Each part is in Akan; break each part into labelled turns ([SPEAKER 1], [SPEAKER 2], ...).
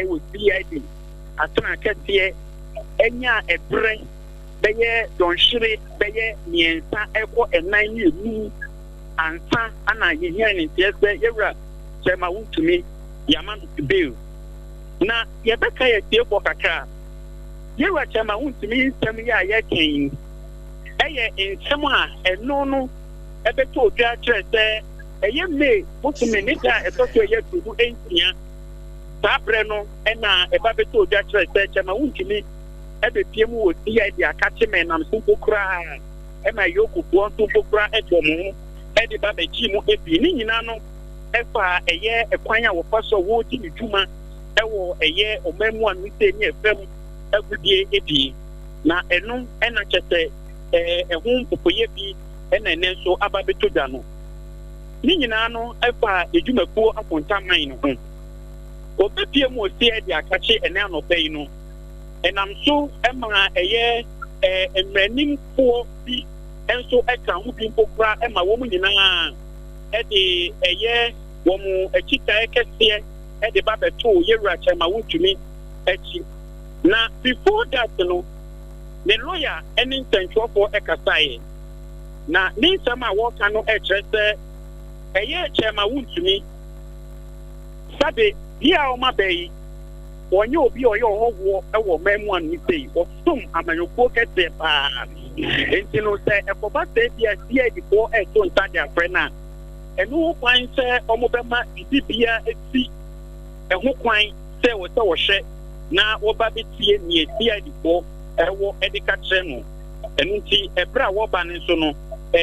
[SPEAKER 1] Wɔ CID atena kɛseɛ nyaa ɛberɛ bɛyɛ dɔnhwere bɛyɛ mmiɛnsa ɛkɔ ɛnan ne enum ansa ana yɛhia ne nteɛ sɛ yɛwura kyɛ ma wontumi yɛama no bail. Na yɛbɛka yɛ tiefoɔ kakra, yɛwura kyɛ ma wontumi nsɛm yi a yɛka yi ɛyɛ nsɛm a ɛno no ɛbɛtɔ odwa kyerɛ sɛ ɛyɛ May bosome ne da a ɛtɔ so ɛyɛ 26. Saa berɛ no na ɛba bɛtɔɔ dwa kyerɛ sɛ kyɛma wontumi bɛpie mu wɔ CID akakye ma ɛnam so mpo koraa ma Yokofoɔ nso mpo koraa de wɔn ho de ba bɛgyee mu bi. Ne nyinaa no ɛfa ɛyɛ kwan a wɔfa so a wɔredi ne dwuma wɔ ɛyɛ ɔman mu ano sei ne ɛfam agudie bi. Na ɛno na kyɛ sɛ ɛho mpopoeɛ bi na ɛnɛ nso aba bɛtɔ dwa no. Ne nyinaa no fa adwumakuo akontaman no ho. Wɔbɛpue mu ɔseɛ de akakye ɛnɛ anɔpa yi no, ɛnam so ma ɛyɛ mmaranimfoɔ bi nso ka ho bi mpo koraa ma wɔn nyinaa de ɛyɛ wɔn akyitaeɛ kɛseɛ de ba bɛtoo Yɛwura Kyɛrema Wontumi akyi. Na before that no, ne lɔya ne nsɛntwerɛfoɔ kasaeɛ. Na ne nsɛm a wɔreka no kyerɛ sɛ ɛyɛ Kyɛrema Wontumi. Sɛbe bia a ɔma bɛ yi, ɔnyɛ obi a ɔyɛ ɔhɔhoɔ wɔ ɔman mu ano sei, ɔsom amanyɔkuo kɛseɛ paa. Enti no sɛ ɛkɔba sɛ ebia CID foɔ ɛreto nsa de afrɛ no a, ɛno ho kwan sɛ wɔbɛma biribi biara asi ɛho kwan sɛ wɔ sɛ wɔhwɛ na wɔba bɛtie neɛ CID foɔ ɛwɔ de ka kyerɛ no. Ɛno nti ɛberɛ a wɔba no nso no,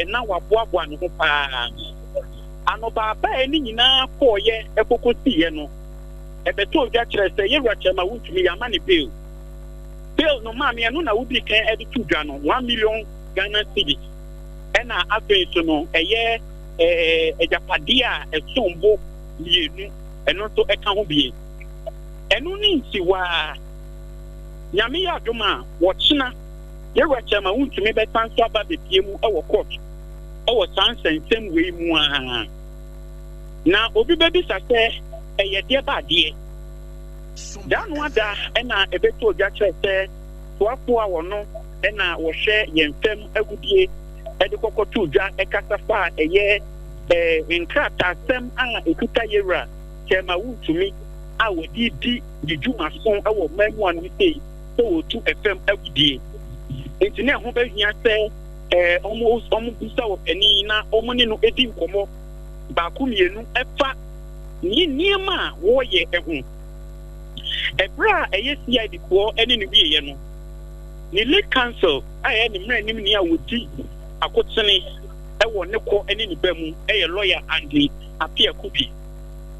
[SPEAKER 1] na waboaboa ne ho paa. Anobaabaeɛ no nyinaa kɔeɛ kɔkɔsiiɛ no, ɛbɛtɔɔ dwa kyerɛɛ sɛ Yɛwura Kyerema wontumi, yɛama no bail. Bail no maame ɛno na wodii kan de too dwa no, 1 million Ghana cedis. Ɛna afei nso no ɛyɛ agyapadeɛ a ɛsom bo mmienu, ɛno nso ɛka ho bie. Ɛno ne nsiwaa. Nyame yɛ adom a, wɔkyena Yɛwura Kyerema wontumi bɛsan nso aba abɛpie mu wɔ court wɔ saa nsɛnsɛm wei mu ara. Na obi bɛbisa sɛ, ɛyɛ deɛ ba adeɛ? Da no ada na ɛbɛtɔ dwa kyerɛ sɛ soafoɔ a wɔno na wɔhwɛ yɛn fam agudie de kɔkɔtoo dwa kasa fa a ɛyɛ nkrataasɛm a ɛkuta Yɛwura Kyɛrema Wontumi a wɔde redi ne dwumaso wɔ ɔman mu ano sei sɛ wɔretu fam agudie. Nti na ɛho bɛhia sɛ wɔbisa ɔpanin na wɔne no di nkɔmmɔ baako mmienu ɛfa ne nneɛma a wɔreyɛ ho. Ɛberɛ a ɛyɛ CID foɔ ne no wieɛ no, ne lead counsel a ɛyɛ ne mmaranimni a wɔdi akotene wɔ ne kɔ ne ne ba mu yɛ lɔya Andy Appiah Kubi.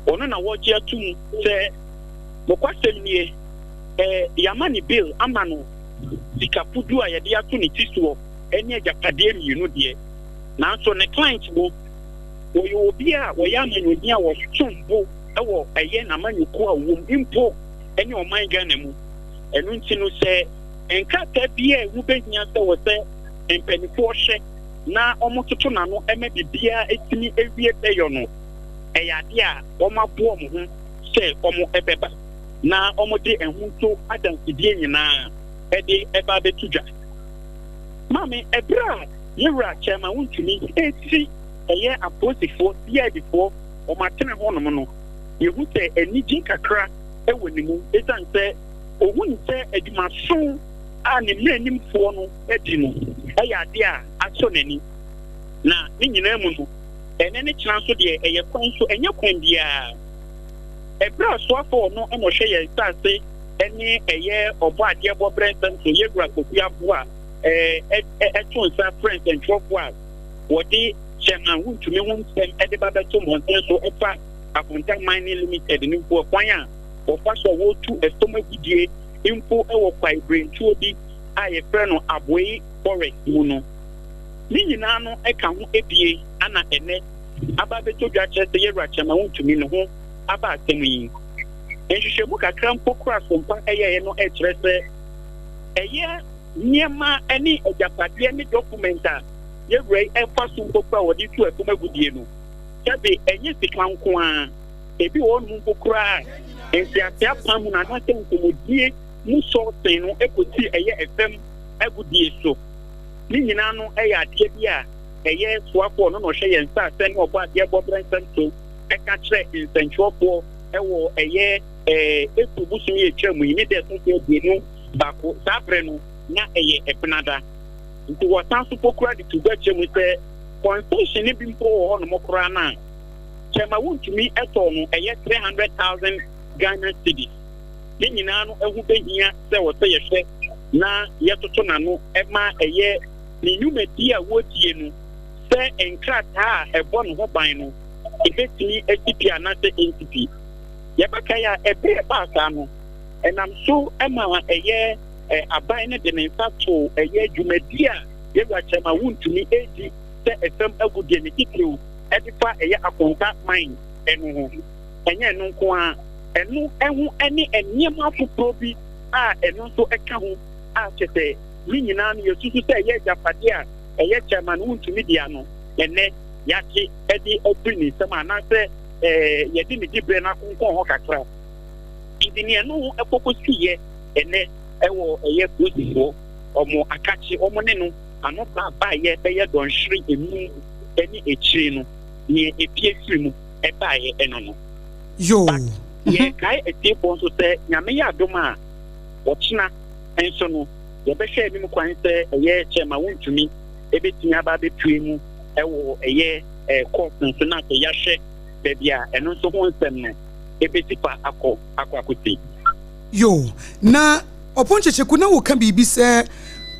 [SPEAKER 1] Ɔno na wɔregye atum sɛ nokwasɛm nie, yɛama ne bail ama no sika pudu a yɛde ato ne ti soɔ ne agyapadeɛ mmienu deɛ, nanso ne client no, wɔyɛ obi a wɔyɛ amanyɔni a wɔsom bo wɔ ɛyɛ n'amanyɔkuo a ɔwɔ mu mpo ne ɔman Ghana mu. Ɛno nti no sɛ nkrataa biara a ɛho bɛhia sɛ wɔ sɛ mpanimfoɔ hwɛ na wɔtoto n'ano ma biribiara tumi wie pɛyɔ no, ɛyɛ adeɛ a wɔaboa wɔn ho sɛ wɔbɛba na wɔde ɛho nso adansedie nyinaa de ba abɛto dwa. Maame, ɛberɛ a Yɛwura Chairman Wontumi resi ɛyɛ apolisifoɔ, CID foɔ, wɔn atena hɔnom no, yɛhu sɛ anigye kakra wɔ ne mu ɛsiane sɛ ɔhunu sɛ adwumaso a ne mmaranimfoɔ no adi no yɛ adeɛ a asɔ n'ani. Na ne nyinaa mu no, ɛnɛ ne kyena nso deɛ ɛyɛ kwan so, ɛnyɛ kwan biara. Ɛberɛ a soafoɔ ɔno na ɔhwɛ yɛn nsase ne ɛyɛ ɔbɔ adeɛ bɔberɛ nsɛm so, Yɛwura Kofi Aboah ɛto nsa frɛ nsɛntwerɛfoɔ a wɔde Chairman Wontumi ho nsɛm de ba bɛto mmɔnten so ɛfa Akonta Mining Limited no mpo ɛkwan a wɔfa so a wɔretu ɛfam agudie mpo wɔ kwaebirentuo bi a yɛfrɛ no Aboe Forest mu no. Ne nyinaa no ka ho ebie ana ɛnɛ aba abɛtɔ dwa kyerɛ sɛ Yɛwura Chairman Wontumi ne ho aba asɛm yi. Nhwehwɛmu kakra mpo kora sompa ɛyɛeɛ no ɛkyerɛ sɛ ɛyɛ nneɛma ne agyapadeɛ ne document a yɛwura yi ɛfa so mpo kora wɔde tu ɛfam agudie no, sɛbe ɛnyɛ sika nko ara, ebi wɔ hɔnom mpo koraa. Ntease apam mu no anaasɛ nkɔmmɔdie mu sɔɔten no kɔsi ɛyɛ ɛfam agodie so. Ne nyinaa no yɛ adeɛ bi a ɛyɛ soafoɔ ɔno na ɔhwɛ yɛn nsaasɛ ne ɔbɔ adeɛ bɔberɛ nsɛm so ɛka kyerɛ nsɛntwerɛfoɔ ɛwɔ ɛyɛ April bosome a ɛtwa mu yi ne da ɛtɔ so 21, saa berɛ no na ɛyɛ Ɛbenada. Nti wɔsan so po koraa de to gua kyerɛ mu sɛ concession no bi mpo wɔ hɔnom koraa no a kyɛma wontumi tɔɔ no ɛyɛ 300,000 Ghana cedis. Ne nyinaa no ɛho bɛhia sɛ wɔ sɛ yɛhwɛ na yɛtoto n'ano ma ɛyɛ ne nnwumadi a wɔdie no sɛ nkrataa a ɛbɔ ne ho ban no ɛbɛtumi asi pi anaasɛ ɛnsi pi. Yɛbɛkae a, ɛberɛ a ɛbaa saa no, ɛnam so ma ɛyɛ aban no de ne nsa too ɛyɛ dwumadi a Yɛwura Kyerema Wontumi redi sɛ ɛfam agudeɛ ne titiriw de fa ɛyɛ Akonta Mine no ho. Ɛnyɛ ɛno nko ara, ɛno ho ne nneɛma afoforɔ bi a ɛno nso ka ho a kyerɛ sɛ ne nyinaa no yɛsusu sɛ ɛyɛ agyapadeɛ a ɛyɛ Chairman Wontumi dea no, ɛnnɛ yɛagye de afiri ne nsam anaasɛ yɛde ne diberɛ no akonkɔn hɔ kakra. Nti nea ɛno ho ɛkɔkɔsiiɛ ɛnnɛ ɛwɔ ɛyɛ polisifoɔ wɔn akakye wɔn ne no ano baabaeɛ bɛyɛ dɔnhwere enum ɛne akyire no, nea epie firi mu ɛbaeɛ ɛno no.
[SPEAKER 2] Yoo.
[SPEAKER 1] But yɛkae atiefoɔ nso sɛ Nyame yɛ adom a ɔkyena nso no yɛbɛhwɛ anim kwan sɛ ɛyɛ kyɛma wontumi ɛbɛtumi aba abɛpue mu ɛwɔ ɛyɛ court nso na afei yɛahwɛ baabi a ɛno nso ho nsɛm no ɛbɛsi fa akɔ akɔ akɔsi.
[SPEAKER 2] Yoo, na Ɔpon Kyekyeku na woka biribi sɛ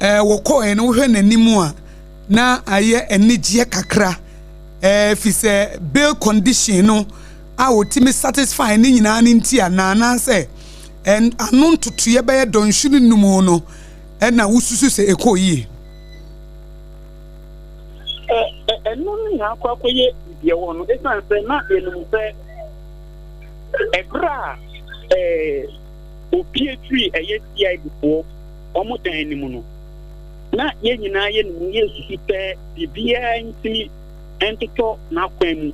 [SPEAKER 2] ɛɛ wɔkɔɛ no wohwɛ n'anim a na ayɛ anigyeɛ kakra ɛɛ fi sɛ bail condition no a wɔtumi satisfy ne nyinaa no nti anaa anaasɛ ɛn ano ntotoeɛ bɛyɛ dɔnhwere num no ɛna wosusu sɛ ɛkɔɔ yie.
[SPEAKER 1] Ɛno no na akɔ akɔyɛ deɛ wɔ no ɛsiane sɛ na yɛnim sɛ ɛberɛ a opie firi ɛyɛ CID foɔ wɔn dan no mu no, na yɛn nyinaa yɛnim yɛsusu sɛ biribiara ntumi ntotɔ n'akwan mu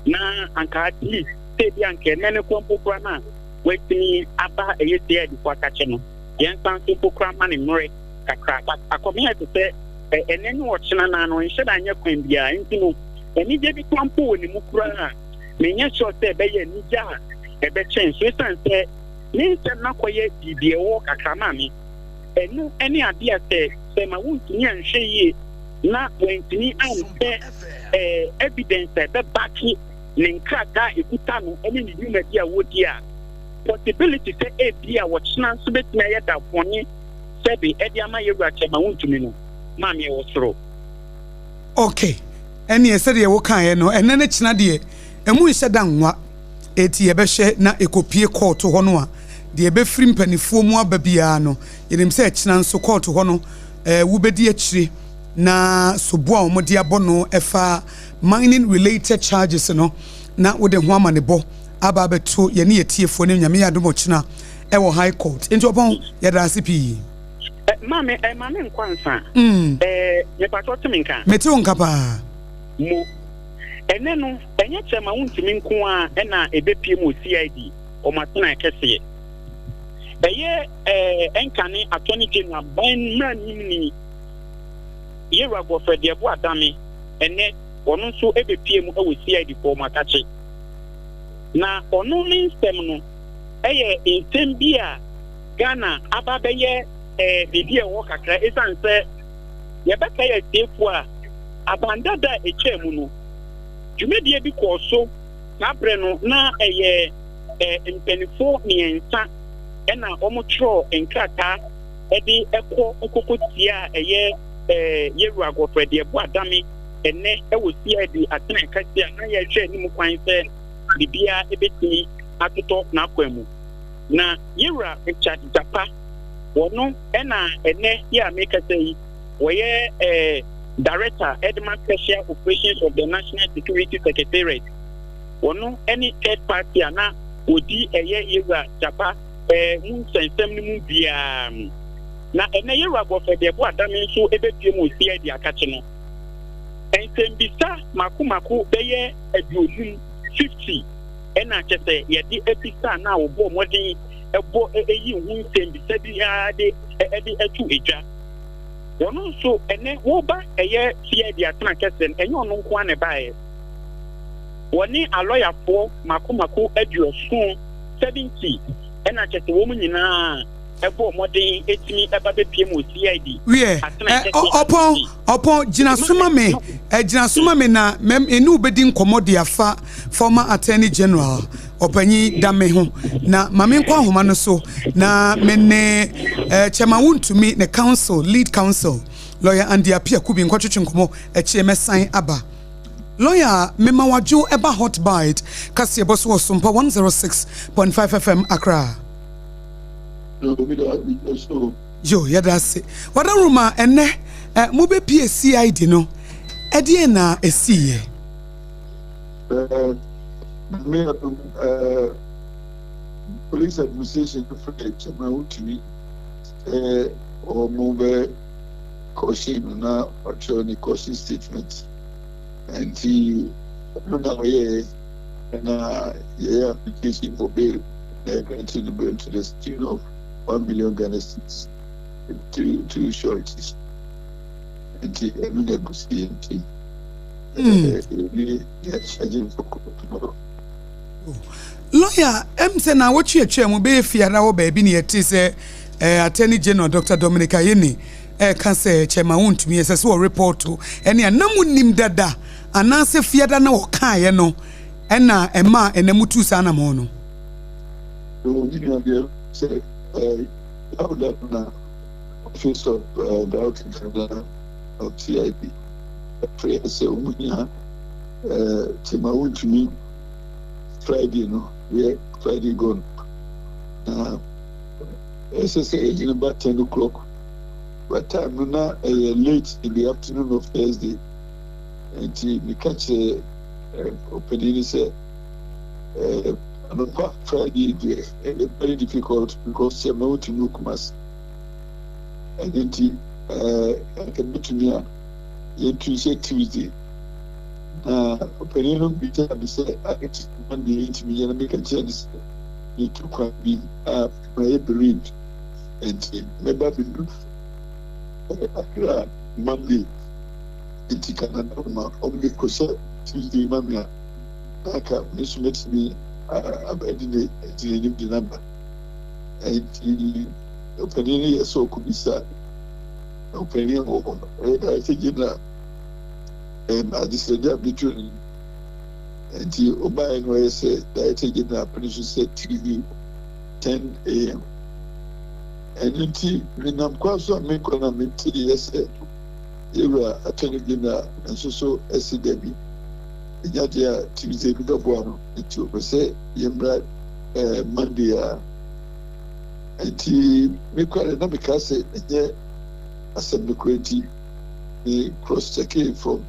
[SPEAKER 1] na anka at least sɛ ebi anka ɛnɛ no kora mpo koraa no a watumi aba ɛyɛ CID foɔ akakye no, yɛnsan so mpo koraa ma ne mmerɛ kakra. But akɔmea te sɛ ɛnɛ ne ɔkyena no ano nhyɛ da nyɛ kwan biara nti no, anigye bi koraa mpo wɔ ne mu koraa a menyɛ sure sɛ ɛbɛyɛ anigye a ɛbɛkyɛn so esiane sɛ ne nsɛm no akɔyɛ biribi a ɛwɔ kakra ma me. Ɛno ne ade a sɛ sɛ ma wontumi anhwɛ yie na wantumi ampɛ eh, evidence a ɛbɛbake ne nkrataa a ɛkuta no ne ne dwumadi a wɔdi a, possibility sɛ ebi a wɔkyena nso bɛtumi ayɛ da bɔne sɛbe ɛde ama yɛwura kyɛ ma wontumi no, maame ɛwɔ soro.
[SPEAKER 2] Okay, ɛneɛ sɛdeɛ wokaeɛ no, ɛnɛ ne kyena deɛ, ɛmu nhyɛ da nwa. Eti yɛbɛhwɛ na ɛkɔpue kɔɔto hɔ no a, deɛ ɛbɛfiri mpanifoɔ mu aba biara no, yɛnim sɛ ɛkyena nso kɔɔto hɔ no, eh, wobɛdi akyire na sobo a wɔde abɔ no ɛfa mining related charges no, na wode ho amanebɔ aba abɛto yɛne yɛn atiefoɔ ne Nyame yɛ adom ɔkyena ɛwɔ High Court. Enti ɔpɔn, yɛda ase pii.
[SPEAKER 1] Eh, maame, eh, maame nkɔ ansa. Mm. Eh, mepatɔ te me nka.
[SPEAKER 2] Mete wo nka paa.
[SPEAKER 1] Mo. Ɛnɛ no, ɛnyɛ kyɛ ma wontumi nko a ɛna ɛbɛpie mu CID, wɔn atenae kɛseɛ. Ɛyɛ eh, ɛnkane Attorney General ban mmaranimni Yewura Godfred Yeboah Adame, ɛnɛ ɔno nso ɛbɛpie mu ɛwɔ CID foɔ wɔn akakye. Na ɔno ne nsɛm no ɛyɛ nsɛm bi a Ghana aba abɛyɛ eh, biribi a ɛwɔ kakra ɛsiane sɛ yɛbɛkae atiefoɔ a aban dada a ɛtwaa mu no, dwumadie bi kɔɔ so saa berɛ no na ɛyɛ eh, mpanimfoɔ mmiɛnsa ɛna wɔtwerɛ nkrataa ɛde ɛkɔ kɔkɔ tia a ɛyɛ eh, Yɛwura Godfred Yeboah Dame ɛnɛ ɛwɔ CID atena kɛseɛ a na yɛhwɛ anim kwan sɛ biribiara ɛbɛtumi atotɔ n'akwan mu. Na Yɛwura Richard Jakpa, wɔno ɛna ɛnɛ yi a mekasa yi, wɔyɛ eh, Director de ma Special Operations of the National Security Secretariat. Wɔno ne third party a na wɔdi ɛyɛ Yɛwura Jakpa eh, mu nsɛnsɛm no mu biara mu. Na ɛnɛ Yɛwura Godfred Yeboah Dame nso ɛbɛpue mu wɔ CID akakye no. Nsɛmbisa mako mako bɛyɛ 50, 50. Ɛna kyɛ sɛ yɛde abisa na wɔbɔɔ mmɔden bɔ yi ho nsɛmbisa biara de de ato dwa. Wɔn nso ɛnɛ wɔba ɛyɛ CID atena kɛseɛ no, ɛnyɛ ɔno nko ara na ɛbaeɛ. Wɔne alɔyafoɔ mako mako 70, 70, ɛna kyɛ sɛ wɔn nyinaa ɛbɔɔ mmɔden tumi ba bɛpiem wɔ CID
[SPEAKER 2] Wiɛ,
[SPEAKER 1] atena
[SPEAKER 2] ɛ,
[SPEAKER 1] kɛseɛ
[SPEAKER 2] ɔ, ɔpɔn,
[SPEAKER 1] ase.
[SPEAKER 2] ɔpɔn, gyina so ma me, ɛ, gyina so ma me na mɛ, ɛne wo bɛdi nkɔmmɔ de afa former Attorney General, Ɔpanyin Dame ho. Na ma menkɔ ahoma no so na me ne, ɛ, Chairman Wontumi ne counsel, lead counsel, Lawyer Andy Appiah Kubi nkɔtwetwe nkɔmmɔ, akyire mɛsan aba. Lawyer, mema wadwo ɛba Hot Bite kaseɛbɔ so wɔ Sompa 106.5 FM Accra. Yo, yɛda ase. Wadaroma, ɛnnɛ eh, mobɛpie CID no, ɛdeɛn na ɛsiiɛ?
[SPEAKER 3] Nyame adom, eh, police administration no frɛ Chairman Wotumi sɛ wɔn bɛ caution no na ɔkyerɛw ne caution statement. Nti ɛno na ɔyɛɛ na yɛyɛ application for bail na yɛ no bail to the tune of 1 million Ghana cedis, two sureties. Nti ɛno na ɛgu si nti ɛbi yɛ schedule for court tomorrow.
[SPEAKER 2] Lawyer, ɛm sɛ na wɔtwe atwa mu bɛyɛ fiara wɔ baabi ne yɛte sɛ Attorney General Dr. Dominic Ayine ɛka sɛ Chairman Wontumi ɛsɛ sɛ wɔrepɔto ɛne a na monim dada anaasɛ fiada na wɔkaeɛ no ɛna ɛma ɛnɛ mutu saa anammɔn no.
[SPEAKER 3] So, you know, deɛ sɛ yawda no na Office of Director General of CID ɛfrɛ sɛ ɔmo hia Chairman Wontumi Friday no, yɛ Friday gone, na ɛsɛ sɛ yɛgyina ba 10 o'clock, but time no na ɛyɛ late in the afternoon of Thursday. Nti meka kyerɛ ɔpanin no sɛ anɔpa Friday deɛ ɛyɛ very difficult because sɛ ma wotumi Kumasi. Ɛno nti anka bɛtumi a yɛntu sɛ Tuesday. Na ɔpanin no bisaa me sɛ ade Monday yɛntumi yɛ, na meka kyerɛ no sɛ metu kwan bi a mayɛ bereaved nti mɛba bɛdu Accra Monday, nti Canada ma ɔmde kɔhyɛ Tuesday ma me a, na anka me nso mɛtumi adi ne adi n'anim de n'aba. Nti ɔpanin no yɛ sɛ ɔkɔbisa ɔpanin a wɔ hɔ no, ɛyɛ Director General adesrɛde a metu no. Nti ɔbaeɛ no ɔyɛ sɛ Director General pene so sɛ Tuesday 10 a.m. Ɛno nti menam kwan so a mekɔ na meteeɛ sɛ yɛwura Attorney General nso so ɛsi dabi, ɛnya deɛ a Tuesday no bɛboa no, nti ɔpɛ sɛ yɛmmra Monday a. Nti mekɔre na meka sɛ ɛnyɛ asɛm no korɛ, nti me cross check from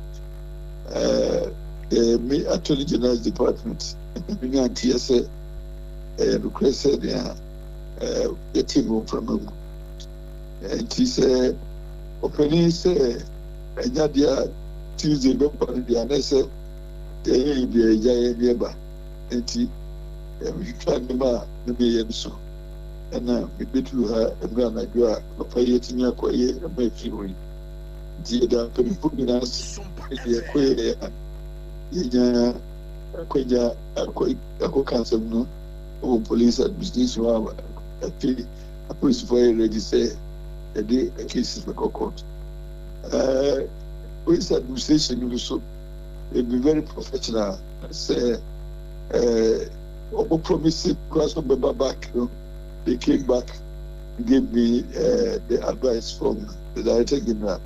[SPEAKER 3] the me Attorney General's department na menya nteɛ sɛ ɛyɛ nokorɛ sɛ nea yɛte no mframa mu. Nti sɛ ɔpanin sɛ ɛnya deɛ a Tuesday bɛboa no deɛ, anɛ sɛ deɛ yɛyɛ deɛ ɛgya yɛn deɛ ba. Nti mehwehwɛ nneɛma a na meyɛ no so ɛna mebɛduru ha mmerɛ anadwo a papa yi atumi akɔyɛ ma afiri hɔ yi. Nti yɛda mpanimfoɔ nyinaa ase deɛ ɛkɔyɛ a yɛnya akwanya akɔka asɛm no wɔ police administration hɔ a afei apolisifoɔ yɛ ready sɛ yɛde cases bɛkɔ court. Police administration no so they be very professional sɛ ɔmo promise kora so bɛba back no, they came back, gave me the advice from the Director General.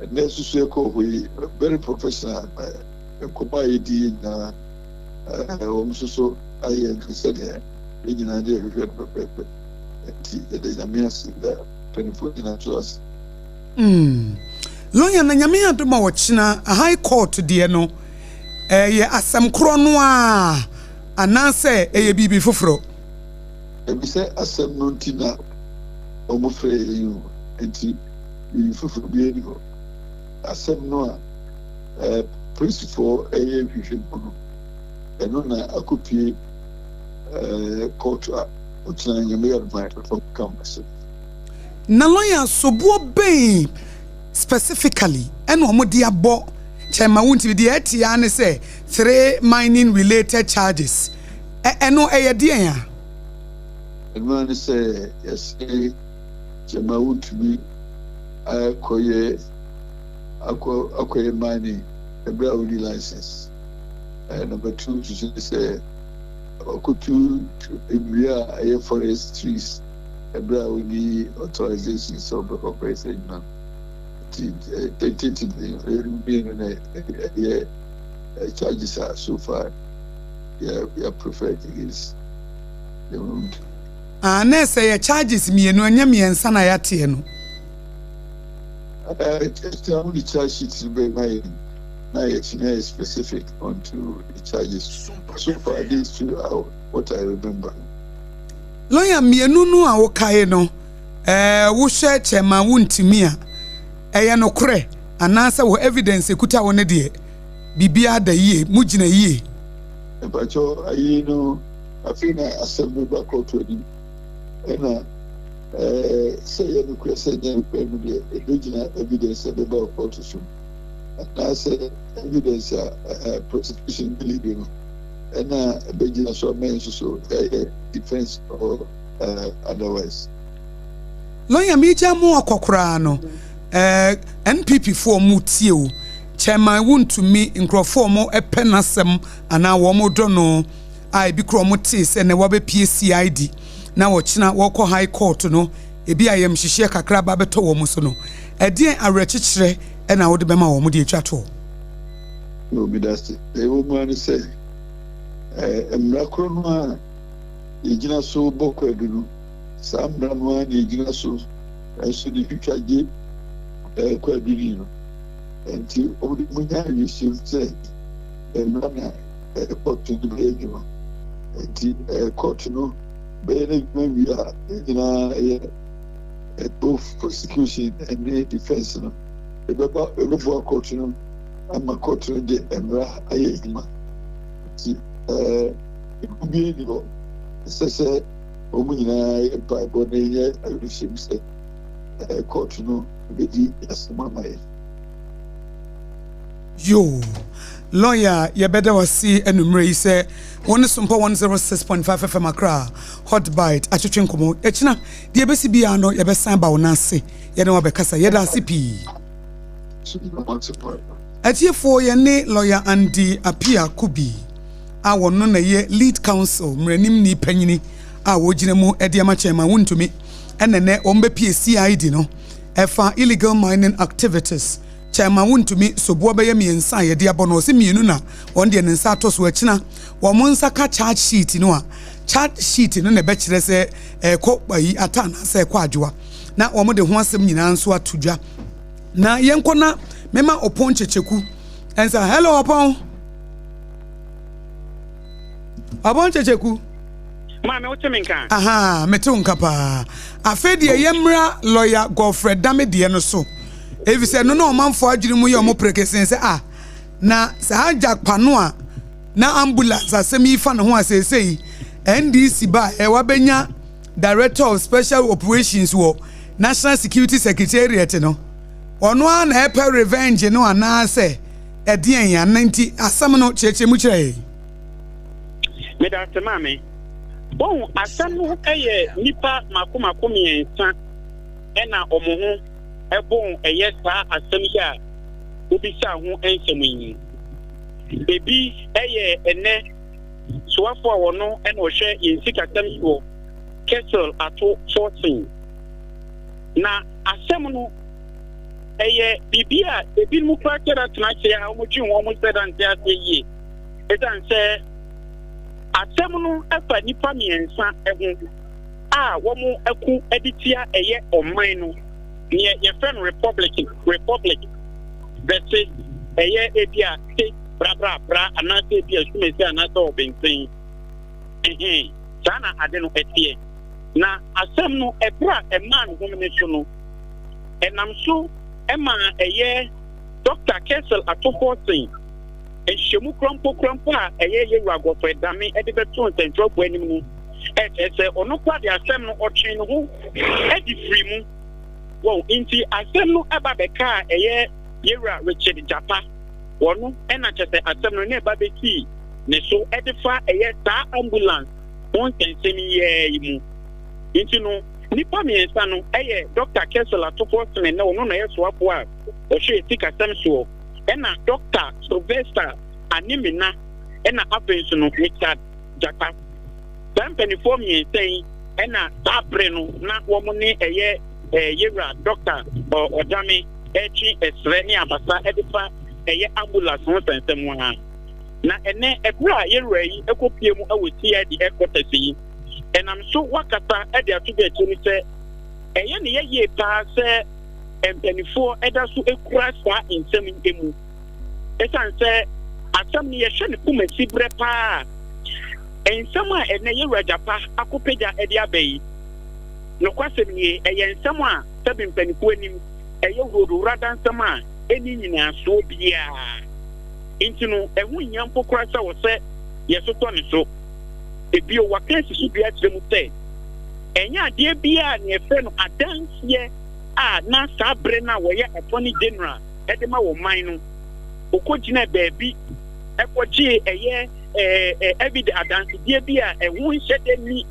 [SPEAKER 3] Ɛnɛ nso so yɛkɔɔ hɔ yi, very professional nkɔmmɔ a yɛdi yɛ nyinaa, wɔn nso so ayɛ nso sɛdeɛ yɛn nyinaa de ɛhwehwɛ no pɛpɛɛpɛ. Nti yɛda Nyame ase da mpanimfoɔ nyinaa nso ase.
[SPEAKER 2] Lawyer, na Nyame adom a ɔkyena High Court deɛ no, ɛyɛ asɛm korɔ no a anaasɛ ɛyɛ biribi foforɔ?
[SPEAKER 3] Ebi sɛ asɛm no nti na wɔn frɛ yɛn yi o, nti biribi foforɔ bi ani hɔ. Asɛm no a polisifoɔ ɛyɛ nhwehwɛmu no. Ɛno na akɔpue kɔɔto a ɔkyena Nyame yɛ adom a yɛbɛfa ka ho asɛm.
[SPEAKER 2] Na lɔya soboɔ bɛn specifically ɛna wɔn de abɔ Chairman Wontumi? Deɛ ɛte ara ne sɛ 3 mining related charges. Ɛno ɛyɛ deɛn a?
[SPEAKER 3] Ɛno ara ne sɛ yɛse Chairman Wontumi akɔyɛ akɔ akɔyɛ mining ɛberɛ a ɔnni license. Number 2 nso ne sɛ ɔkɔtu nnua a ɛyɛ forest trees ɛberɛ a ɔnni authorization sɛ ɔbɛkɔ akɔyɛ saa adwuma no. Nti tentatively mmienu na ɛyɛ charges a so far yɛ yɛ preferred against the road.
[SPEAKER 2] Ah, na ɛsɛ yɛ charges mmienu, ɛnyɛ mmiɛnsa na yɛateɛ no.
[SPEAKER 3] Ɛkyɛ wɔn de charge sheet no bɛma yɛn na yɛtumi ayɛ specific onto the charges. So far these two are what I remember.
[SPEAKER 2] Lawyer mmienu no a wokae no, ɛɛ wohwɛ kyɛma wontumi a, ɛyɛ nokorɛ anaasɛ wɔ evidence ekuta wo ne deɛ biribiara da yie, mo gyina yie?
[SPEAKER 3] Mpakyɛw ayi no afei na asɛm no ba kɔɔto anim ɛna ɛɛ sɛ ɛyɛ nokorɛ sɛ ɛnyɛ nokorɛ no deɛ ɛbɛgyina evidence a ɛbɛba wɔ kɔɔto so anaasɛ evidence a ɛɛ prosecution believe no ɛna ɛbɛgyina so ama yɛn nso so ɛyɛ defense or uh, otherwise.
[SPEAKER 2] Lawyer meegya mo akɔ koraa no eh, NPP foɔ mo tie o Chairman wontumi nkurɔfoɔ mo pɛ n'asɛm anaa wɔn dɔ no a ebi kora wɔn tee sɛ na wabɛpie CID na wɔkyena wɔkɔ high court no ebi ayamhyehyeɛ kakra ba bɛtɔ wɔn so no ɛdeɛn awerɛkyekyerɛ ɛna wode bɛma wɔn de atwa toɔ?
[SPEAKER 3] Yo, medase. Deɛ ɛwɔ mu ara ne sɛ, eh, mmara korɔ no a yɛgyina so bɔ kwaadu no, saa mmara no ara na yɛgyina so nso de twitwa gye eh, kwaaduni no. Nti wɔde munya awerɛhyɛm sɛ mmara na eh, kɔɔto no bɛyɛ adwuma. Nti eh, kɔɔto no bɛyɛ n'adwuma wie a, yɛn nyinaa yɛ eh, both prosecution ne defense no, yɛbɛba yɛbɛboa kɔɔto no ama kɔɔto no de mmara ayɛ adwuma. Nti eh, ehu biara nni hɔ. Ɛsɛ sɛ wɔn nyinaa yɛ mpaebɔ na yɛnya awerɛhyɛm sɛ eh, kɔɔto no bɛdi asɛm ama yɛn.
[SPEAKER 2] Yoo, lawyer yɛbɛda wo ase anwummerɛ yi sɛ wo ne Sompa 106.5 FM Accra Hot Bite atwetwe nkɔmmɔ. Ɛkyina deɛ ɛbɛsi biara no yɛbɛsan ba wo nan ase yɛne wo abɛkasa. Yɛda ase pii. Atiefoɔ yɛne lawyer Andy Appiah Kubi a wɔno na ɛyɛ lead counsel mmaranimni panyini a wɔgyina mu de ama Chairman Wontumi ɛna nɛ wɔn bɛpie CID no ɛfa illegal mining activities Chairman Wontumi soboɔ bɛyɛ mmiɛnsa a yɛde abɔ no ɔse mmienu na wɔn deɛ ne nsa atɔ so akyina wɔn nsa ka charge sheet no a charge sheet no na ɛbɛkyerɛ sɛ ɛkɔ ayi ata anaasɛ ɛkɔ adwoa na wɔn de ho asɛm nyinaa nso ato dwa na yɛnkɔ na mema ɔpɔn kyekyeku ɛnsa hello ɔpɔn ɔpɔn kyekyeku
[SPEAKER 1] Maame, wote me nka?
[SPEAKER 2] Aha, mete wo nka paa. Afei deɛ yɛmmra lɔya Godfrey Dame deɛ no so. Efisɛ ɛno na ɔmanfoɔ adwene mu yɛ ɔmo perekesee sɛ ah, na saa Jakpa no a na ambulance asɛm yi fa ne ho a seesei NDC ba a wabɛnya Director of Special Operations wɔ National Security Secretariat no, ɔno ara na ɛpɛ revenge no anaasɛ ɛdeɛn ana nti asɛm no kyerɛkyerɛ mu kyerɛ yɛn.
[SPEAKER 1] Meda ase maame. Wohu, asɛm no yɛ nnipa mako mako mmiɛnsa na wɔn ho bɔn ɛyɛ saa asɛm yi a wobisaa ho nsɛm yi. Ebi yɛ ɛnɛ soafo a wɔno na ɔhwɛ yɛn sikasɛm soɔ, Kessel Ato Forson. Na asɛm no ɛyɛ biribi a ebinom koraa kyɛ da tena ase a wɔdwen ho wɔn sɛ da nte aseɛ yie. Esiane sɛ asɛm no fa nnipa mmiɛnsa ho a wɔko de tia ɛyɛ ɔman no, neɛ yɛfrɛ no republic, republic bɛse ɛyɛ ebi a te brabrabra anaasɛ ebi a sumese anaasɛ ɔbenten. Ɛhɛn, saa na ade no ɛteɛ. Na asɛm no ɛberɛ a ɛmaa ne homene so no, ɛnam so ɛmaa ɛyɛ Dr. Kessel Atofoɔ sen. Nhwehwɛmu korampo-korampo a ɛyɛ Yewura Godfrey Dame de bɛtoo nsɛntwerɛfoɔ anim no kyerɛ sɛ ɔno koraa de asɛm no ɔtwee ne ho de firii mu. Wɔn nti asɛm no ba bɛkaa ɛyɛ Yewura Richard Gyapa, wɔno na kyerɛ sɛ asɛm no na ɛba bɛsii ne so de fa ɛyɛ saa ambulance ho nsɛnsɛm yi ara yi mu. Nti no nnipa mmiɛnsa no yɛ Dɔkta Kessel Atofoɔ Sene na ɔno na ɛyɛ soafoɔ a ɔhwɛ sikasɛm soɔ. ɛna Dɔkta Sylvester Animina ɛna afei nso no Richard Gyata. Saa mpanimfoɔ mmiɛnsa yi ɛna saa bere no na wɔn ne ɛyɛ ɛɛ yewura Dɔkta Ɔdame ɛretwe ɛsrɛ ne abasa ɛde fa ɛyɛ ambulance ho nsɛnsɛm ara. Na ɛnɛ ɛberɛ a yewura yi ɛkɔpie mu ɛwɔ CID headquarters yi, ɛnam so wakasa ɛde ato dwa akyire no sɛ ɛyɛ ne yɛ yie paa sɛ mpanimfoɔ da so kura saa nsɛm yi mu. Ɛsiane sɛ asɛm no yɛhwɛ no kumasi berɛ paa a, nsɛm a ɛnɛ yɛwura Gyapa akɔpagya de aba yi, nokwasɛm nie, ɛyɛ nsɛm a sɛbe mpanimfoɔ anim ɛyɛ wurodowurada nsɛm a ɛnni nnyinasoɔ biara. Nti no, ɛho nhia mpo koraa sɛ wɔ sɛ yɛsotɔ ne so. Ebio, waka asi so dua akyerɛ mu sɛ, ɛnyɛ adeɛ biara na yɛfrɛ no adanseɛ a na saa bere no a wɔyɛ Attorney General de ma wɔn man no, okogyinaa baabi kɔgyee ɛyɛ ɛɛ adansedie bi a ɛho nhyɛ da nni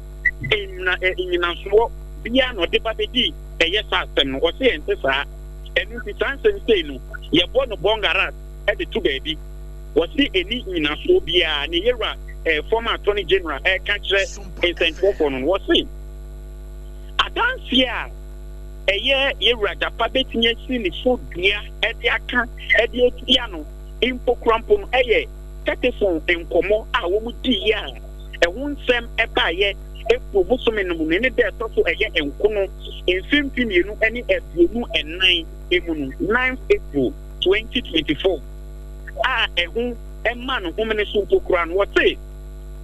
[SPEAKER 1] nnyinasoɔ biara na ɔde ba bɛdii ɛyɛ saa asɛm no. Wɔse ɛnte saa. Ɛno nti saa nsɛm sei no, yɛbɔ no bɔngaras de to baabi. Wɔse ɛnni nnyinasoɔ biara. Nea Yɛwura former Attorney General ɛreka kyerɛ nsɛntwerɛfoɔ no no, wɔse adanseɛ a ɛyɛ yɛn wura Gyapa bɛtumi asi ne so dua de aka de atia no mpo koraa mpo no yɛ tɛtefon nkɔmmɔ a wɔn diiɛ a ɛho nsɛm baeɛ April bosome no mu no ne da ɛtɔ so ɛyɛ nkono mfe 2024 mu no, 9th April 2024, a ɛho ɛma no homene so mpo koraa no wɔse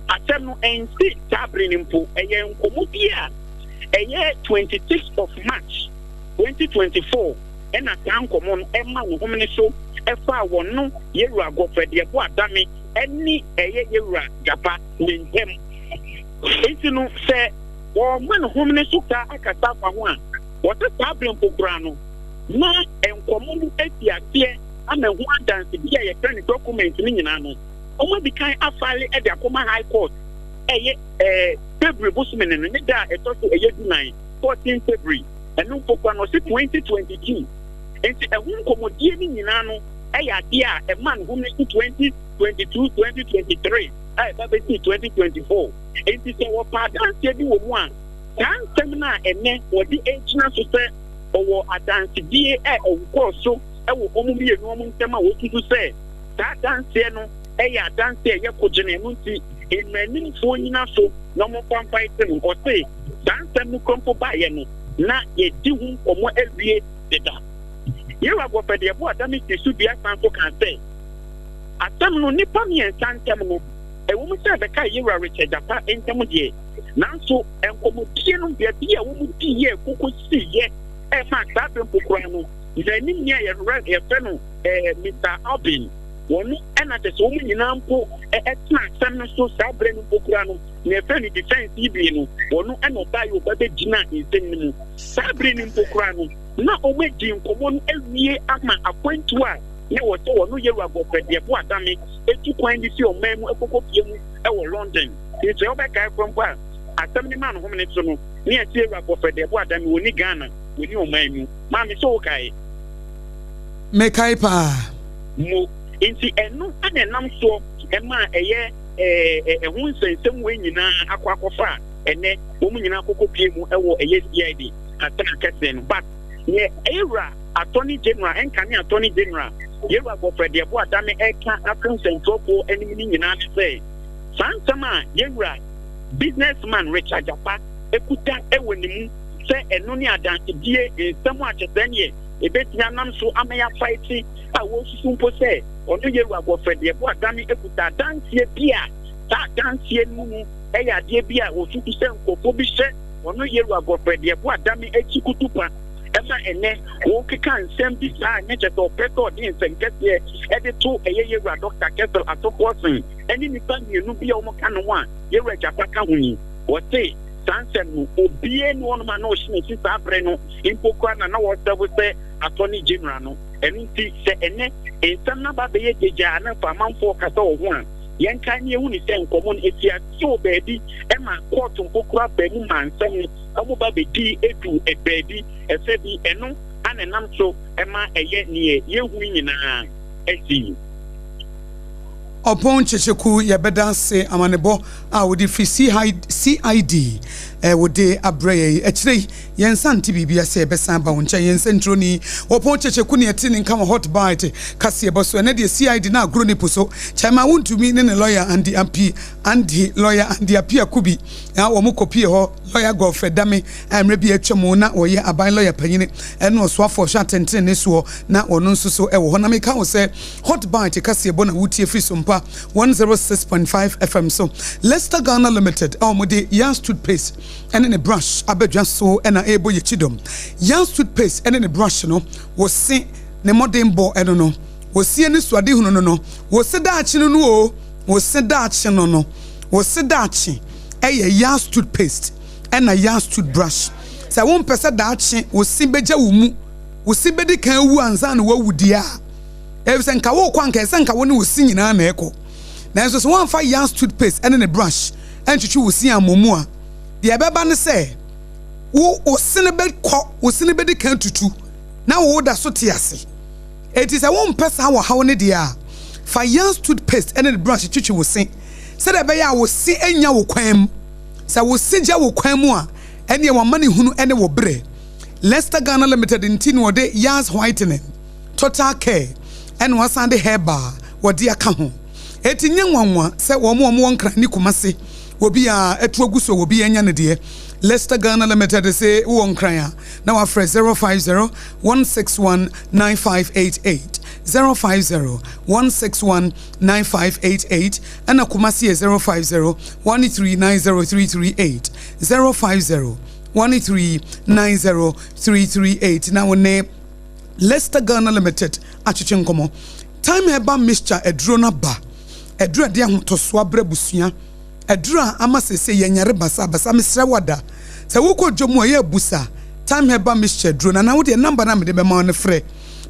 [SPEAKER 1] asɛm no ɛnsi saa bere no mpo ɛyɛ nkɔmmɔ bi a Ɛyɛ 26 of March 2024 na saa nkɔmmɔ no ɛma wo homene so ɛfaa wɔn no Yɛwura Godfred Yeboah Dame ɛne ɛyɛ Yɛwura Gyapa ne ntɛm. Enti no sɛ wɔma no homene so saa akasa afa ho a, wɔsɛ saa berɛ mpo koraa no na nkɔmmɔ no afi aseɛ ama ɛho adansedi a yɛfrɛ no document no nyinaa no wɔadi kan afile de akɔma High Court ɛyɛ ɛɛ February bosome no no ne da a ɛtɔ so ɛyɛ dunan, 14 February, ɛno mpo koraa no ɔse 2022. Nti ɛho nkɔmmɔdie no nyinaa no ɛyɛ adeɛ a ɛma no home so 2022, 2023 a ɛba bɛsii 2024. Nti sɛ wɔpɛ adanseɛ bi wɔ mu a, saa nsɛm no a ɛnɛ wɔde ɛgyina so sɛ ɔwɔ adansedie a ɛkɔɔ so wɔ wɔn mmienu wɔn ntam a wɔsusu sɛ saa adanseɛ no ɛyɛ adanseɛ a ɛyɛ kogyene, ɛno nti mmaranimfoɔ nnyina so na wɔmfa mfaete no. Ɔse saa nsɛm no kura mpo baeɛ no, na yɛadi ho nkɔmmɔ awie deda. Yehowa Gɔfɛdeɛbo Adame sii so dua san nso kaa sɛ, Asɛm no, nnipa mmiɛnsa ntam no, ɛwom sɛ ɛbɛkaa Yewura Richard Jakpa ntam deɛ, nanso nkɔmmɔdie no baabi a wɔdiiɛ kɔkɔsiiɛ ɛmaa saa berɛ mpo koraa no, mmaranimni a yɛfrɛ no Mister Albin, Wɔn na kyerɛ sɛ wɔn nyinaa mpo tena asɛm no so saa berɛ no mpo koraa no, nea yɛfrɛ no defense yi bi no, wɔn na ɔbaeɛ ɔba bɛgyinaa nsɛm no mu. Saa berɛ no mpo koraa no, na wɔadi nkɔmmɔ no awie ama akwantuo a na ɛwɔ sɛ wɔn Yewura Godfred Yeboah Dame tu kwan de fi ɔman mu kɔkɔpie mu wɔ London. Nti sɛ wobɛkae koraa mpo a, asɛm no maa no homene so no, na yɛse Yewura Godfred Yeboah Dame wɔnni Ghana, wɔnni ɔman mu. Maame, so wokae?
[SPEAKER 2] Mekae paa.
[SPEAKER 1] Mo. Enti ɛno na ɛnam soɔ maa ɛyɛ ɛho nsɛnsɛm wei nyinaa akɔ akɔfa a ɛnɛ wɔn nyinaa akɔkɔpie mu wɔ ɛyɛ CID atena kɛseɛ no. But neɛ Yɛwura Attorney General, ɛnkane Attorney General, Yɛwura Godfred Yeboah Dame ɛka ato nsɛntwerɛfoɔ anim no nyinaa ne sɛ, saa nsɛm a Yɛwura businessman Richard Jakpa kuta wɔ ne mu sɛ ɛno ne adansedie nsɛm a kyɛ sɛ neɛ ɛbɛtumi anam so ama yɛafaete a wɔresusu mpo sɛ ɔno Yeru Godfred Yeboah Dame kuta adanseɛ bi a saa adanseɛ no mu yɛ adeɛ bi a wɔsusu sɛ nkurɔfoɔ bi hyɛ ɔno Yeru Godfred Yeboah Dame akyi kutupa Ɛma ɛnnɛ wɔkeka nsɛm bi saa a na kyerɛ sɛ ɔpɛ sɛ ɔde nsɛnkɛseɛ de to ɛyɛ Yɛwura Dɔkta Kessel Ato-Forson ne nnipa mmienu bi a wɔka ne ho a Yɛwura Gyapa ka ho yi. Wɔse saa nsɛm no obiara nni hɔnom a na ɔhyɛ n'akyi saa berɛ no mpo koraa na na ɔresɛvo sɛ Attorney General no. Ɛno nti sɛ ɛnnɛ nsɛm no aba abɛyɛ gyagyaa na afei amanfoɔ rekasa wɔ ho a, yɛnkae na yɛhu no sɛ nkɔmmɔ no ɛfiri aseɛ wɔ baabi ma kɔɔto mpo koraa baa mu maa nsɛm no wɔba bɛdii duu baabi fɛ bi, ɛno na ɛnam so ma ɛyɛ neɛ yɛhu yi nyinaa asi.
[SPEAKER 2] Ɔpɔn Kyekyeku yɛbɛda ase amanebɔ a wode firi CID wode abrɛ yɛn yi. Akyire yi yɛn nsa nte biribi ase a yɛbɛsan aba wo nkyɛn. Yɛn nsɛntroni Ɔpɔn Kyekyeku ne yɛte ne nka wɔ Hot Bite kaseɛbɔ so. Ɛnɛ deɛ CID na agorɔ ni po so. Chairman Wontumi ne ne lɔya Andy Ampi Andy lɔya Andy Appiah Kubi na wɔn kɔpie hɔ. Lɔya Godfrey Dame a mmerɛ bi a atwa mu na ɔyɛ aban lɔya panyini ne ɔsoafoɔ ɔhwɛ atɛntenenee soɔ na ɔno nso so wɔ hɔ. Na meka wo sɛ Hot Bite kaseɛbɔ na wotie firi Sompa 106.5 FM so. Lester Ghana Limited a wɔde Yas Toothpaste ne ne brush aba dwa so na ɛrebɔ yɛn kyidɔm. Yas Toothpaste ne ne brush no, wo se ne mmɔdenbɔ no no, wo se anisoadehunu no no, wo se daakye no no o, wo se daakye no no, wo se daakye. Ɛyɛ Yas toothpaste ɛna Yas toothbrush. Sɛ wompɛ sɛ daakye wo se bɛgya wo mu, wo se bɛdi kan awu ansa na woawu deɛ a, efisɛ nka worekɔ a nka ɛsɛ nka wo ne wo se nyinaa na ɛkɔ. Nanso sɛ woamfa Yas toothpaste ɛne ne brush antwitwi wo se ammɔ mu a, deɛ ɛbɛba ne sɛ wo wo se no bɛkɔ, wo se no bɛdi kan atutu na wo da so te ase. Enti sɛ wompɛ saa ɔhaw no deɛ a, fa Yas toothpaste ɛne ne brush twitwi wo se. sɛdeɛ ɛbɛyɛ a wo se nnya wo kwan mu. Sɛ wo se gya wo kwan mu a, ɛnneɛ w'amanehunu ne wo berɛ. Lester Ghana Limited nti na wɔde Yaz Whitening, Total Care ɛna wɔasan de Herbal wɔde aka ho. Enti nyɛ nwanwa sɛ wɔn a wɔwɔ Nkran ne Kumasi obiara atu agu so a obiara anya ne deɛ. Lester Ghana Limited se wowɔ Nkran a na wafrɛ 050 161 9588, 050 161 9588 ɛna Kumasi yɛ 050 1390338 050 1390338 na wo ne Leicester Ghana Limited atwetwe nkɔmmɔ. Thyme Herbal Mixture aduro no aba, aduro a ɛde ahotɔsoɔ abrɛ abusua, aduro a ama seesei yɛnyare basabasa. Mesrɛ wo ada, sɛ wokɔ dwom a ɛyɛ abusa Thyme Herbal Mixture aduro no anaa wodeɛ number no a mede bɛma wo no frɛ.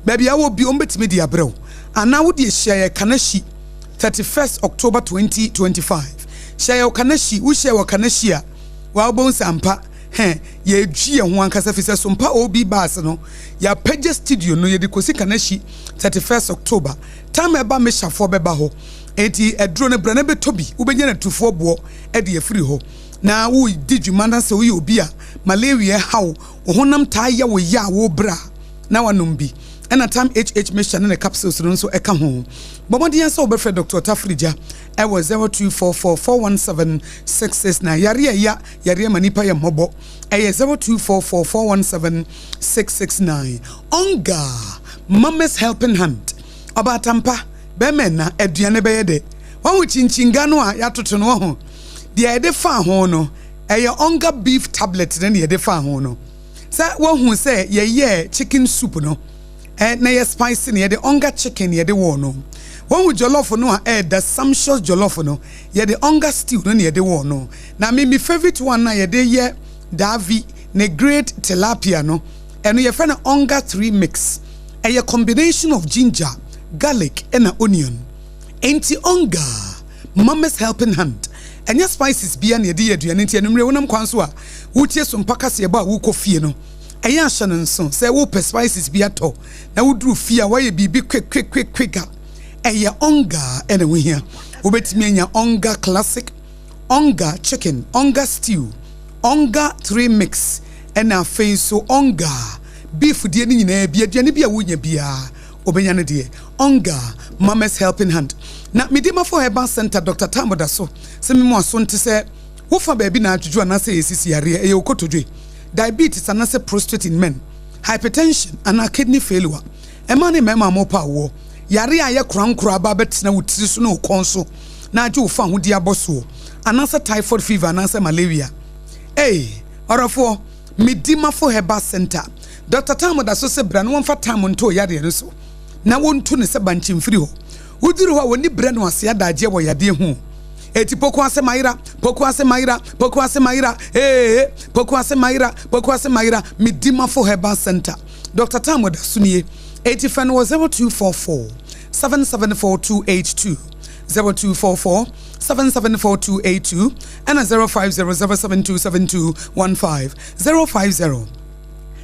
[SPEAKER 2] Baabi a wowɔ bi wɔbɛtumi de abrɛ wo anaa wode hyia yɛ Kanahyi 31st October 2025. Hyia yɛ wɔ Kanahyi, wohyia yɛ wɔ Kanahyi a, waa wobɛhu sɛ ampa hɛ yɛredwi yɛn ho ankasa firi sɛ Sompa OB Bus no yɛapagya studio no yɛde kɔsi Kanahyi 31st October. Time a ɛba Meshafoɔ bɛba hɔ enti aduro no bra na bɛtɔ bi, wobɛnya no atufoɔ boɔ de afiri hɔ na woredi dwuma na sɛ woyɛ obi a malaria ha wo, wo honam taa yɛ wo ya a worebrɛ a, na wanom bi. Ɛna Tam HH mixture ne ne capsules no nso ka ho. Bɔ mmɔden ara sɛ wobɛfrɛ Dɔkta Otafirigya wɔ 0244 417 669. Yareɛ a ɛya yareɛ ma nnipa yɛ mmɔbɔ. Ɛyɛ 0244 417 669. Onga, Mama's Helping Hand. Ɔbaatampa, bɛrima ɛna, aduane bɛyɛ dɛ. Wahu kyinkyinnga no a yɛatoto no, wahu? Deɛ yɛde faa ho no, ɛyɛ Onga beef tablet no na yɛde faa ho no. Sɛ woahu sɛ yɛyɛɛ chicken soup no eh, na yɛ spice no, yɛde onga chicken na yɛde wɔɔ no. Woahu jollof no a ɛɛda, sumptuous jollof no, yɛde onga stew no na yɛde wɔɔ no. Na me me favourite one no a yɛde yɛ daavi ne grilled tilapia no, ɛno yɛfrɛ no onga 3 mix. Ɛyɛ combination of ginger, garlic ɛna onion. Enti onga, mama's helping hand. Ɛnyɛ spices biara na yɛde yɛ aduane nti anwummere wonam kwan so a woretie Sompa kaseɛbɔ a worekɔ fie no, ɛyɛ a hyɛ no nso sɛ worepɛ spices bi atɔ na woduru fie a woayɛ biribi quick quick quick quick a, ɛyɛ Onga na wohia. Wobɛtumi anya Onga Classic, Onga Chicken, Onga Stew, Onga 3 Mix ɛna afei nso Onga Beef deɛ no nyinaa bi. Aduane bi a wonya biara wobɛnya no deɛ Onga Mama's Helping Hand. Na Medimafo Herbal Centre Doctor Tam da so sɛ me mu aso nte sɛ Wofa baabi na adwodwo anaasɛ ɛyɛ sisi yareɛ, ɛyɛ wo kotodwe, diabetes anaasɛ prostrate in men, hypertension anaa kidney failure, mmaa ne mmarima a wɔrepɛ awoɔ, yareɛ a ɛyɛ korankora aba abɛtena wo tiri so ne wo kɔn so na agye wo fahodie abɔ soɔ, anaasɛ typhoid fever anaasɛ malaria. Ei, ɔdɔfoɔ, Medimafo Herbal Centre. Dɔkta Tam da so se bra na wɔmfa Tam nto wo yadeɛ no so na wɔntu no sɛ bankye mfiri hɔ. Woduru hɔ a wɔnni brɛ no ase adagyeɛ wɔ yadeɛ ho o. Eti Pokuase mayera, Pokuase mayera, Pokuase mayera, ee, Pokuase mayera, Pokuase mayera, Medimafo Herbal Centre. Dɔkta Tam da so nie. Eti frɛ no wɔ 0244 774 282, 0244 774 282 ɛna 050 072 7215, 050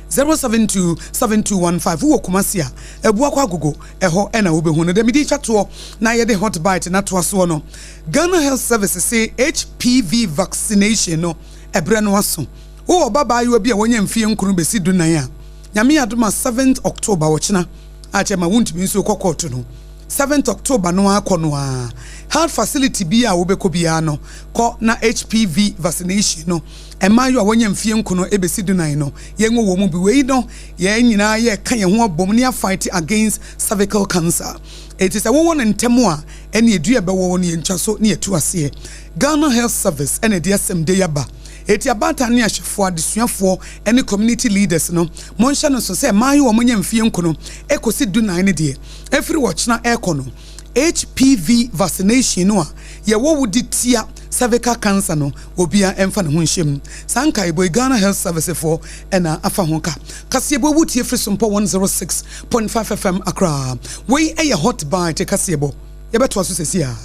[SPEAKER 2] 072 7215. Wowɔ Kumasi a, Abuakwa Agogo, ɛhɔ na wobɛhu no. Deɛ mede retwa toɔ na yɛde Hot Bite no atoa soɔ no, Ghana Health Service se HPV vaccination no, ɛberɛ no aso. Wowɔ ɔba baayewa bi a wanya mfeɛ nkron bɛsi dunan a, Nyame adom a seventh October ɔkyena a kyɛ ma wontumi nso kɔ kɔɔto no seventh October no ara kɔ no ara health facility biara a wobɛkɔ biara no kɔ na HPV vaccination no mmaayewa a wɔanya mfeɛ nkono ɛbɛsi dunan no yɛnwɔ wɔn mu bi wei no yɛn nyinaa yɛka yɛn ho abom ne afight against cervical cancer enti sɛ wowɔ no ntɛm a ɛne dua ɛbɛwɔ wo no yɛntwa so ne yɛtu aseɛ Ghana Health Service ɛna ɛde asɛm de aba. Enti abaatan ne ahwɛfoɔ, adesuafoɔ ne community leaders no, monhyɛ no nso sɛ mmaayewa a wɔanya mfeɛ nkono kɔsi dunan no deɛ, ɛfiri ɔkyena rekɔ no, HPV vaccination no a yɛwɔ wo de tia cervical cancer no, obiara mfa ne ho nhyɛ mu. Saa nkaebɔ yi, Ghana Health Service foɔ na afa ho ka. Kaseɛbɔ wotie firi Sompɔ 106.5 FM Accra. Wei yɛ Hot Bite kaseɛbɔ. Yɛbɛtoa so seesei ara.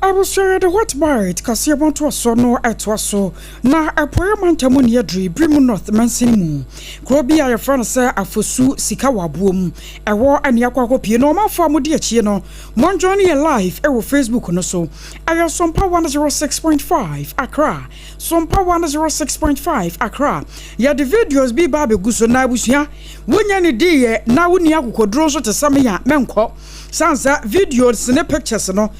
[SPEAKER 4] Abusua yɛde Hot Bite kaseɛbɔ ntoasoɔ no ɛtoa so na Apueeɛ mantam mu ne aduru Birim North mansini mu kuro bi a yɛfrɛ no sɛ Afosu Sika wɔ aboɔ mu ɛhɔ ɛne akɔ akɔpie na ɔmanfoɔ a modi akyie no Mon join yɛ live ɛwɔ Facebook no so ɛyɛ Sompa 106.5 Accra Sompa 106.5 Accra Yɛde videos bi ba abɛgu so na abusua wonya ne diiɛ na wonni akokoduro nso te sɛ me a mɛnkɔ sane sɛ videos ne pictures no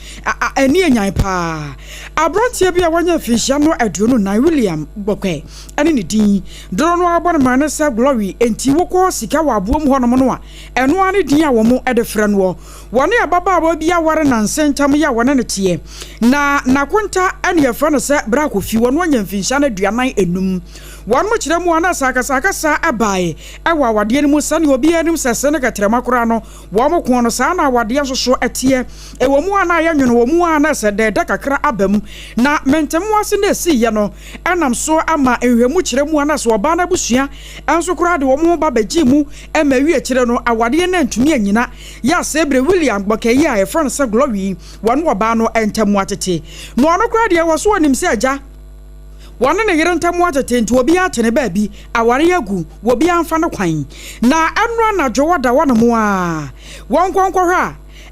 [SPEAKER 4] ani anyan paa Aberanteɛ bi a wanya mfinhyia no 24 William Bɔkɛ ɛne ne din dodoɔ no ara bɔ no mmarane sɛ Glory enti wokɔ sika wɔ aboɔ mu hɔnom no a ɛno ara ne din a wɔn de frɛ noɔ Wɔne ababaawa bi aware nnansa ntam yi a wɔne no teɛ, na n'akonta ne yɛfrɛ no sɛ Bra Kofi, wɔn anya mfinhyia no 45. Wɔn kyerɛ mu a na sakasakasa bae wɔ awadeɛ no mu sɛdeɛ obiara nim sɛ se ne kɛtrɛma koraa no wɔn ko no saa na awadeɛ nso so teɛ. Ɛwɔ mu a na ayɛ nwono wɔ mu a na sɛ dɛɛdɛ kakra aba mu na mentemoase na ɛsiiɛ no nam so ama nhwɛmu kyerɛ mu a na sɛ ɔbaa no abusua nso koraa de wɔn ho ba bɛgyee mu ma ɛwie akyire no awadeɛ no antumi anyina. Yɛ a sɛ bere William Gbɔkɛ yi a yɛfrɛ no sɛ Glory yi, wɔne ɔbaa no ntam atete. Na ɔno koraa deɛ, wɔ so ɔnim sɛ agya, wɔne ne yere ntam atete nti obiara te ne baabi, aware agu, obiara mfa no kwan. Na ɛno anadwo wɔda hɔnom a, wɔnkɔ nkɔhwɛ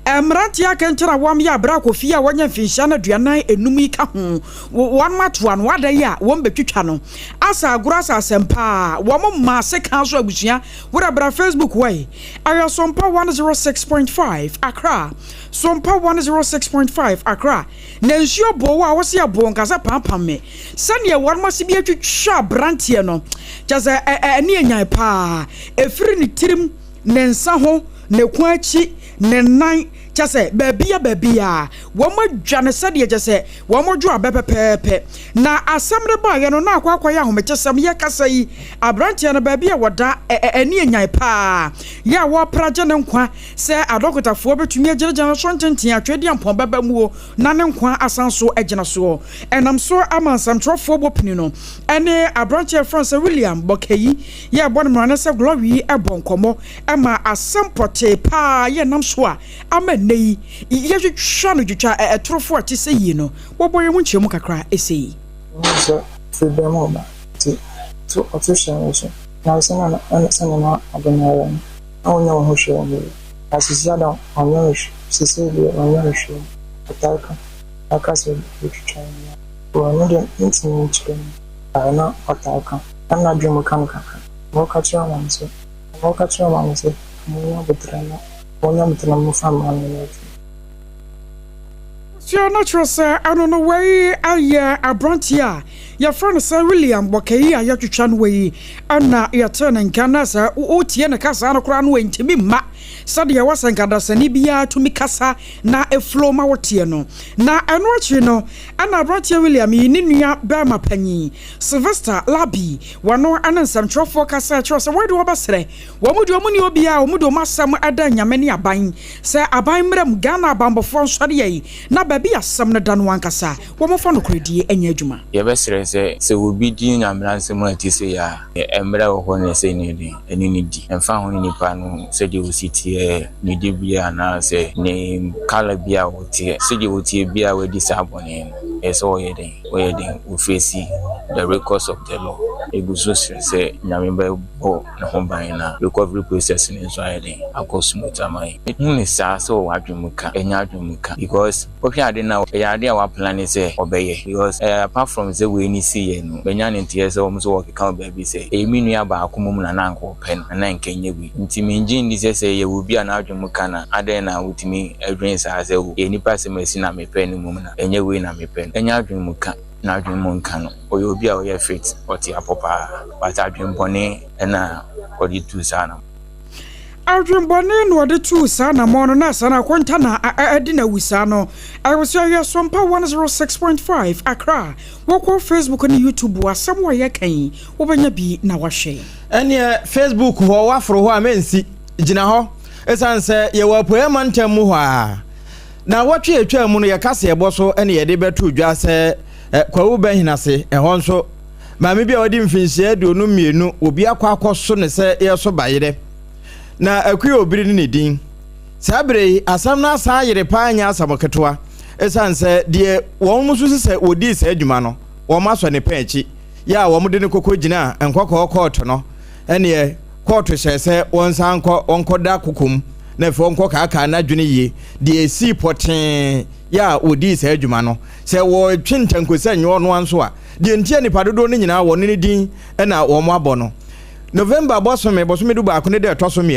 [SPEAKER 4] a, mmeranteɛ akɛntɛn a wɔyɛ abrɛ akɔ fie a wɔanya mfinhyia no 45 yi ka ho, wɔn ato ano ada yi a wɔbɛtwitwa no asa agorɔ asa asɛmpa a wɔn mmaa sekan so abusua Wura bra Facebook wai. Ɛyɛ Sompa 106.5 Accra Sompa 106.5 Accra Na nsuo boo wo a wose ɛboo nka sɛ paapam me Sɛdeɛ wɔnom ase bi atwitwa abranteɛ no Kyɛ sɛ ɛ ɛ ɛne anyan paa Ɛfiri ne tirim, ne nsa ho, ne kɔn akyi, ne nan Kyɛ sɛ baabia baabia Wɔn adwa no sɛdeɛ kyɛ sɛ wɔn dwo abɛ pɛpɛɛpɛ. Na asɛm no baeɛ no, na akɔ akɔyɛ ahometesɛm. Yɛkasa yi, aberanteɛ no, baabi a wɔda, ɛ, ɛ, ani anyan paa. Yɛ a wɔrepra agye ne nkwa sɛ adɔkotafoɔ bɛtumi agyinagyina no so ntenten atwedeampɔn bɛba muo na ne nkwa asan so agyina soɔ. Ɛnam so ama nsɛmtwerɛfoɔ bɔ pini no ne aberanteɛ a yɛfrɛ no sɛ William Bɔkɛyi yɛ ɛbɔ no mmara ne sɛ Glory bɔ nkɔmmɔ ma asɛm pɔtee paa yɛ nam so a ama nnɛ yi yɛtwitwa no twitwa ɛtorofo a ɛte sɛ yie no, wɔbɔ yɛn ho nkyerɛmu kakra sei.
[SPEAKER 5] Wohu sɛ firi berɛ mu reba nti, to ɔto hyɛn wo so. Nanso na na sɛdeɛ na ade no ayɛ no, na wonyɛ wo ho hwee wɔ baabi. Na seesei ada ɔnyɛ me hwee, seesei deɛ ɔnyɛ me hwee. Ɔtaa ka, ɔtaa ka sɛ ɔbɛtwitwa me nan. O, ɛno deɛ mentumi nkyerɛ mu, but na ɔtaa ka. Na n'adwene mu ka no kakra. Na ɔka kyerɛ maame sɛ, na ɔka kyerɛ maame sɛ, Monnya aboterɛ na Wɔnyɛ me tena mu fa mma me no adwuma.
[SPEAKER 4] Abusua no kyerɛ sɛ ɛno no wei ayɛ aberanteɛ a yɛfrɛ no sɛ William Bɔkɛyi a yɛatwitwa no wei na yɛtee ne nka na sɛ wotie ne kasaa no koraa no ɛntumi mma. Sɛdeɛ ɛwɔ sɛ nka dasani biara tumi kasa na ɛflow ma woteɛ no. Na ɛno akyiri no, ɛna aberanteɛ William yi ne nua barima panyin, Sylvester Larbi, wɔno ne nsɛmtwerɛfoɔ kasa kyerɛ sɛ wɔn de wɔbɛsrɛ wɔn deɛ wɔn ni obiara a wɔn de wɔn asɛm da Nyame ne aban sɛ aban mmra mu, Ghana abanbɔfoɔ nsɔre yɛn na baabi asɛm no da no ankasa wɔmfa nokorɛdie nyɛ adwuma.
[SPEAKER 6] Yɛbɛsrɛ sɛ, sɛ obi di Nyame asɛm a ɛte sei a, mmara wɔ hɔ na ɛsɛ ne den ɛne ne di. Ɛmfa ho ne nipa no sɛdeɛ ɔsi teɛ, ne dibea anaasɛ ne colour bi a ɔteɛ, sɛdeɛ ɔteɛ biara a wadi saa bɔne no, ɛyɛ sɛ ɔyɛ den, ɔyɛ den, ɔface the recourse of the law. Ɛgu so srɛ sɛ Nyame bɛbɔ ne ho ban na recovery process no nso ayɛ den akɔ smooth ama yɛn. Mehu ne saa sɛ ɔwɔ adwene mu ka, ɛnyɛ adwene mu ka because wohwɛ ade no a, ɛyɛ ade a waplan sɛ ɔbɛyɛ because apart from sɛ wei ne siiɛ no, manya ne nteɛ sɛ wɔn nso wɔkeka wɔ baabi sɛ ɛyɛ me nua baako mmom na na anka ɔpɛ no na na anka ɛnyɛ wei. Nti mengye nni sɛ sɛ ɛyɛ obi a n'adwene mu ka no a, adɛn na wotumi dwene saa sɛ o, ɛyɛ nipa asɛm asi na mepɛ no mmom na ɛnyɛ wei na mepɛ no. Ɛnyɛ adwene mu ka, n'adwene mu nka no. Ɔyɛ obi a ɔyɛ fit, ɔte apɔ paa but adwene bɔne na ɔde tuu saa anamɔn.
[SPEAKER 4] Adwemmɔne na ɔde tuu saa anammɔn no na saa no akonta na adi no awu saa no. Ɛwɔ yɛ Sompa 106.5 Accra. Wokɔ Facebook ne YouTube asɛm a yɛka yi wobɛnya bi na wahwɛ.
[SPEAKER 7] Ɛneɛ Facebook hɔ woaforo hɔ a mɛnsi, gyina hɔ ɛsiane sɛ yɛwɔ apueɛ mantam mu hɔ a. Na wɔtwe atwaa mu no yɛ kaseɛbɔ so ne yɛde bɛto dwa sɛ Kwawu Bɛhenase ɛhɔ nso maame bi a wadi mfinhyia 52 obi akɔ akɔso ne sɛ yɛso bayerɛ na Akua Obiri ne ne din. Saa bere yi asɛm no asan ayere paa nyɛ asɛm ketewa ɛsiane sɛ deɛ wɔn nso si sɛ wɔdii saa adwuma no wɔn asɔ ne pɛn akyi yɛ a wɔn de no kɔkɔ gyina nkɔkɔɔ kɔɔto no ɛneɛ kɔɔto hyɛ sɛ wɔn nsan nkɔ wɔnkɔda kokom na afei wɔnkɔ kaakaa n'adwene yie deɛ esii pɔtee yɛ a wɔdii saa adwuma no sɛ wɔtwe ntanko sɛ nyɛ ɔno nso a deɛ nti a nipa dodoɔ no nyinaa wɔne ne din na wɔn abɔ no. November bɔsome bɔsome 11 ne deɛ ɛtɔ so 3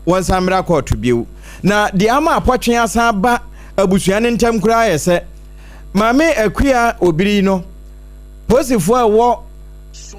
[SPEAKER 7] wɔn san mmra kɔɔto bio. Na deɛ ama apɔtwe asan ba abusua no ntam koraa yɛ sɛ maame Akua Obiri no polisifoɔ a ɛwɔ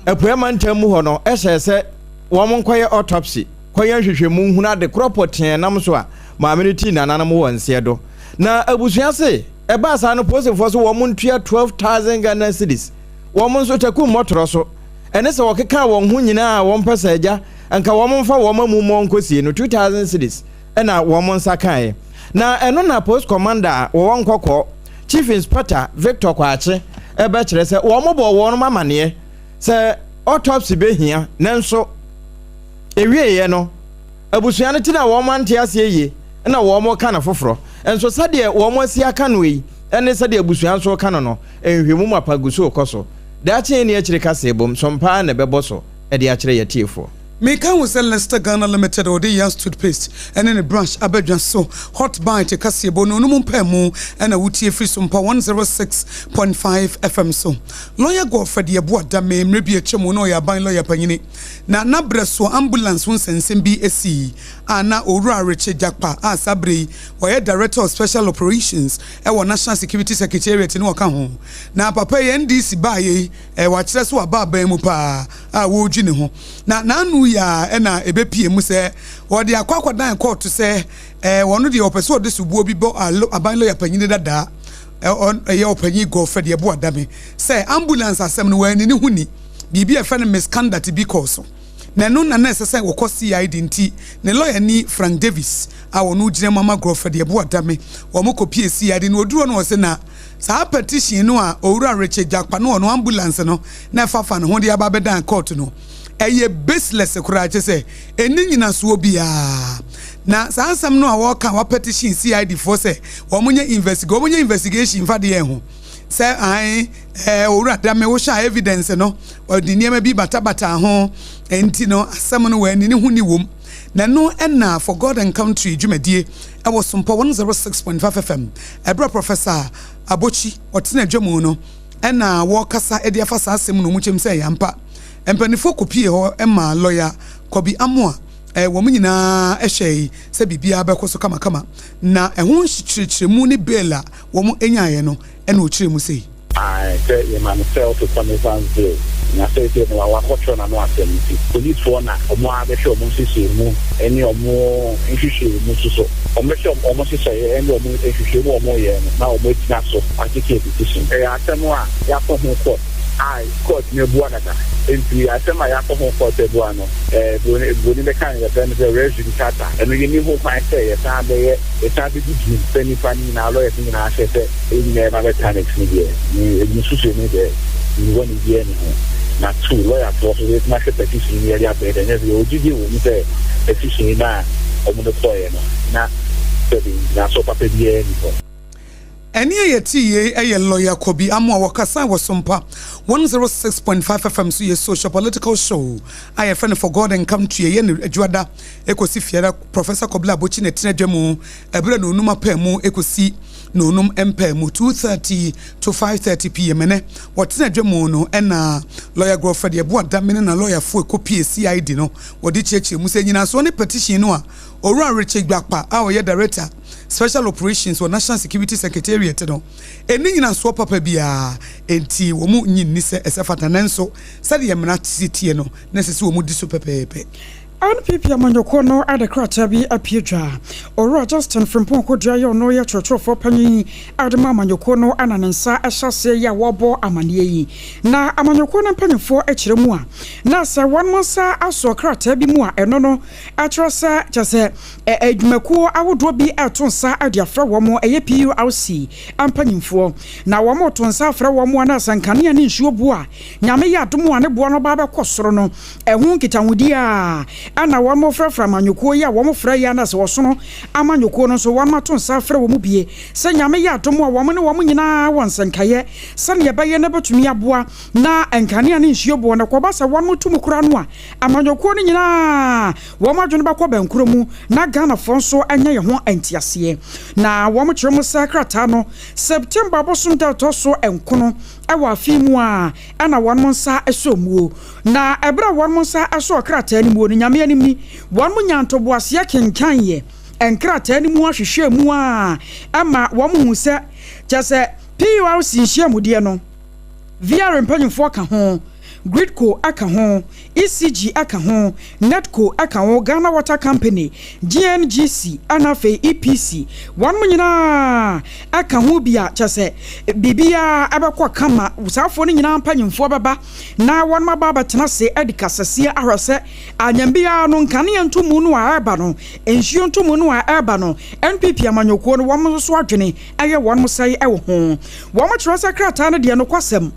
[SPEAKER 7] Apueɛ mantam mu hɔ no hyɛ sɛ wɔn nkɔyɛ autopsy kɔyɛ nhwehwɛmu nhunu ade korɔ pɔtee nam so a maame no tii nananom wɔ nseɛ do. Na abusua se ɛbaa saa no polisifoɔ so wɔn ntua 12,000 Ghana cedis wɔn nso takum mmɔtorɔ so ɛne sɛ wɔkeka wɔn ho nyinaa a wɔn pɛ sɛ agya nka wɔn mfa wɔn amu mmɔ nkɔsie no 2,000 cedis ɛna wɔn nsa kaeɛ. Na ɛno na post commander a wɔwɔ Nkɔkɔɔ, Chief Inspector Victor Kwakye ɛbɛkyerɛ sɛ wɔn bɔ wɔn amaneɛ sɛ autopsy bɛhia, nanso ewieɛ no abusua no ti na wɔn ante aseɛ yie na wɔn ka no foforɔ. Nso sɛdeɛ wɔn asi aka no yi ɛne sɛdeɛ abusua nso ka no no, nhwɛmu mapa gu so rekɔ so. Daakye ni akyire kaseɛ bom so mpaa na ɛbɛbɔ so de akyerɛ yɛtiefoɔ.
[SPEAKER 2] Meka ho sɛ Lester Ghana Limited a ɔde Yas Toothpaste ne ne brush aba dwa so, Hot Bite kaseɛbɔ no, no mu mpaemu na wotie firi Sompa 106.5 FM so. Lɔya Godfred Yeboah Dame, mmerɛ bi atwa mu na ɔyɛ aban lɔya panyini, na n'abrɛ so ambulance ho nsɛnsɛm bi sii a na Owura Richard Jakpa a saa berɛ yi ɔyɛ Director of Special Operations wɔ National Security Secretariat no ɔka ho. Na papa yi NDC baeɛ yi, wakyerɛ sɛ waba aban mu paa a wɔredwi ne ho. Na n'ano yi a ɛna ɛbɛpie mu sɛ wɔde akɔ akɔdan kɔɔto sɛ wɔn deɛ wɔpɛ sɛ wɔde soboɔ bi bɔ aban lɔya panyin dadaa ɛyɛ ɔpanyin Godfred Yeboah Dame sɛ ambulance asɛm no wɔanni ne ho ni, biribi a ɛfɛ no misconduct bi kɔɔ so na ɛno na na ɛsɛ sɛ wɔkɔ CID nti ne lɔya ni Frank Davis a wɔn gyina mu ama Godfred Yeboah Dame wɔn kɔpie CID na oduro no ɔsɛ na saa petition no a owura Richard Jakpa no ɔno ambulance no na ɛfafa ne ho de aba abɛdan court no ɛyɛ baseless koraa kyɛ sɛ ɛni nyinasoɔ biara. Na saa asɛm no a wɔka wa petition CID foɔ sɛ wɔn nyɛ investigate, wɔn nyɛ investigation fa deɛ ho sɛ ae owura Dame wohyɛ a evidence no ɔde nneɛma bi batabata ho nti no asɛm no wɔani ne ho ni wom. Na ɛno ɛna For God and Country dwumadie ɛwɔ Sompa 106.5 FM ɛberɛ Professor Abokyi ɔtena adwamu no ɛna wɔkasa de afa saa asɛm no mu kyɛm sɛ ɛyɛ ampa. Mpanimfoɔ kɔpie hɔ ma lɔya Kɔbi Amoa wɔn nyinaa hyɛ sɛ biribiara bɛkɔ so kamakama na ɛho nkyerɛkyerɛmu ne bail a wɔn nyaeɛ no ɛna ɔkyerɛ mu sei.
[SPEAKER 1] Ae, sɛ yɛma no cell to connivance bail, na seesei no wakɔtwerɛ n'ano asɛm nti, polisfoɔ na wɔn ara bɛhwɛ wɔn nhyehyɛɛ mu ne wɔn nhwehwɛɛ mu nso so. Wɔbɛhwɛ wɔn nhyehyɛeɛ ne wɔn nhwehwɛmu a wɔyɛɛ no na wɔagyina so atake a decision. Ɛyɛ asɛm a yɛakɔ ho court a court no abua dada. Enti asɛm a yɛakɔ ho court abua no, buroni buroni bɛka no yɛfrɛ no sɛ res judicata. Ɛno yɛnni ho kwan sɛ yɛsan bɛyɛ, yɛsan bɛdi dwuma sɛ nnipa no nyinaa, lawyers no nyinaa hwɛ sɛ Eyi nyinaa ɛba bɛtaa n'akyi no deɛ, me nsusuiɛ ne sɛ bɔne biara nni ho. Na two, lɔyafoɔ nso yɛtumi ahwɛ petition yi yɛde abɛn dɛ, nyɛ sɛ yɛwɔ gyidie wɔ mu sɛ petition yi no a wɔde kɔeɛ no, na sɛbe ngyinasoɔ papa biara nni hɔ.
[SPEAKER 2] Ɛnne a yɛtee yei yɛ Lɔya Kobi Amoah wɔkasae wɔ Sompa 106.5 FM so yɛ Socio Political Show a yɛfrɛ no For God and Country ɛyɛ no Adwuada ɛkɔsi Fiada Professor Kobla Abokyi na ɛtena dwa mu ɛberɛ a nonum apaa mu ɛkɔsi nonum mpaa mu 2:30 to 5:30 pm Ɛnɛ wɔtena dwa mu no ɛna Lɔya Godfred Yeboah Dame ne na lɔyafoɔ ɛkɔpie CID no wɔde kyerɛkyerɛ mu sɛ nyinasoɔ ne petition no a Owura Richard Gbakpa a ɔyɛ Director, Special Operations wɔ National Security Secretariat no, ɛnni nyinasoɔ papa biara, enti wɔn nnye nni sɛ ɛsɛ fata, nanso sɛdeɛ mmara si teɛ no, na ɛsɛ sɛ wɔn di so pɛpɛɛpɛ.
[SPEAKER 4] NPP amanyɔkuo no de krataa bi apue dwa. Owura Justin Frimpong Kodua yɛ ɔno yɛ kyerɛkyerɛfoɔ panyin de ma amanyɔkuo no na ne nsa hyɛ aseɛ yi a wɔrebɔ amaneɛ yi. Na amanyɔkuo no mpanimfoɔ kyerɛ mu a, na sɛ wɔn nsa asɔ krataa bi mu a ɛno no Ɛkyerɛ sɛ, kyerɛ sɛ, adwumakuo ahodoɔ bi reto nsa de afrɛ wɔn, ɛyɛ PURC mpanyinfoɔ, na wɔn reto nsa afrɛ wɔn a na sɛ nkanea ne nsuo boɔ a Nyame yɛ adom a ne boɔ no ba bɛkɔ soro no, ɛho nkitahodie a ɛna wɔn refrɛfrɛ amanyɔkuo yi a wɔn frɛ yɛ a na sɛ ɔsono amanyɔkuo no nso wɔn ato nsa afrɛ wɔn bie sɛ Nyame yɛ adom a wɔn ne wɔn nyinaa wɔ nsɛnkaeɛ sɛdeɛ ɛbɛyɛ na ɛbɛtumi aboa na nkanea ne nsuo boɔ no kɔba sɛ wɔn to mu koraa no a Amanyɔkuo no nyinaa wɔn adwene bɛkɔ bɛnkorɔ mu na Ghanafoɔ nso anya yɛn ho nteaseɛ. Na wɔn kyerɛ mu sɛ krataa no September abosom da ɛtɔ so nkono wɔ afe yi mu a ɛna wɔn nsa sɔɔ muo. Na ɛberɛ a wɔn nsa sɔɔ krataa no muo no Nyame anim ni wɔn nyaa ntoboaseɛ kenkaneɛ nkrataa no mu ahwehwɛɛ mu a ɛma wɔn huu sɛ kyerɛ sɛ PURC nhyiamudeɛ no VR mpanyinfoɔ ka ho, Gridco ka ho, ECG ka ho, Nedco ka ho, Ghana Water Company, GNGC, ɛna afei EPC. Wɔnom nyinaa ka ho bi a kyerɛ sɛ biribiara bɛkɔ kama. Saa afoɔ no nyinaa mpanyinfoɔ bɛba na wɔnom aba abɛtena ase adi kasasie ahwɛ sɛ anyam biara no nkanea ntomu no a ɛreba no, nsuo ntomu no a ɛreba no, NPP amanyɔkuo no wɔnom nso so adwene ɛyɛ wɔnom sɛe wɔ ho. Wɔkyerɛ sɛ krataa no deɛ nokwasɛm,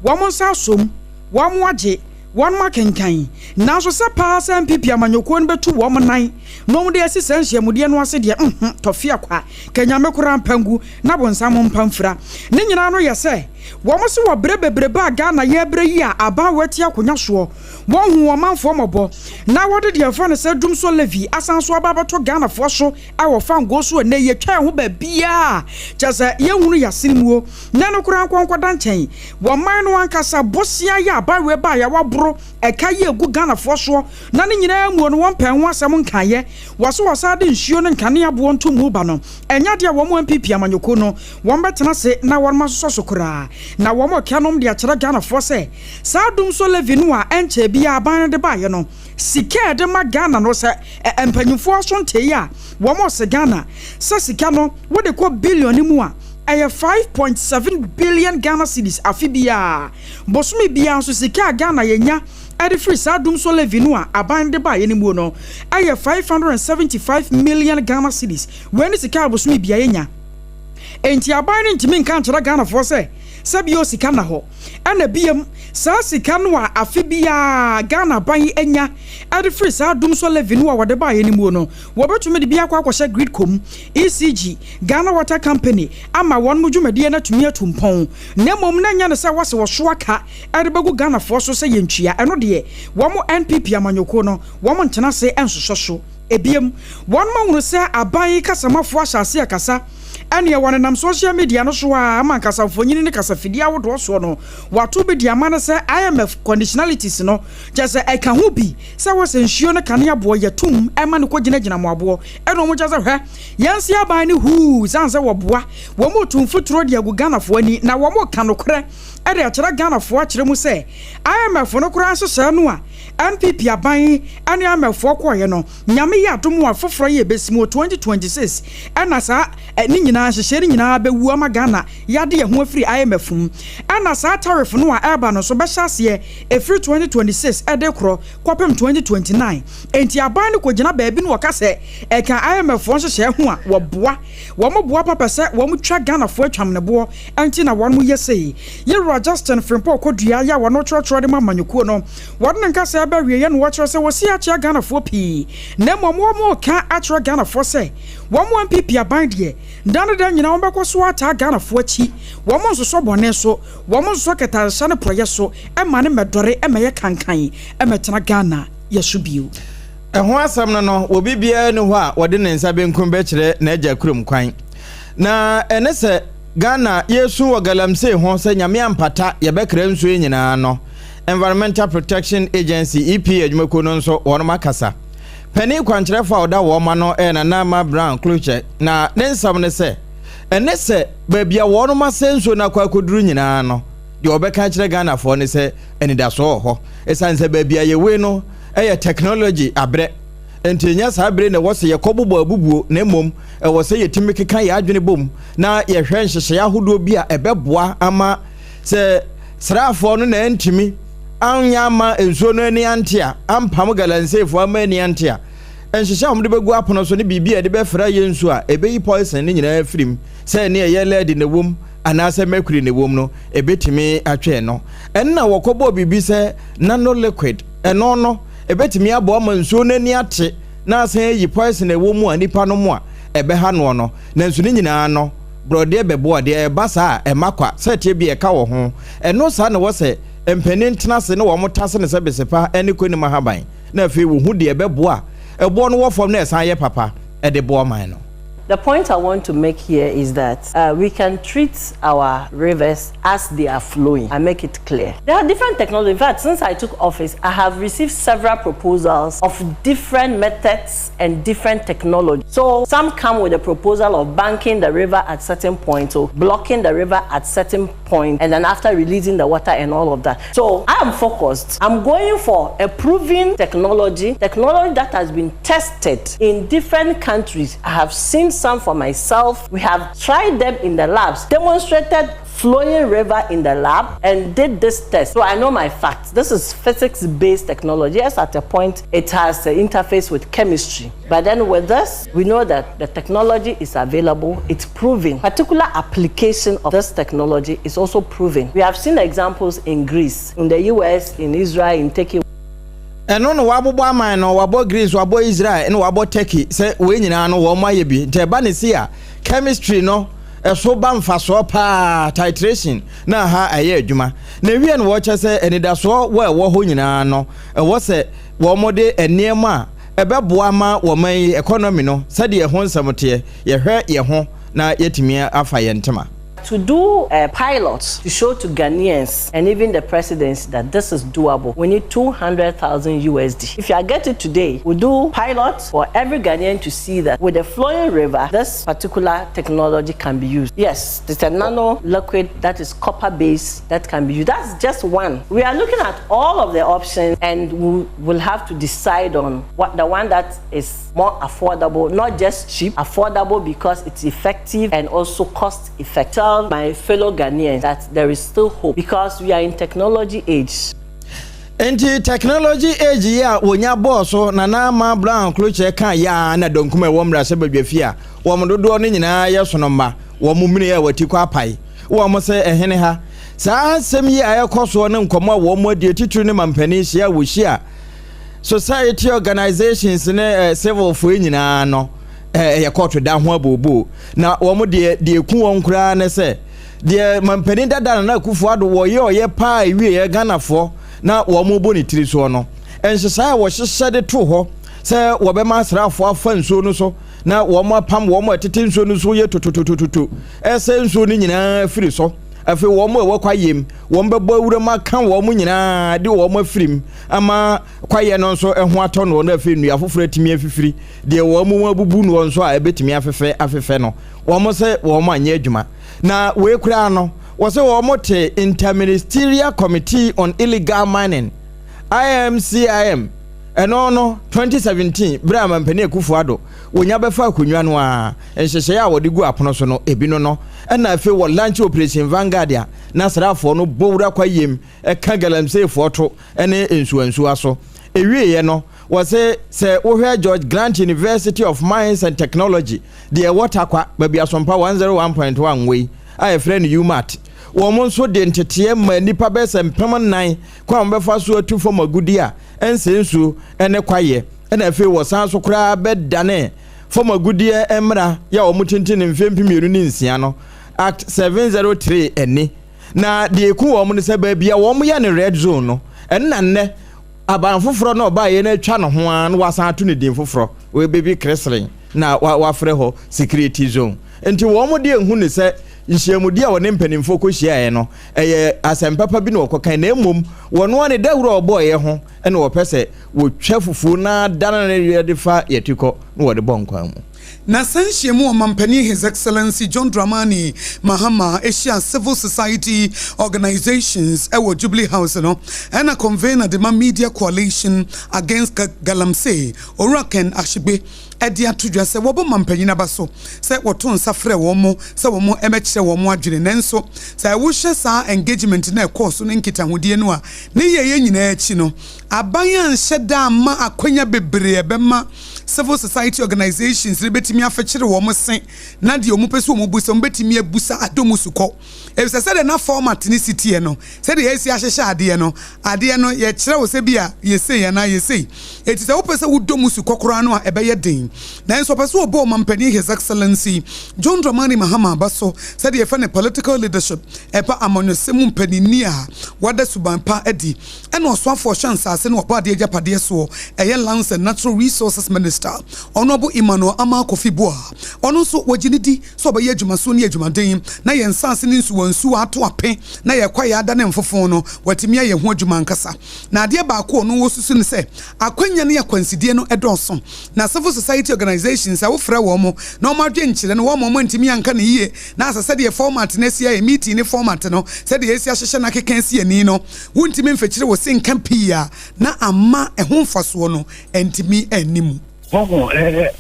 [SPEAKER 4] wɔn nsa asom, wɔn agye, wɔn akenkan, nanso sɛ paa sɛ NPP amanyɔkuo no bɛtu wɔn nan na wɔn de asi saa nhyiamudeɛ no ase deɛ nhmm tɔfea kwa, ka Nyame koraa mpa ngu na bonsam mpa mfira. Ne nyinaa no yɛ sɛ wɔn se wɔ berɛ bebrebe a Ghana yɛrebrɛ yi a aban wɔ ati akonya soɔ, wɔn hu wɔn manfoɔ mmɔbɔ na wɔde deɛ yɛfrɛ no sɛ Dumsor Levy asan so aba abɛto Ghanafoɔ so wɔ fangoo so ɛnnɛ yi, yɛtwa yɛn ho baabiara a, kyerɛ sɛ yɛnhunu yɛn asene muo. Nnɛ no koraa nkɔnkɔda nkyɛn. Wɔ man no ankasa bosea yi a abayewa baeɛ a wɔaboro ɛka yi agu Ghanafoɔ soɔ na ne nyinaa muo no wɔmpɛɛ ho asɛm nkaeɛ. Wɔ se wɔsan de nsuo ne nkanea boɔ ntomu ba no, ɛnyɛ adeɛ a wɔn NPP amanyɔkuo no wɔbɛtena ase na wɔn asosɔ so koraa. Na wɔn reka nom de akyerɛ Ghanafoɔ sɛ saa Dumsor Levy no a ɛnkyɛɛ biara aban no de baeɛ no, sika a ɛde ma Ghana no sɛ mpanyinfoɔ aso ntee a wɔn ɔse Ghana sɛ sika no wode kɔ billion no mu a ɛyɛ 5.7 billion Ghana cedis afe biara bosome biara nso sika a Ghana yɛnya ɛde firi saa dumsor levy no a aban de baeɛ no muo no ɛyɛ 575 million Ghana cedis. Wei ne sika a bosome biara yɛnya. Enti aban no ntumi nka nkyerɛ Ghanafoɔ sɛ sɛ bio sika nna hɔ. Ɛna biom saa sika no a afe biara Ghana aban nya de firi saa dumsor levy no a wɔde baeɛ no muo no, wɔbɛtumi de bi akɔ akɔhyɛ Gridco mu, ECG, Ghana Water Company, ama wɔn dwumadie no atumi atu mpɔn. Na mmom na ɛnyɛ no sɛ wɔse wɔsoa ka de bɛgu Ghanafoɔ so sɛ yɛntua, ɛno deɛ wɔn NPP amanyɔkuo no wɔn ntena ase nsosɔ so. Ebiem, wɔn ahunu sɛ aban kasamafoɔ ahyɛ aseɛ rekasa. Ɛneɛ wɔnenam social media no so ara ama nkasamfonyini ne kasafidie ahodoɔ soɔ no wɔato bi de ama no sɛ IMF conditionalities no kyerɛ sɛ ɛka ho bi sɛ wɔ sɛ nsuo ne kanea boɔ yɛ tum ma no kɔgyinagyina mmoaboɔ ɛna wɔn kyerɛ sɛ hwɛ yɛn se aban no huu sane sɛ wɔboa wɔn retu mfuturo de agu Ghanafoɔ ani na wɔn reka nokorɛ de akyerɛ Ghanafoɔ akyerɛ mu sɛ IMF no koraa nhyehyɛɛ no a NPP aban ne IMF foɔ kɔɔeɛ no Nyame yɛ adom a foforɔ yi ɛbɛsi mu wɔ 2026 ɛna saa ne nyinaa nhyehyɛɛ no nyinaa bɛwu ama Ghana yɛade yɛn ho afiri IMF mu ɛna saa tariff no a ɛreba no nso bɛhyɛ aseɛ ɛfiri 2026 ɛde korɔ kɔpem 2029 enti aban no kɔgyina baabi na wɔka sɛ ɛka IMF foɔ nhyehyɛɛ ho a wɔboa wɔn boa pa pɛ sɛ wɔn twa Ghanafoɔ atwamneboɔ nti na wɔn yɛ sei. Yɛwura Justin Frimpong Kodua yɛ a wɔn kyerɛkyerɛ de ma amanyɔkuo no wɔde ne nkasa ɛba awieɛ na wɔkyerɛ sɛ wɔsi akyea Ghanafoɔ pii na mmom wɔn reka akyerɛ Ghanafoɔ sɛ wɔn NPP aban deɛ da ne da nyinaa wɔn bɛkɔ so ataa Ghanafoɔ akyi wɔn nsosɔ bɔne so wɔn nsosɔ kɛtɛasehyɛ ne porɔyɛ so ɛma ne mmɛdɔre ɛmɛyɛ kankan ɛmɛtena Ghana yɛ so bio.
[SPEAKER 7] Ɛho asɛm no no, obi biara nni hɔ a ɔde ne nsa benkum bɛkyerɛ n'agya kurom kwan. Na ɛne sɛ Ghana yɛresu wɔ galamsey ho sɛ Nyame ampata yɛbɛkra nsuo yi nyinaa no, Environmental Protection Agency, EPA, adwumakuo no nso wɔnom akasa. Panin kwankyerɛfoɔ a ɔda wɔn ano yɛ Nana Ama Brown Klutse na ne nsɛm ne sɛ, ɛne sɛ baabi a wɔnom asɛ nsuo no akɔ akɔduru nyinaa no, deɛ wɔbɛka akyerɛ Ghanafoɔ ne sɛ anidasoɔ wɔ hɔ ɛsiane sɛ baabi a yɛwɔ yi no yɛ technology abrɛ nti ɛnyɛ saa bere na ɛwɔ sɛ yɛkɔbobɔ abubuo na mmom ɛwɔ sɛ yɛtumi keka yɛn adwene bom na yɛhwɛ nhyehyɛeɛ ahodoɔ bi a ɛbɛboa ama sɛ sraafoɔ no na ɛntumi anyɛ ama nsuo no ani ante a ampam galamseyfoɔ ama ani ante a nhyehyɛ a wɔde bɛgu apono so ne biribi a yɛde bɛfra yɛ nsuo a ɛbɛyi poison no nyinaa afiri mu sɛ ne ɛyɛ lead na ɛwom anaasɛ mercury na ɛwom no ɛbɛtumi atwe ɛno. Ɛno na wɔkɔbɔɔ biribi sɛ nano liquid. Ɛno no, ɛbɛtumi aboa ma nsuo no ani ate na asan ayi poison a ɛwɔ mu a nipa nom a ɛbɛha noɔ no. Nanso ne nyinaa no, borɔdeɛ bɛboa. Deɛ ɛba saa a, ɛma kwa sɛ ɛteɛ bi a ɛka wɔ ho. Ɛno saa na ɛwɔ sɛ mpanin tena ase na wɔtase no sɛ besepa ne kɔnim ahaban na afei wɔhu deɛ ɛbɛboa a ɛboɔ no wɔ fam na ɛsan yɛ papa de boa ɔman no.
[SPEAKER 8] The point I want to make here is that uh, we can treat our rivers as they are flowing. I make it clear. There are different technologies. In fact, since I took office, I have received several proposals of different methods and different technology. So some come with a proposal of banking the river at certain points or blocking the river at certain point, and then after releasing the water and all of that. So I am focused. I'm going for a proven technology, technology that has been tested in different countries. I have seen some for myself. We have tried them in the labs, demonstrated flowing river in the lab and did this test. So I know my facts. This is physics-based technology. Yes, at a point it has an interface with chemistry. But then with this, we know that the technology is available. It's proven. Particular application of this technology is also proven. We have seen examples in Greece, in the US, in Israel, in Turkey.
[SPEAKER 7] Ɛno na wɔabobɔ aman no, wɔabɔ Greece, wɔabɔ Israel, ɛna wɔabɔ Turkey sɛ wei nyinaa no wɔn ayɛ bi. Nti ɛba ne se a, chemistry no ɛso ba mfasoɔ paa, titration na aha ɛyɛ adwuma. Na ewie no wɔkyɛ sɛ anidasoɔ wɔ ɛwɔ hɔ nyinaa no, ɛwɔ sɛ wɔn de nneɛma a ɛbɛboa ma wɔn yi economy no sɛdeɛ ɛho nsɛm teɛ, yɛhwɛ yɛn ho na yɛatumi afa yɛn ntoma.
[SPEAKER 8] To do a pilot to show to Ghanaians and even the presidency that this is doable, we need 200,000 USD. If you get it today, we do pilot for every Ghanaian to see that with the flowing river, this particular technology can be used. Yes, it's a nano liquid that is copper based that can be used. That's just one. We are looking at all of the options and we will have to decide on what the one that is more affordable, not just cheap, affordable because it's effective and also cost effective. Tell my fellow Ghanaians that there is still hope because we are in technology age.
[SPEAKER 7] Nti technology age yi a wɔnya bɔɔ so Nana Ama Brown Klutse ka yɛ a na dɔnkum a ɛwɔ mmarahyɛbadwafie a wɔn dodoɔ no nyinaa yɛ sono mma wɔn mene a wɔati kɔ apae wɔn sɛ ɛhene ha saa asɛm yi a ɛkɔ soɔ ne nkɔmmɔ a wɔn adi atitiri ne mampanin hyia a wɔhyia society organizations ne eh, civilfoɔ nyinaa no eh, ɛyɛ kɔɔto da ho abooboo na wɔn deɛ deɛ eku wɔn koraa ne sɛ deɛ mampanin dada Nana Akufo-Addo wɔyɛ ɔyɛ paa ewieɛ Ghanafoɔ na wɔn bɔ ne tiri soɔ no nhyehyɛe a wɔhyehyɛ de to hɔ sɛ wɔbɛma asraafoɔ afa nsuo no so. na wɔn apam wɔn a ɛtete nsuo no so yɛ tototototo ɛsɛ nsuo no nyinaa firi so. Afei wɔn a ɛwɔ kwaeɛ mu, wɔn bɛbɔ awuram aka wɔn nyinaa de wɔn afiri mu ama kwaeɛ no nso ho atɔ noɔ, na afei nnua foforɔ atumi afifiri. Deɛ wɔn mu abubu noɔ nso a ɛbɛtumi afefɛ afefɛ no, wɔn sɛ wɔn anyɛ adwuma. Na wei koraa no, wɔsɛ wɔn te Interministerial Committee on Illegal Mining, IMCIM, ɛno no 2017 berɛ a Mampanin Akufo Addo wɔnya bɛfa akonnwa no a, nhyehyɛeɛ a wɔde gu apono so no ebi no, ɛna afei wɔ launch Operation Vanguard a na asraafoɔ no bɔ wura kwayiem ɛka galamseyfoɔ to ne nsuwansuwa so. Ewieɛ no, wɔsɛ sɛ wohwɛ George Grant University of Mines and Technology deɛ ɛwɔ Takwa, baabi Asompa 101.1 wei a yɛfrɛ no UMaT, wɔn nso de nteteɛ ma nnipa bɛyɛ sɛ 4000 kwan a wɔbɛfa so atu fam agudi a ɛnsɛ nsuo ne kwaeɛ. Ɛna afei wɔsan so koraa bɛdane fam agudeɛ mmara yɛ a wɔn tintin mfeɛ 2006 no, Act 703 ani. Na deɛ eku wɔn no sɛ baabi a wɔn yɛ no red zone no, ɛno na nnɛ aban foforɔ na ɔbaeɛ no atwa ne ho ara na wasan ato ne din foforɔ, wɔbɛbi Kresrin na wafrɛ hɔ security zone. Nti wɔn deɛ ehu ne sɛ nhyiamudi a wɔne mpanimfoɔ kɔhyiaeɛ no, ɛyɛ asɛmpapa bi na wɔkɔkan, na mmom wɔn a ne dawuro a ɔbɔeɛ ho ɛna wɔpɛ sɛ wɔtwa fufuo na dane ne yɛde fa yɛti kɔ na wɔde bɔ nkwan mu.
[SPEAKER 2] Na saa nhyiamu ɔmampanin His Excellency John Dramani Mahama ahyia civil society organisations ɛwɔ Jubilee House no, ɛna convener de ma Media Coalition Against Galamsey, Owura Ken Ashigbey, ɛde ato dwa sɛ wɔbɔ mampanyin aba so sɛ wɔto nsa frɛ wɔn mo sɛ wɔn mmɛkyerɛ wɔn adwene. Nanso sɛ wohyɛ saa engagement na ɛkɔɔ so ne nkitahodie no a ne yɛyɛ nyinaa akyi no, aban anhyɛ da ama akwanya bebree ɛbɛma civil society organizations ne bɛtumi afɛkyere wɔn se na deɛ wɔn pɛ sɛ wɔn busa, wɔn bɛtumi abusa adom sukɔ, efisɛ sɛdeɛ na format ne si teɛ no, sɛdeɛ yɛsi ahyehyɛ adeɛ no, adeɛ no yɛkyerɛ wo sɛ bi a yɛsei anaa yɛsei, eti sɛ wopɛ sɛ wodɔ mu sukɔ koraa no a, ɛbɛyɛ den. Nanso ɔpɛ sɛ ɔbɔ ɔmampanin His Excellency John Dramani Mahama aba so sɛdeɛ yɛfɛ no political leadership, ɛba amanyɔsɛm mu mpaninni a wada suban pa adi. Ɛna ɔsoafoɔ ɔhyɛ nsase no ɔbɔ adeɛ agyapadeɛ soɔ, ɛyɛ Lands and Natural Resources Minister, Honourable Emmanuel Armah Kofi Buah, ɔno nso wɔgye ne di sɛ ɔbɛyɛ adwumaso ne adwumaden na yɛn nsase ne nsuwansuwa ato ape na yɛkɔ yɛ ada ne mfofo no, watumi ayɛ ho adwuma ankasa. Na adeɛ baako ɔno wɔsusu no sɛ akwanya ne akwansidie no ɛdɔɔso, na civil society organizations a wofrɛ wɔn mo na wɔn adwenkyerɛ no, wɔn mo ntumi anka ne yie, na asɛ sɛdeɛ format no asi ayɛ meeting ne format no, sɛdeɛ esi ahyehyɛ no akeka asi ani no, wontumi mfɛkyerɛ wɔ se nka pii a na ama ɛho mfasoɔ no ntumi anim.
[SPEAKER 9] Oh,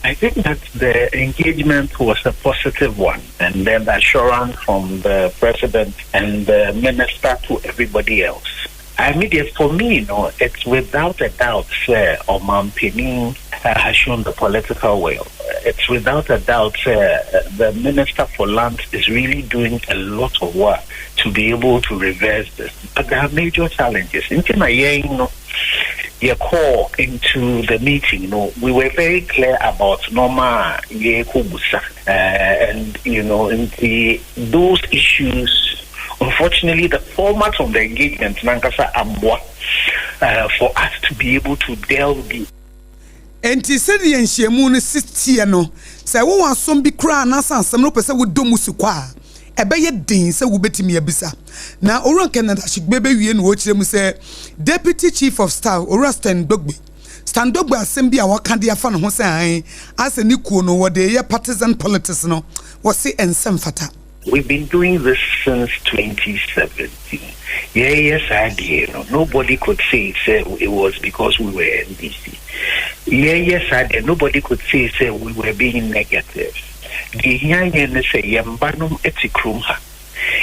[SPEAKER 9] I think that the engagement was a positive one, and then assurance from the president and the minister to everybody else. I mean, for me, it's without a doubt, sɛ Ɔmampanin has shown the political will. It's without a doubt, sɛ the minister for land is really doing a lot of work to be able to reverse this. But there are major challenges. You call into the meeting, we were very clear about normal and in the those issues. Unfortunately, the format of the engagement, nankasa amboa, for us to be able to delve deep.
[SPEAKER 2] Enti sɛdeɛ nhyiamu no si teɛ no, sɛ wowɔ asom bi koraa anaasɛ asɛm no wopɛ sɛ wodɔ mu sukɔ a, ɛbɛyɛ den sɛ wobɛtumi abisa. Na Owura Kenneth Ashigbey bɛwie no, wɔkyerɛ mu sɛ Deputy Chief of Staff, Owura Stan Dogbe, Stan Dogbe, asɛm bi a wɔka de afa ne ho sɛ an asɛ ne kuo no wɔde yɛ partisan politics no, wɔse ɛnsɛm fata.
[SPEAKER 9] We've been doing this since 2017. Yeah, yes, I did. No, nobody could say it was because we were NDC. Yeah, yes, I did. Nobody could say we were being negative. The here sɛ yɛn ba nom te kurom ha,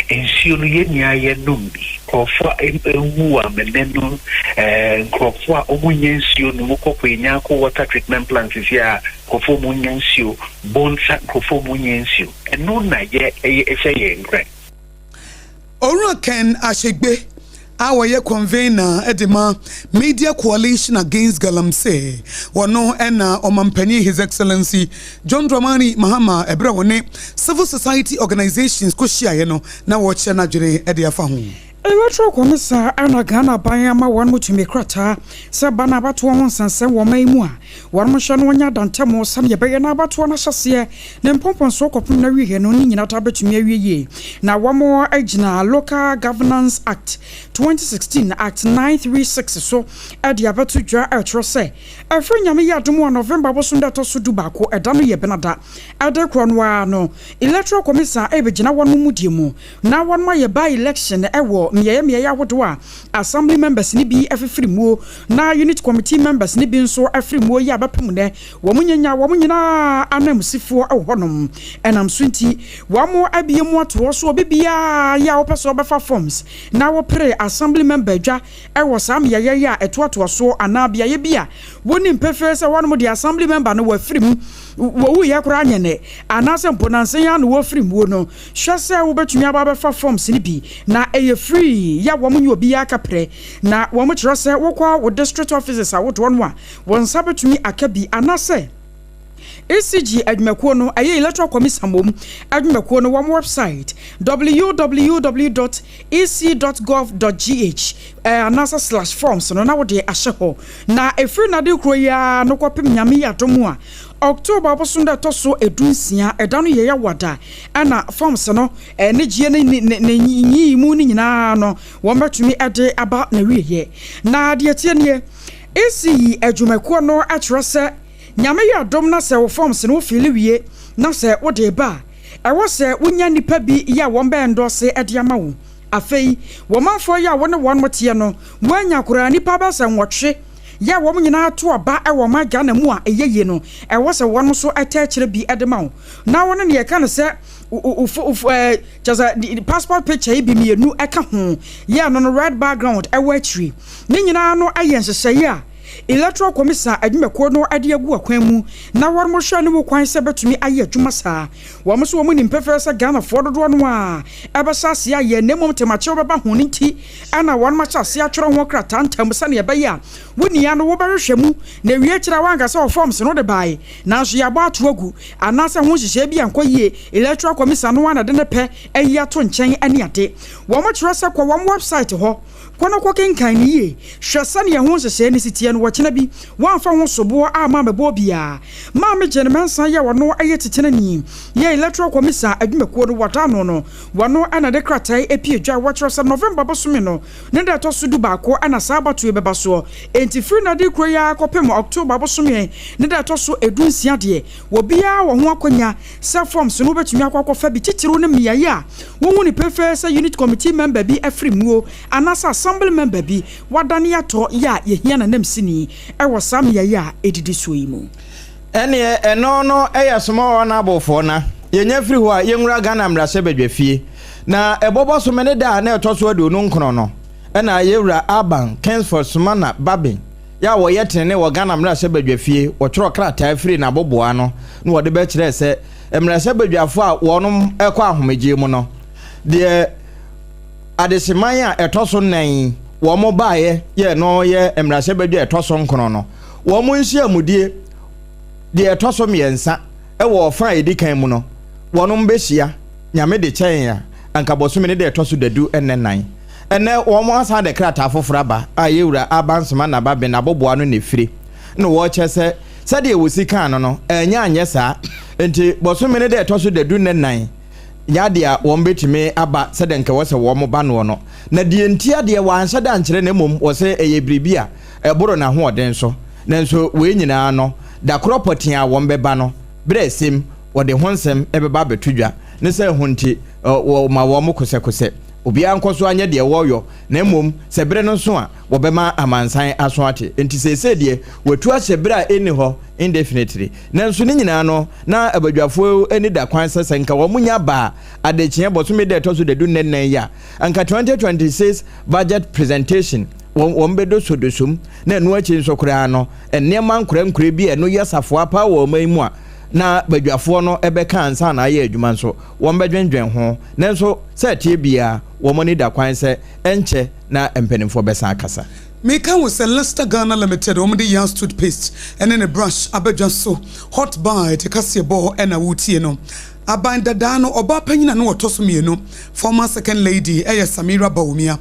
[SPEAKER 9] nsuo no yɛn nyinaa yɛnom bi. Nkurɔfoɔ a ewu amene no, nkurɔfoɔ a wɔn nyɛ nsuo no mu kɔkɔ enya akɔ water treatment plant sisi a, nkurɔfoɔ wɔn nyɛ nsuo bonsa, nkurɔfoɔ wɔn nyɛ nsuo, ɛno na yɛ ɛyɛ ɛhyɛ yɛn nkran.
[SPEAKER 2] Owura Ken Ashigbey a wɔyɛ convener de ma Media Coalition Against Galamsey, wɔno ɛna ɔmampanin His Excellency John Dramani Mahama ɛberɛ a wɔne civil society organizations kɔhyiaeɛ no na wɔkyerɛ n'adwene de afa ho.
[SPEAKER 4] Electoral Commission na Ghana aban ama wɔn tumi krataa sɛ ba no abatoɔ ho nsɛnsɛm wɔ ɔman yi mu a, wɔn nhwɛ na wɔnyɛ adantamu sɛdeɛ ɛbɛyɛ na abatoɔ no ahyɛseɛ ne mpɔmpɔnsoɔ kɔpem n'awieɛ no ne nyina taa bɛtumi awie yie. Na wɔn agyina Local Governance Act 2016 Act 936 so de abɛto dwa ɛrekyerɛ sɛ ɛfiri Nyame yɛ adom a November bosom da ɛtɔ so du baako ɛda no yɛ Benada ɛde korɔ no ara no Electoral Commission ɛrebɛgyina wɔn mudie mu na wɔayɛ by-election wɔ mmeaeɛ mmeaeɛ ahodoɔ a Assembly members no bi fifiri muo na Unit Committee members no bi nso firi muo yi a bɛpem nnɛ wɔn nyanya wɔn nyinaa ananmusifoɔ wɔ hɔnom. Ɛnam so nti wɔn abue mu ato hɔ so obi biara yɛ a wopɛ sɛ wobɛfa forms na wopere Assembly member adwa wɔ saa mmeaeɛ yi a ɛtoatoa soɔ anaa beaeɛ bi a wonim pefee sɛ hɔnom deɛ Assembly member no wafiri mu wɔwuiɛ koraa nyɛ nnɛ anaasɛ mpo nansa yi ara na wɔrefiri muo no, hwɛ sɛ wobɛtumi aba abɛfa forms no bi na ɛyɛ free yɛ wɔn nyɛ obiara kaprɛ na wɔn kyerɛ sɛ wokɔ wo district offices ahodoɔ no a wo nsa bɛtumi aka bi anaasɛ ECG adwumakuo no ɛyɛ Electoral Commission mmom adwumakuo no wɔn website www dot ec dot gov dot gh anaasɛ slash forms no na wode ahyɛ hɔ na ɛfiri nade kuro yi ara no kɔpem Nyame yɛ adom a October bosom da ɛtɔ so dunsia, ɛda no yɛ Yawada, ɛna forms no ne gyeɛ ne ne ne nyiyimu no nyinaa no wɔbɛtumi de aba n'awieɛ. Na deɛ ɛteɛ nie, ECE adwumakuo no kyerɛ sɛ Nyame yɛ adom na sɛ wo forms no wo fiili wie na sɛ wode reba a, ɛwɔ sɛ wonya nnipa bi yɛ a wɔn bɛ endorse de ama wo. Afei, wɔ manfoɔ yi a wo ne wɔn teɛ no, woanya koraa nnipa bɛyɛ sɛ nwɔtwe yɛ a wɔn nyinaa to aba wɔ ɔman Ghana mu a ɛyɛ yie no, ɛwɔ sɛ wɔn nso taa kyerɛ bi de ma wo. Na wo ne deɛ yɛka no sɛ wo fo ɛɛ kyerɛ sɛ passport picture yi bi mmienu ka ho, yɛ ɛno no red background wɔ akyiri. Ne nyinaa no yɛ nhyehyɛeɛ a Electoral Commission adwumakuo no de agu akwan mu na wɔhwɛ ne ho kwan sɛ bɛtumi ayɛ adwuma saa. Wɔn nso wɔn nim pefee sɛ Ghanafoɔ dodoɔ no ara bɛhyɛ aseɛ ayɛ na mmom temakyew bɛba ho no nti na wɔn ahyɛ aseɛ atwerɛ ho krataa ntɛm sɛdeɛ ɛbɛyɛ a wo nua no wobɛhwehwɛ mu na ɛwie akyire a woanka sɛ forms no wode baeɛ nanso yɛabɔ ato agu anaasɛ ho nhyehyɛeɛ bi ankɔ yie Electoral Commission no ara na ɛde ne pɛ ayi ato nkyɛn ne ade. Wɔn kyerɛ sɛ kɔ wɔn website hɔ Kɔ na kɔkenkan no yie. Hwɛ sɛdeɛ ɛho nhyehyɛeɛ no si teɛ no. Ɔkyena bi, woamfa ho soboɔ amma ammɛbɔ obiara. Maame Jane Mensah yi a ɔno yɛ titenani yɛ Electoral Commission adwumakuo no wɔda ano no, wɔno na de krataa yi pue dwa a wɔkyerɛ sɛ November bosome no ne da ɛtɔ so dubaako na saa abatoɔ yi bɛba soɔ. Enti firi nnɛ de rekɔ yi ara kɔpem October bosome ne da ɛtɔ so dunsia deɛ, obiara wɔ ho akwanya sɛ forms no wobɛtumi akɔ akɔfa bi, titiriw ne mmeaeɛ a wohu no pefee sɛ unit committee member bi afiri muo anaasɛ assembly member bi wadane atɔ yɛ a yɛhia n'anamsini wɔ saa mmeaeɛ a ɛdidi soɔ yi mu.
[SPEAKER 7] Ɛneɛ ɛno no yɛ small honourable foɔ na yɛnya firi hɔ a yɛnwura Ghana mmarahyɛbadwafie na ɛbɔ bɔsome ne da a na ɛtɔ so aduonu nkron no ɛna yɛwura Alban Kingsford Sumana Bagbin yɛ a wɔyɛ tenene wɔ Ghana mmarahyɛbadwafie wɔtwerɛ krataa firi n'aboboa ano na wɔde bɛkyerɛɛ sɛ mmarahyɛbadwafoɔ a wɔnom kɔ ahomegyeɛ mu no deɛ adehyeman a ɛtɔ so nnan wɔn baeɛ yɛ no yɛ mmarahyɛbadwa ɛtɔ so nkron no wɔn nhyiamudie deɛ ɛtɔ so mmiɛnsa wɔ ɔfa a ɛdi kan mu no wɔnom bɛhyia Nyame de kyɛn a anka bɔsome ne deɛ ɛtɔ so dadu ɛnɛ nan ɛnɛ wɔn asan de krataa foforɔ aba a yɛwura Abansoma Naba Ben aboboa no na ɛfire na wɔkyɛ sɛ sɛdeɛ wɔsi kaa no no ɛnyɛ anyɛ saa nti bɔsome ne deɛ ɛtɔ so dadu nɛ nan nyɛ adeɛ a wɔn bɛtumi aba sɛdeɛ nka ɛwɔ sɛ wɔn ba noɔ no na deɛ nti adeɛ wɔanhyɛ da ankyerɛ na mmom wɔ sɛ ɛyɛ biribi a ɛboro n'ahoɔden so nanso wei nyinaa no da korɔ pɔtee a wɔn bɛba no berɛ ɛsɛm wɔde ho nsɛm bɛba abɛto dwa ne sɛ ɛho nti wɔma wɔn kosɛkosɛ. Obiara nkɔ so anyɛ deɛ wɔreyɔ, na mmom sɛ bere no so a, wɔbɛma amansan aso ate. Enti seesei deɛ, wɔatu ahyɛ bere a enni hɔ, indefinitely. Nanso ne nyinaa no, na abadwafoɔ ani da kwan sɛ sɛ nka wɔnya ba a, adekyeɛ bosome da ɛtɔ so dadu nnɛ nnan yi a, anka 2026 budget presentation wɔn wɔbɛdosodosom, na ɛno akyi nso koraa no, nneɛma nkorɛnkorɛ bi a ɛno yɛ safoa paa wɔ ɔman yi mu a na badwafoɔ no bɛka ansa na ayɛ adwuma nso, wɔbɛdwendwen ho. Nanso sɛ ɛteɛ biara, wɔn ani da kwan sɛ ɛnkyɛ na mpanimfoɔ bɛsan akasa.
[SPEAKER 2] Meka wo sɛ Lester Ghana Limited wɔn de Yas toothpaste ne ne brush aba dwa so. Hot Bite kaseɛbɔ na woretie no. Aban dadaa no ɔbaa panyin a na ɔtɔ so mienu, former second lady, yɛ Samira Bawumia.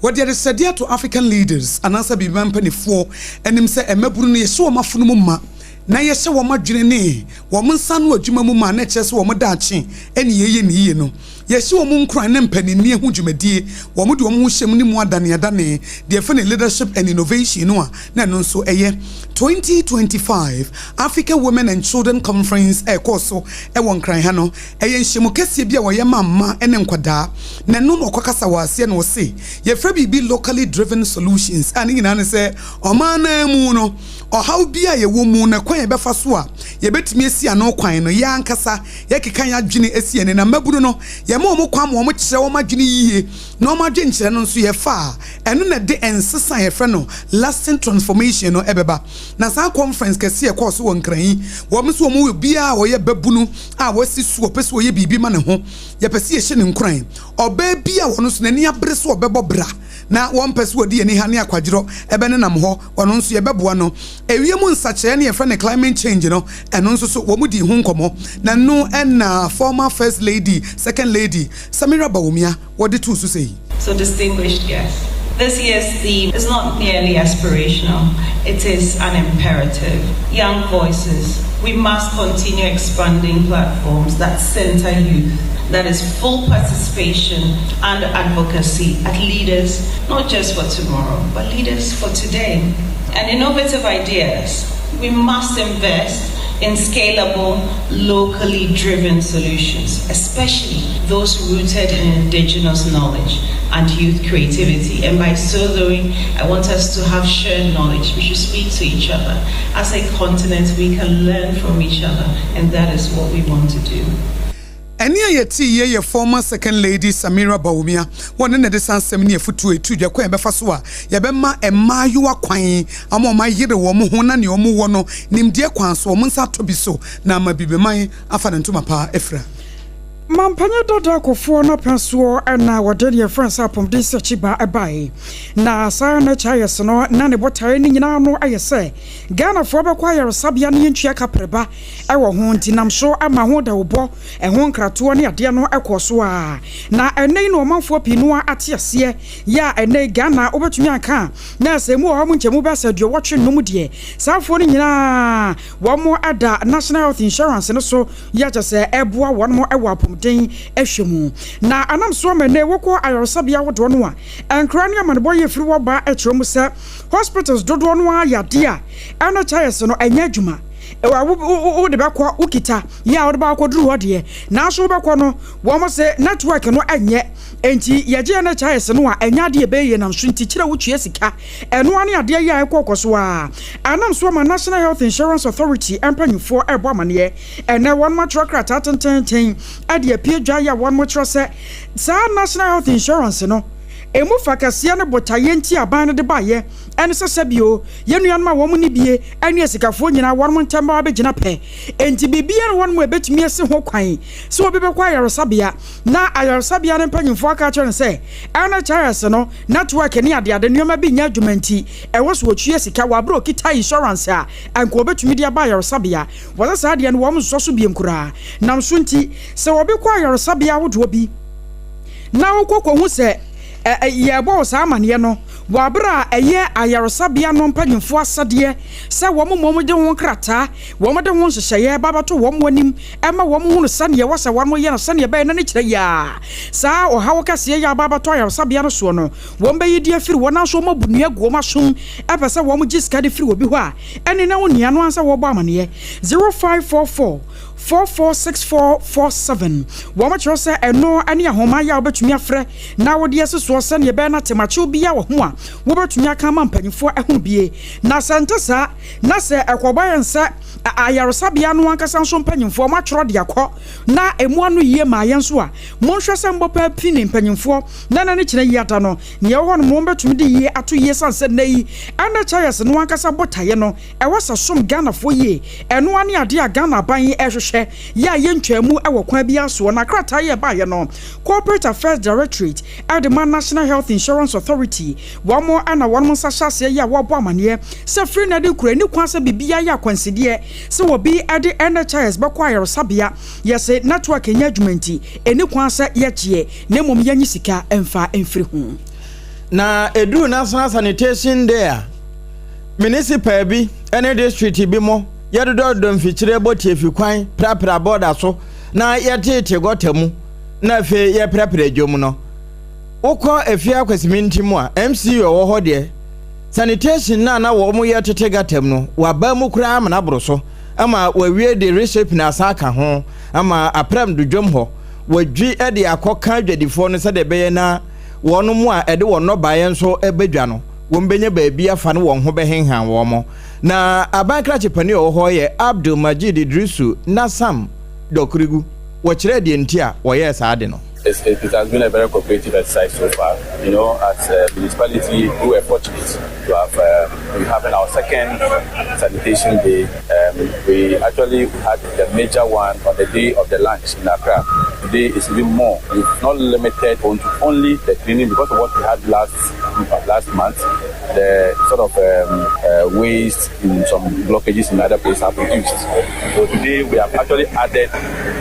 [SPEAKER 2] Wɔde adesrɛdeɛ ato African leaders anaasɛ Abibiman mpaninfoɔ anim sɛ mmabunu no yɛhyɛ wɔn afono mu ma na yɛhyɛ wɔn adwene ne wɔn nsa ano adwuma mu ma na ɛkyerɛ sɛ wɔn daakye ne yɛyɛ no yie no. Yɛhyɛ wɔn nkuran ne mpaninnie ho dwumadie, wɔn de wɔn ho hyɛ mu ne mu adaneadane, deɛ yɛfrɛ no leadership and innovation no a na ɛno nso ɛyɛ 2025 Africa Women and Children Conference a ɛkɔɔ so wɔ Nkran ha no. Ɛyɛ nhyiamu kɛseɛ bi a wɔyɛ ma mma ne nkwadaa, na ɛno na ɔkɔkasa wɔ aseɛ na ɔse yɛfrɛ biribi locally driven solutions a ne nyinaa ne sɛ ɔman no ara mu no ɔhaw bi a yɛwɔ mu no kwan a yɛbɛfa so a yɛbɛtumi asi ano kwan no yɛn ankasa yɛkeka yɛn adwene si yɛn ani na mmabunu no yɛma wɔn kwan ma wɔkyerɛ wɔn adwene yie na wɔn adwenkyerɛ no nso yɛfa a ɛno na ɛde nsesa a yɛfrɛ no lasting transformation no ɛbɛba. Na saa conference kɛse a ɛkɔɔ so wɔ Nkran yi, wɔn nso wɔn obiara a ɔyɛ babunu a wasi so ɔpɛ sɛ ɔyɛ biribi ma ne ho, yɛpɛ sɛ yɛhyɛ no nkuran. Ɔbaa bi a ɔno nso n'ani abere sɛ ɔbɛbɔ bra na wɔmpɛ sɛ wɔde aniha ne akwadworɔ bɛnenam hɔ, ɔno nso yɛbɛboa no. Ewiem nsakyeraɛ no yɛfrɛ no climate change no, ɛno nso so wɔn dii ho nkɔmmɔ. Na ɛno na former first lady, second lady, Samira Bawumia wɔde too so sei.
[SPEAKER 10] So distinguished guests, this year's theme is not merely aspirational, it is an imperative. Young voices, we must continue expanding platforms that center youth, that is full participation and advocacy at leaders, not just for tomorrow, but leaders for today. And innovative ideas, we must invest in scalable, locally driven solutions, especially those rooted in indigenous knowledge and youth creativity. And by so doing, I want us to have shared knowledge. We should speak to each other. As a continent, we can learn from each other, and that is what we want to do.
[SPEAKER 2] Ɛnne a yɛtee yie yɛ former Second Lady Samira Bawumia. Wɔne na ɛde saa asɛm ne afotuo reto dwa kwan a yɛbɛfa so a yɛbɛma mmaayewa kwan ama wɔn ayere wɔn ho na nea wɔwɔ no nimdeɛ kwan so wɔn nsa atɔ bi so na ama Abibiman afa ne ntoma pa afira.
[SPEAKER 4] Mampanyin dada Kufuor n'apɛn soɔ na wɔde deɛ yɛfrɛ no sɛ apɔmuden sɛkyiba baeɛ. Na saa NHIS no na ne botaeɛ no nyinaa no yɛ sɛ Ghanafoɔ bɛkɔ ayaresabea na yɛntua kaprɛba wɔ ho nti nam so ma ho dawubɔ, ɛho nkratoɔ ne adeɛ no kɔɔ so ara. Na ɛnnɛ yi na ɔmanfoɔ pii no ara ate aseɛ yɛ a ɛnnɛ yi Ghana wobɛtumi anka a na sɛ ɛmu wɔ hɔ mo nkyɛmu bɛyɛ sɛ aduɔwɔtwe nnum deɛ saa afoɔ no nyinaa wɔn da National Health Insurance no so yɛ kyɛ sɛ ɛboa wɔn wɔ apɔmuden hwɛ mu. Na anam so ama ɛnnɛ yi wokɔ ayaresabea ahodoɔ no a nkra ne amanebɔ yɛ firi hɔ ba kyerɛ mu sɛ hospitals dodoɔ no ara yɛ adeɛ a NHIS no ɛnyɛ adwuma. Wode bɛkɔ, wokita yɛ a wode bɛakɔduru hɔ deɛ, nanso wobɛkɔ no, wɔn se network no ɛnyɛ, enti yɛgye NHIS no a ɛnyɛ adeɛ ɛbɛyɛ yie nam so nti kyerɛ wotua sika. Ɛno ara ne adeɛ yɛ a ɛkɔ kɔ so ara. Anam so ama National Health Insurance Authority mpanyinfoɔ ɛrebɔ amaneɛ. Ɛnnɛ wɔn atwerɛ krataa tententen de apue dwa yɛ a wɔn kyerɛ sɛ saa National Health Insurance no ɛmu fa kɛseɛ ne botaeɛ nti a aban no de baeɛ ɛne sɛ sɛbio yɛn nuanom a wɔn nni bie ne asikafoɔ nyinaa wɔn ntam bɛba abɛgyina pɛ. Enti biribiara nni hɔnom a ɛbɛtumi asi ho kwan sɛ obi bɛkɔ ayaresabea na ayaresabea no mpanyimfoɔ aka akyerɛ no sɛ NHIS no network ne adeade nneɛma bi nyɛ adwuma nti ɛwɔ sɛ ɔtua sika wɔ aberɛ a ɔkita insurance a anka ɔbɛtumi de aba ayaresabea. Wɔsɛ saa adeɛ no wɔn nsɔ so biom koraa. Nam so nti sɛ obi kɔ ayaresabea ahodoɔ bi na wokɔ kɔhu sɛ yɛrebɔ wo saa amaneɛ no wɔ aberɛ a ɛyɛ ayaresabea no mpanyimfoɔ asɛdeɛ sɛ wɔn mmom de ho nkrataa, wɔn de ho nhyehyɛeɛ ba bɛto wɔn anim ma wɔn hunu sɛdeɛ ɛwɔ sɛ wɔn yɛ no sɛdeɛ ɛbɛyɛ na ne kyerɛ yie a saa ɔhaw kɛseɛ yi a aba abɛtɔ ayaresabea no soɔ no wɔn bɛyi de afiri hɔ nanso wɔn abu nnua agu wɔn asom pɛ sɛ wɔn gye sika de firi obi hɔ a ɛne na onua no ansa wɔbɔ amaneɛ 0544 446447 Wɔn kyerɛ sɛ ɛno ne ahoma yi a wobɛtumi afrɛ na wode asi soɔ sɛdeɛ ɛbɛyɛ na temakyew biara wɔ ho a wobɛtumi aka ama mpanyinfoɔ ahunu bie. Na sɛ ɛnte saa na sɛ ɛkɔba yɛn sɛ ayaresabea no ankasa nso mpanyinfoɔ moatwerɛ de akɔ na ɛmu ano yie maa yɛn nso a, monhwɛ sɛ mobɛpɛ apini mpanyinfoɔ na na ne kyena yi ada no nea ɛwɔ hɔ no wɔbɛtumi de yie ato yie sane sɛ nnɛ yi NHIS no ankasa botaeɛ no ɛwɔ sɛ som Ghanafoɔ yie. Ɛno ara ne adeɛ a Ghana aban yi rehwehwɛ. pɛ yɛ a yɛntwaa mu wɔ kwan biara soɔ. Na krataa yi a ɛbaeɛ no, Corporate Affairs Directorate de ma National Health Insurance Authority, wɔn na wɔn nsa hyɛ aseɛ yɛ a wɔrebɔ amaneɛ sɛ firi nnɛ de rekura ɛnni kwan sɛ biribiara yɛ akwansideɛ sɛ obi de NHIS bɛkɔ ayaresabea. Yɛse network nyɛ adwuma nti ɛnni kwan sɛ yɛgyeɛ na mmom yɛnye sika mfa mfiri ho.
[SPEAKER 7] Na ɛduru National Sanitation Day a, municipal bi ne district bi mo yɛdodɔdodɔ mfikyire bɔ tiafi kwan prapra bɔɔda so na yɛteete gɔta mu na afei yɛprapra dwom no. Wokɔ Efie Akwasiminti mu a, MCU a ɛwɔ hɔ deɛ, sanitation no a na wɔyɛ tete gata mu no, wɔaba mu koraa ama no aboro so ama wɔawie de reshaping asan aka ho ama aprɛm do dwom hɔ. Wɔadwi de akɔka adwadifoɔ no sɛdeɛ ɛbɛyɛ na wɔn a ɛde wɔn nnɔbaeɛ nso ba dwa no, wɔbɛnya baabi afa ne wɔn ho bɛhenhan wɔn. Na aban krakye panin a ɔwɔ hɔ yɛ Abdul Majid Idrisu Nasam Dokrigu. Wɔkyerɛɛ deɛ nti a wɔyɛɛ saa ade no.
[SPEAKER 11] It, it has been a very cooperative exercise so far. You know, as a municipality, we were fortunate to have um, we having our second sanitation day. Um, we actually had the major one on the day of the lunch in Accra. Today is even more. It's not limited onto only the cleaning because of what we had last last month. The sort of um, uh, waste in some blockages in other places have reduced. So today we have actually added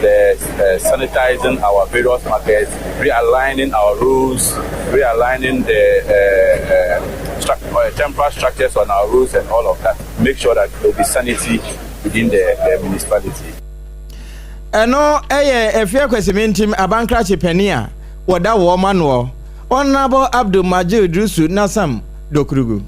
[SPEAKER 11] the uh, sanitizing our various markets, realigning our roads, realigning the uh, uh, stru- uh, temporal structures on our roads and all of that. Make sure that there will be sanity within the, the municipality.
[SPEAKER 7] Ɛno yɛ Afia Kwasimintim abankrakye panin a wɔda wɔn anoɔ, Honourable Abdul Majid Iddrisu Nasam Dokurugu.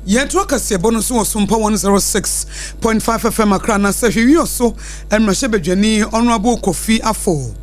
[SPEAKER 2] Yɛtoa kaseɛbɔ no so wɔ Sompa 106.5 FM Accra na sɛ hwɛ Wiɔso mmarahyɛbadwani Honourable Kofi Afful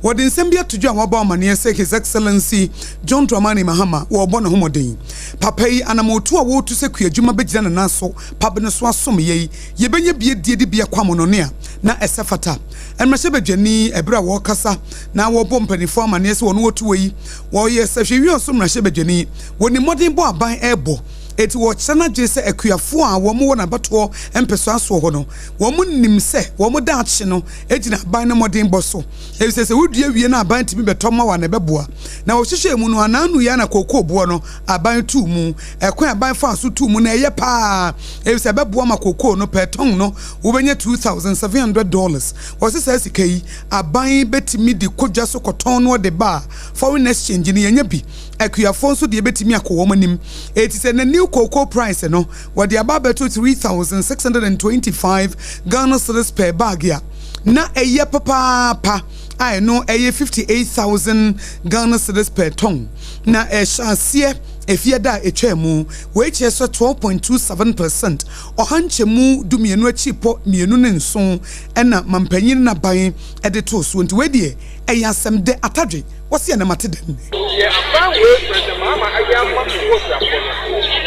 [SPEAKER 2] wɔde nsɛm bi ato dwa a wabɔ amaneɛ sɛ His Excellency John Dramani Mahama wɔrebɔ ne ho mmɔden papa yi anamɔtu a wɔretu sɛ kuadwuma bɛgyina ne nan so pab no so asom yei yɛbɛnya bi adie de bi akɔ amonɔne a na ɛsɛ fata. Mmarahyɛbadwani ɛberɛ a wɔrekasa na wɔrebɔ mpanimfoɔ amaneɛ sɛ wɔn wɔtu wɔ yi wɔyɛ sɛhwɛ Wiɔso mmarahyɛbadwani wɔnim mmɔden bɔ aban ɛrebɔ eti wɔkyerɛ n'adwene sɛ akuafoɔ a wɔn wɔ n'abatoɔ mpɛsoa soɔ hɔ no wɔn nim sɛ wɔn daakye no gyina aban no mmɔden bɔ so efisɛ sɛ wodua wie na aban tumi bɛtɔ ma wa na ɛbɛboa na wɔhyehyɛ mu no anaanu yɛ na kookoo boɔ no aban tuu mu ɛkwan aban fa so tuu mu na ɛyɛ paa efisɛ ɛbɛboa ma kookoo no per tonne no wobɛnya $2,700. Wɔsɛ saa sika yi aban bɛtumi de kodwa so kɔtɔn no ɔde ba a foreign exchange no yɛnya bi akuafoɔ nso deɛ bɛtumi akɔ wɔn anim. Eti sɛ na new cocoa price no wɔde aba abɛto 3,625 Ghana cedis per bag a na ɛyɛ papaapa a ɛno ɛyɛ 58,000 Ghana cedis per tonne na ɛhyɛ aseɛ efie da a etwa mu. Wei kyerɛ sɛ 12.27%, 12.27% ɛna mampanyin n'aban ɛde too so. Nti wei deɛ ɛyɛ asɛm dɛ atadwe wɔsi ɛnam ate dɛm.
[SPEAKER 12] Deɛ aban wei President Mahama ayɛ ama koko akuafoɔ no,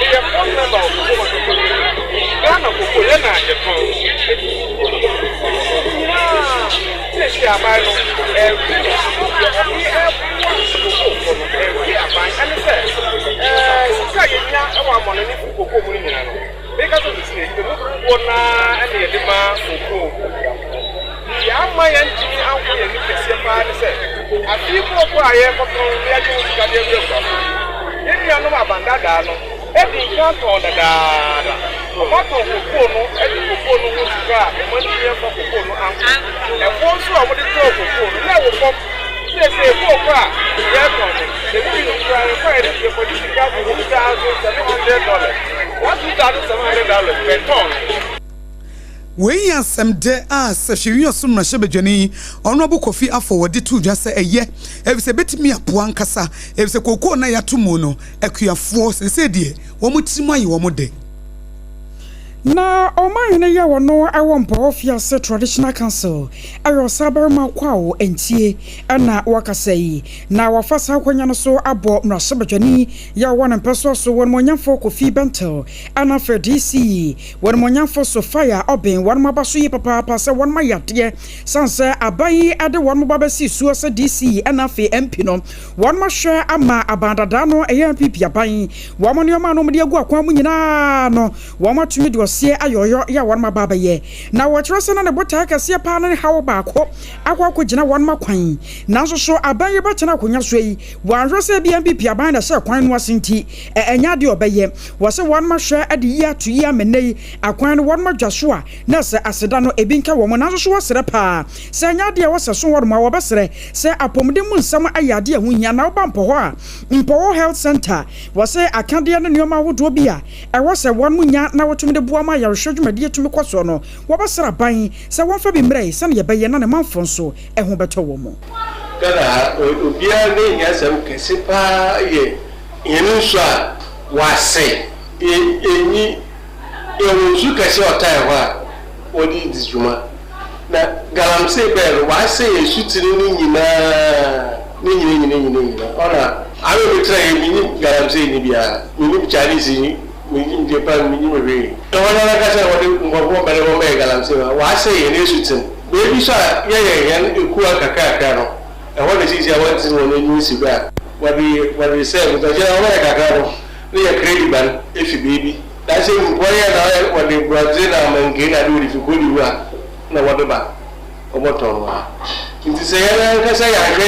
[SPEAKER 12] meyɛ board member wɔ Cocoa Market Association. Ghana koko yɛ na yɛtɔn eti nyinaa seesei aban no ɛɛfi no deɛ ɔde ɛɛboa kokofoɔ no ɛɛfi aban ɛne sɛ sika a yɛnya ɛwɔ amɔne ne firi koko mu no nyinaa no meka sɛ sisi emu dodoɔ naa ɛna yɛde ma koko akuafoɔ. Deɛ ama yɛntumi ankɔ yɛn anim kɛseɛ paa ne sɛ afei kooko a yɛrekɔtɔn na yɛagye ho sika de awie akuafoɔ yi, yɛn nuanom abandadaa no adi nka tɔn dadaada. Wɔatɔn kokoo no de kokoo no ho sika a wɔantumi amfa kokoo no ankɔ. Ɛboɔ nso a wɔde tɔɔ kokoo no, na ɛwɔ fam. Seesei kooko a yɛretɔn no, emu binom koraa yɛkɔ a yɛde yɛkɔgye sika $2,700. Saa $2,700 per tonne no.
[SPEAKER 2] Wei yɛ asɛm dɛ a sɛ hwɛ Wiɔso mmarahyɛbadwani Honourable Kofi Afful wɔde too dwa sɛ ɛyɛ efisɛ ebetumi aboa ankasa efisɛ kookoo na yɛato mu no akuafoɔ seesei deɛ wɔn tirim ayɛ wɔn dɛ.
[SPEAKER 4] Na ɔmanhene yɛ wɔno ɛwɔ Mpɔhɔ Fiase Traditional Council ɛyɛ ɔsabarima Kwaw Ntie ɛna wakasa yi na wafa saa akonnwa no so abɔ mmarahyɛbadwani yɛ ɔwɔ ne mpɛsoa so wɔn mɔnyamfo Kofi Bentil ɛna afɛ DC wɔn mɔnyamfo Sophia Ɔbɛn wɔn aba so yi papaapa sɛ wɔn ma yadeɛ san sɛ aban yi ɛde wɔn ba bɛsi suo sɛ DC ɛna afei MP no wɔn ahwɛ ama aban dadaa no ɛyɛ NPP aban wɔn nneɛma no wɔde agu akwan mu nyinaa no wɔn atumi de. aseɛ ayɔyɔ yɛ a wɔnom aba abɛyɛ. Na wɔkyerɛ sɛ na ne botaeɛ kɛseɛ paa ne haw baako akɔ akɔgyina wɔnom akwan. Nanso so aban yi bɛtena akonwa soɔ yi, wɔanhwɛ sɛ ebia NPP aban na ɛhyɛɛ kwan no ase nti, ɛnyɛ adeɛ a ɔbɛyɛ. Wɔse wɔnom ahwɛ de yie ato yie ama nnɛ yi akwan no wɔnom adwa so a na sɛ aseda no ebi nka wɔn. Nanso so wɔsrɛ paa sɛ ɛnyɛ adeɛ a ɛwɔ sɛ so wɔnom a wɔbɛsrɛ sɛ apɔmuden mu nsɛm yɛ adeɛ a ɛho hia na woba Mpɔhɔ a, Mpɔhɔ Health Centre, wɔse akadeɛ ne nneɛma ahodoɔ bi a ɛwɔ sɛ wɔnom nya na wɔtumi de boa ma ayarehwɛ dwumadie tumi kɔ soɔ no, wɔbɛsrɛ aban sɛ wɔmfa bi mmrɛ sɛdeɛ ɛbɛyɛ na ne manfoɔ nso ho bɛtɔ wɔn.
[SPEAKER 13] Ghana ha, obiara n'ehiasɛm kɛse paa yɛ hɛn nsu a wɔasɛɛ. Yennyi, yɛwɔ nsu kɛse a ɔtaa hɔ a wɔdze dzi dwuma, na galamsey bɛn no, wɔasɛɛ esutsen no nyina, ne nyina nyina nyina nyina. Ɔna aber a metsena ha yi, minnyim galamsey-nyi biara, minnyim Chinese-nyi, minnyim Japan, minnyim hwee. Hɔn arankasa na wɔdze nkorɔfo wɔba dɛ wɔmbɛyɛ galamsey ma wɔasɛɛ hɛn esutsen. Beebi so a yɛyɛ hɛn ekuwa nkakrakra no, hɔ na sesei wɔnntsen hɔn enyi nnsi do a wɔdze wɔdze resɛɛ no. Ntsi ɔkyerɛ dɛ wɔbɛyɛ kakra no, na yɛkra edziban efi beebi. Naaso mpo ɔyɛ na wɔdze borɔdze na amankee na adze wɔdze fi Cote d'Ivoire na wɔdze ba wɔbɔtɔn wɔ ha. Ntsi sɛ hɛn ankasa yɛannhwɛ.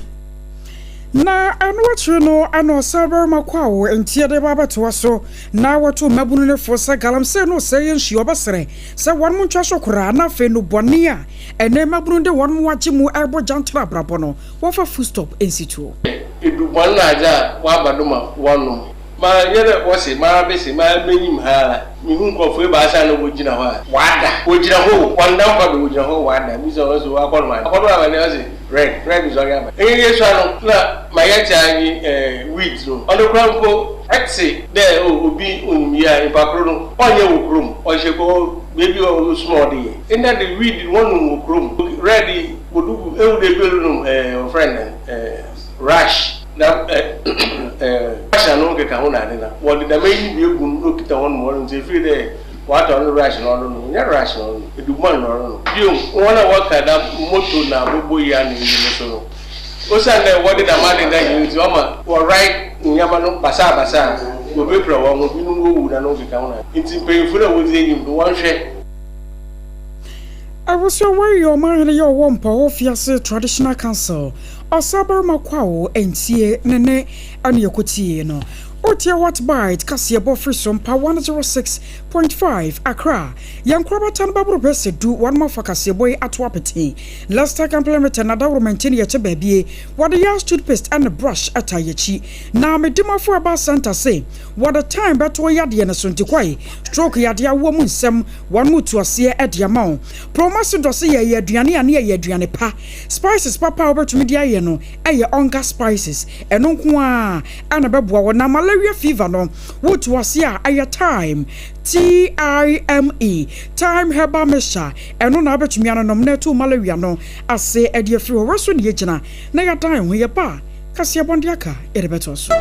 [SPEAKER 4] Na ɛno akyiri no na ɔsabarima Kwawo nteɛ de ba abɛtoa so na wɔto mmabunu no fo sɛ galamsey no resɛe yɛn nsuo, ɔbɛsrɛ sɛ wɔnom ntwa so koraa na afei nnubɔne a ɛnnɛ mmabunu de wɔnom agye mu rebɔ gyantra abrabɔ no wɔmfa foodstop nsi tuo.
[SPEAKER 13] Edubɔn na adze a wɔaba do ma wɔnom. Mayɛ dɛ wɔse, mara mese, mara m'enyim ha ara, mehu nkorɔfo ebiasa a nna wogyina hɔ a, wɔada. Wogyina hɔ o, wɔnnda mpa do, wogyina hɔ wɔada. Mibisa hɔn se wɔakɔnom adze. Wɔakɔnom aba ndɛ, ɔse red, red dze ɔnnyɛ aba. Enye yesua no, nna ma yɛtse ara nye eh, weed no. Ɔno koraa mpo, etse dɛ oh, obi onyim yie a, nyimpa kor no, ɔnnyɛ wɔ kurom, ɔhyɛ kɔ beebi a osuma ɔde yɛ. Ndɛ de, weed no wɔnom wɔ kurom. Red yi, bodugu, ehu dɛ ebi ronom eh, wɔfrɛ no dɛn eh, rush. Na rush ano nkekaho na adze na wɔdze dɛm eyi bi egu mu na okitsa hɔn ma wɔronom ntsi efir dɛ wɔatɔ no rush na ɔronom, nnyɛ rush na ɔronom, edugban na ɔronom. Bio, hɔn a wɔka dɛm moto na aboboyaa na eyi no so no, osiandɛ wɔdze dɛm adze no ayɛ ntsi ɔma wɔrae ndzɛmba no basaabasaa, wopirapira hɔnho, binom wowu na no nkekaho na adze. Ntsi mpanyimfo no a wodzi enyim no wɔnhwɛ.
[SPEAKER 4] Abusua wei yɛ ɔmanhene yɛ ɔwɔ Mpawo Fiase Traditional Council. Ɔsabarima Kwawo Ntie ne ne ɛne ɛkɔtiee no. Wotie Hot Bite kaseɛbɔ firi so mpa 106.5 Accra. Yɛn nkorabata no bɛboro bɛsɛ du wɔnom afa kaseɛbɔ yi ato apete. Lester Company Limited na daworo mantini yɛkyɛ baabie. Wɔde Yas toothpaste ɛne brush ɛtaa yɛkyi. Na Medimafo Herbal Center se wɔde time bɛto yadeɛ no so nti kɔe stroke yadeɛ awoɔ mu nsɛm wɔnom tu aseɛ de ama wo. Promase dɔ se yɛyɛ aduane a ne yɛyɛ aduane pa. Spices papa a wobɛtumi de ayɛ no yɛ Onga spices. Ɛno nko ara na ɛbɛboa wo. Na malaria fever no, wotu ase a, ɛyɛ thyme, T-I-M-E, thyme herbal mixture. Ɛno na wobɛtumi anonom na atu malaria no ase de afiri hɔ. Wei so na yɛgyina na yɛadan yɛn ho. Yɛba a, kaseɛbɔ de aka yɛde bɛtoa so.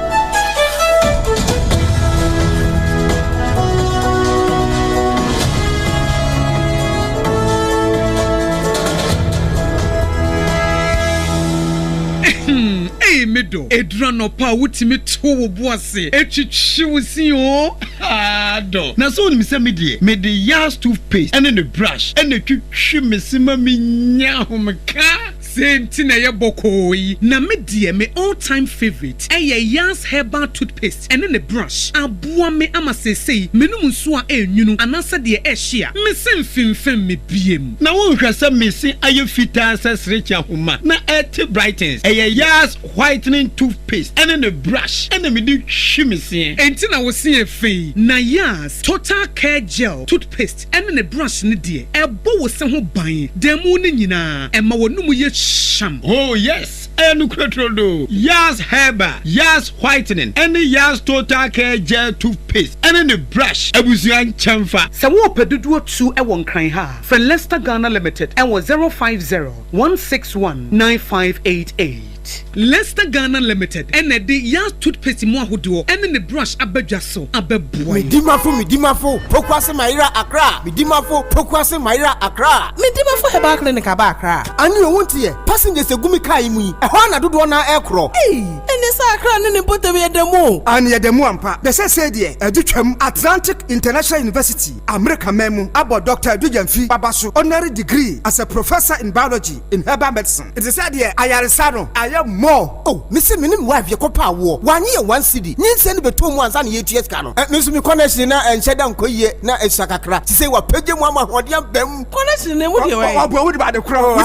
[SPEAKER 2] Ei me dɔ, ɛduru anɔpa a wotumi to wo bo ase twitwi wo se oo, haa dɔ.
[SPEAKER 14] Na sɛ wonim sɛ me deɛ, mede Yas toothpaste ne ne brush na ɛtwitwi me se ma menya ahomeka.
[SPEAKER 2] Sei nti na ɛyɛ bɔkɔɔ yi. Na me deɛ me all time favourite ɛyɛ Yas herbal toothpaste ɛne ne brush. Aboa me ama seesei menom nsuo a ɛnwunu anaasɛ deɛ ɛhye a, me se mfemfem me biem.
[SPEAKER 14] Na wonhwɛ sɛ me se ayɛ fitaa sɛ serekye ahoma na ɛte brightens. Ɛyɛ Yas whitening toothpaste ɛne ne brush ɛna mede twi me seɛ.
[SPEAKER 2] Enti na wo se yɛ fɛ yi. Na Yas total care gel toothpaste ɛne ne brush no deɛ, ɛbɔ wo se ho ban da mu no nyinaa, ɛma w'anomu yɛ hyam.
[SPEAKER 14] Oh yes, ɛyɛ nokorɛ turodoo. Yas Herbal, Yas Whitening, ɛne Yas Total Care Gel Toothpaste ɛne ne brush abusua nkyɛnfa.
[SPEAKER 2] Sɛ worepɛ dodoɔ tu wɔ Nkran ha a, frɛ Lester Ghana Limited wɔ 050 161 9588. Colgate. Lester Ghana Limited na ɛde Yas Toothpaste mu ahodoɔ ne ne brush aba dwa so abɛboa yɛn.
[SPEAKER 15] Medimafo Medimafo Pokuase Mayera Accra Medimafo Pokuase Mayera Accra.
[SPEAKER 16] Medimafo Herbal Clinic aba Accra.
[SPEAKER 15] Ane o wonteɛ, passengers egu me car yi mu yi, ɛhɔ ara na dodoɔ no ara ɛrekorɔ.
[SPEAKER 16] Ei! Ɛneɛ sɛ Accra ne ne mpɔtam yɛ da mu o.
[SPEAKER 15] Aane yɛda mu ampa, na seesei deɛ adu twam. Atlantic International University, Amerika man mu, abɔ Dɔkta Adu Gyamfi aba so honorary degree as a Professor in Biology in Herbal Medicine. Nti sɛ deɛ ayaresa no ayɛ more. Oh me se me ne me wife yɛkɔ pɛ awoɔ wanye yɛn one cedi nyinsɛn no bɛtɔɔ mu ansa na yɛtua sika no eh me nso me connection na ɛnhyɛ da nkɔ yie na ɛsua kakra sisei wapagya mu ama ahoɔden aba mu.
[SPEAKER 16] Connection no emu deɛ wɛn.
[SPEAKER 15] Ɔboa wode ba ade korɔ wɔba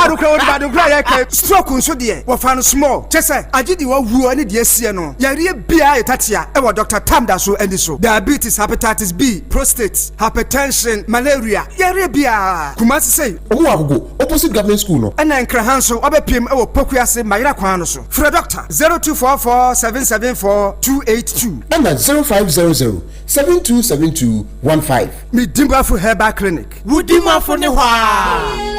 [SPEAKER 15] ade korɔ wode ba ade korɔ yɛ kɛ stroke nso deɛ wɔfa no small kyɛ sɛ agye deɛ wawuo ne deɛ asie no yareɛ biara yɛ tatea ɛwɔ Doctor Tam da so ani so diabetes hepatitis B prostate hypertension malaria yareɛ biara Kumasi sei.
[SPEAKER 17] Ɔmo wɔ Agogo opposite government school no.
[SPEAKER 15] Ɛna Nkraha nso wabɛpiem wɔ Pokuase Mayera kwan no so. Frɛ Dɔkta 0244 774 282.
[SPEAKER 17] Ɛna 0500 7272 15.
[SPEAKER 15] Me Dimafo Herbal Clinic.
[SPEAKER 16] Wo Dimafo ne hɔ aa.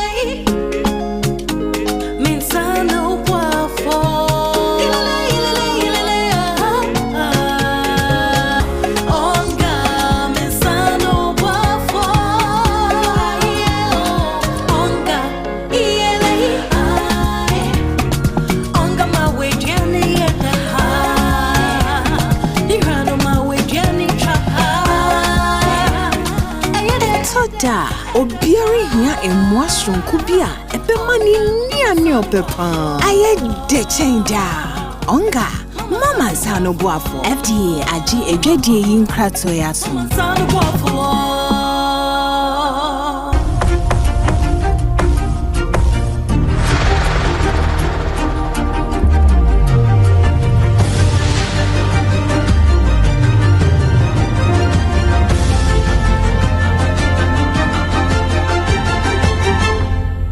[SPEAKER 18] Ɛtɔ da a, obiara hia mmoa soronko bi a ɛbɛma ne nnuane a ɔpɛ paa ayɛ dɛ kyɛn daa. Onga, Mama nsa ano boafo. FDA agye adwadie yi nkratoɔ yi atom.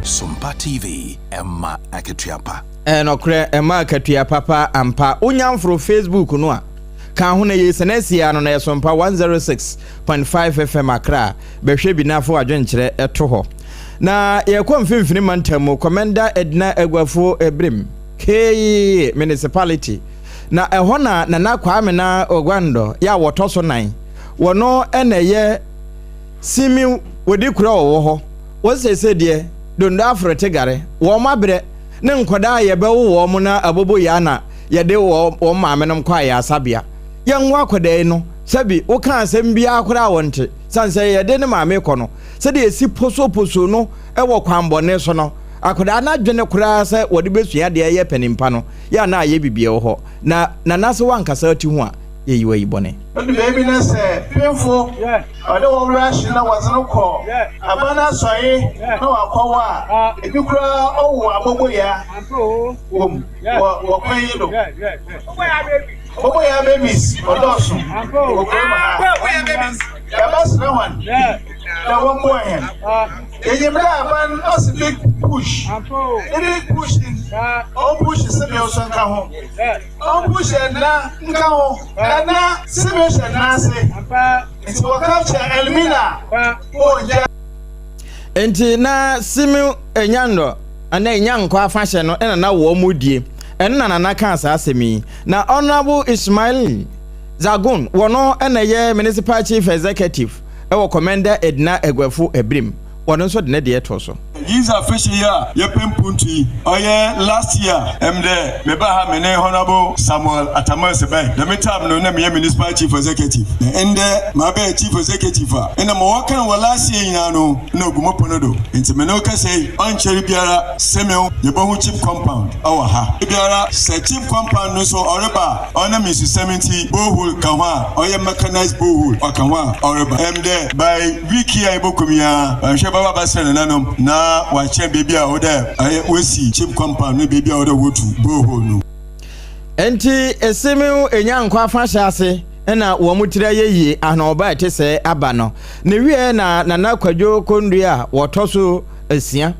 [SPEAKER 19] Sompa TV, ɛma akatua pa.
[SPEAKER 7] Ɛyɛ nɔkorɛ, ɛma akatua papa ampa. Wonya mforo Facebook no a, ka ho na yei sɛ na asie ano na yɛ Sompa 106.5 FM Accra. Bɛhwɛ bi na fa w'adwenkyerɛ to hɔ. Na yɛkɔ mfimfini mantam mu, Komenda Edna Aguafo Ebrim, Kei Municipality. Na ɛhɔ na Nana Kwame na Oguando yɛ a wɔtɔ so nan. Wɔno na ɛyɛ Simi wɔdi kura wɔwɔ hɔ. Wɔn seesei deɛ, Dondo aforo te gare. Wɔn abrɛ. Ne nkwadaa a yɛbɛwo wɔn na aboboyaa na yɛde wɔn maamenom kɔ ayaresabea. Yɛnwo akwadaa yi no, sɛbi woka asɛm biara koraa a ɔnte. Sane sɛ yɛde ne maame kɔ no, sɛdeɛ yɛsi posoposo no wɔ kwanbɔne so no, akwadaa no adwene koraa sɛ wɔde bɛsua adeɛ ayɛ panin pa no, yɛ a na ayɛ biribi wɔ hɔ. Na Nana sɛ woankasa ati ho a, yɛyi wo ayi bɔne.
[SPEAKER 20] Odu beebi na sɛ pemfo ɔde wɔn werɛ ahye na wɔdze no kɔ aban asɔe na ɔakɔwo a, ebi koraa ɔwo aboboyaa wɔ mu wɔ wɔ kwan yi do. Aboboyaa babies ɔdɔɔso wɔ kurom ha. Yɛbɛserɛ hɔn dɛ wɔmboa hɛn. Yenyim dɛ aban ɔse big push, ne big push no ɔmpush sebew so nka ho. Ɔmpo hyɛ nna nka ho, ɛna sebe hyɛ nna ase, nti wɔka kyerɛ Elmina ɔngya.
[SPEAKER 7] Enti na Simeon nya nnɔ anaa nya nkɔ afahyɛ no na na wɔn die. Ɛno na Nana kaa saa asɛm yi. Na Honourable Ismail Zagon, wɔno na ɛyɛ Municipal Chief Executive wɔ Komenda Edna Aguafo Abirim, wɔno nso de ne deɛ too so.
[SPEAKER 21] Jesus afahyɛ yi a yɛpɛ mpontu yi, ɔyɛ last year ndɛ mebaa ha me ne Honourable Samuel Atta Mills bae. Dɛm time no nna meyɛ Municipal Chief Executive na ndɛ mabɛyɛ Chief Executive a nna ma wɔkaa wɔ last year nyina no nna ogu mo pon do. Ntsi me ne wo kasa yi ɔnnkyɛr biara Semew yebohu chip compound wɔ ha. Biara sɛ chip compound no so ɔreba a ɔnam nsusɛm ntsi borehole ka ho a ɔyɛ mechanised borehole ɔka ho a ɔreba. Ndɛ by Week yi a yɛbɔkɔ mu yi ara, ɔnhwɛ bɛba abɛsera nananom na wɔakyerɛ beebi a ɔwɔ dɛ ɔyɛ wosi chip compound no beebi a ɔwɔ dɛ wotu borehole no.
[SPEAKER 7] Enti ese me enya nkwa afahyɛ ase na wɔn tiri ayɛ yie ahnoɔba a ɛte sɛɛ aba no. Ne wiɛ na Nana Kwadwo Kondua a wɔtɔ so asia,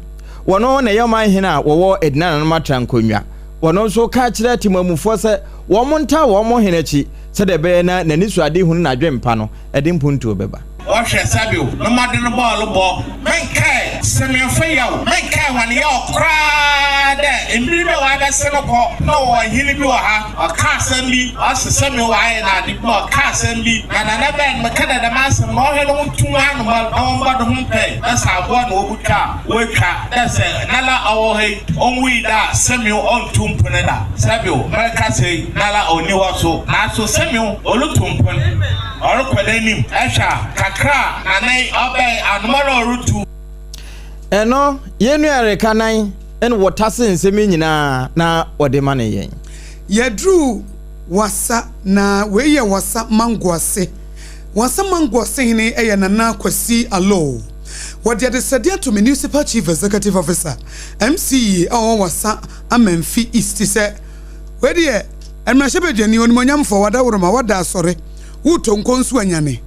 [SPEAKER 7] wɔno na ɛyɛ ɔman hene a wɔwɔ Edina Nananom Atra Nkonnwa. Wɔno nso ka kyerɛ temamufoɔ sɛ wɔn ntaa wɔn hene akyi sɛdeɛ ɛbɛyɛ na n'anisoadehunu ne n'adwempa no de mpuntuo bɛba.
[SPEAKER 3] Wɔhwɛ Sabio no mbɔden bɔɔl bɔ. Menkae Simeonfo yaw, menkae hɔn yaw koraa dɛ mber bi a wɔabɛsen kɔ na wɔwɔ hen bi wɔ ha, ɔkã asɛm bi, ɔse Simeon ɔayɛ no adze bi ma ɔkã asɛm bi, na Nana Ben mekã dɛ dɛm asɛm no ɔhwɛ no wontum anomar na wɔmbɔ do ho mpaa na sɛ aboa na wobotwa a woetwa, dɛ sɛ Nala ɔwɔ ha yi onnwui da a Simeon onntu mpon da. Sɛbio merekasa yi Nala onnyi hɔ so, naaso Simeon orutu mpon. Ɔrokɔ n'enyim, ehwɛ a, kakra a na ne ɔbɛn anoma na ɔrutu.
[SPEAKER 7] Ɛno, yɛn nua reka nan ne wɔtase nsɛm yi nyinaa na wɔde ma ne yɛn.
[SPEAKER 2] Yɛaduru Wassa na wei yɛ Wassa Mangoase. Wassa Mangoase hene yɛ Nana Kwasi Aloo. Wɔde adesrɛdeɛ ato Municipal Chief Executive Officer, MCE, a ɔwɔ Wassa Amanfi East sɛ wei deɛ Mmarahyɛbadwani, Onimuonyamfoɔ, w'adaworoma, woada asɔre, woretɔ nko nso anyane.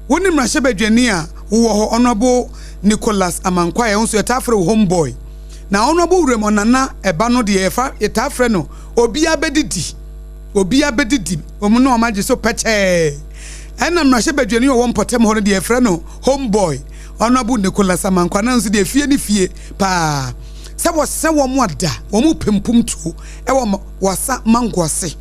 [SPEAKER 2] Wo ne mmarahyɛbadwani a wowɔ hɔ, Honourable Nicholas Amankwah, wo nso yɛtaa frɛ wo home boy. Na Honourable Wuram Ɔnana ɛba no deɛ yɛfa yɛtaa frɛ no obiara bɛdidi, obiara bɛdidi, wɔn ne wɔn agye so pɛkyɛɛ. Ɛna mmarahyɛbadwani a ɔwɔ mpɔtam hɔ no deɛ yɛfrɛ no home boy, Honourable Nicholas Amankwah, na nso deɛ fie ne fie paa. Sɛ wɔsɛ wɔn ada, wɔn repɛ mpomtuo wɔ Wɔasa mango ase.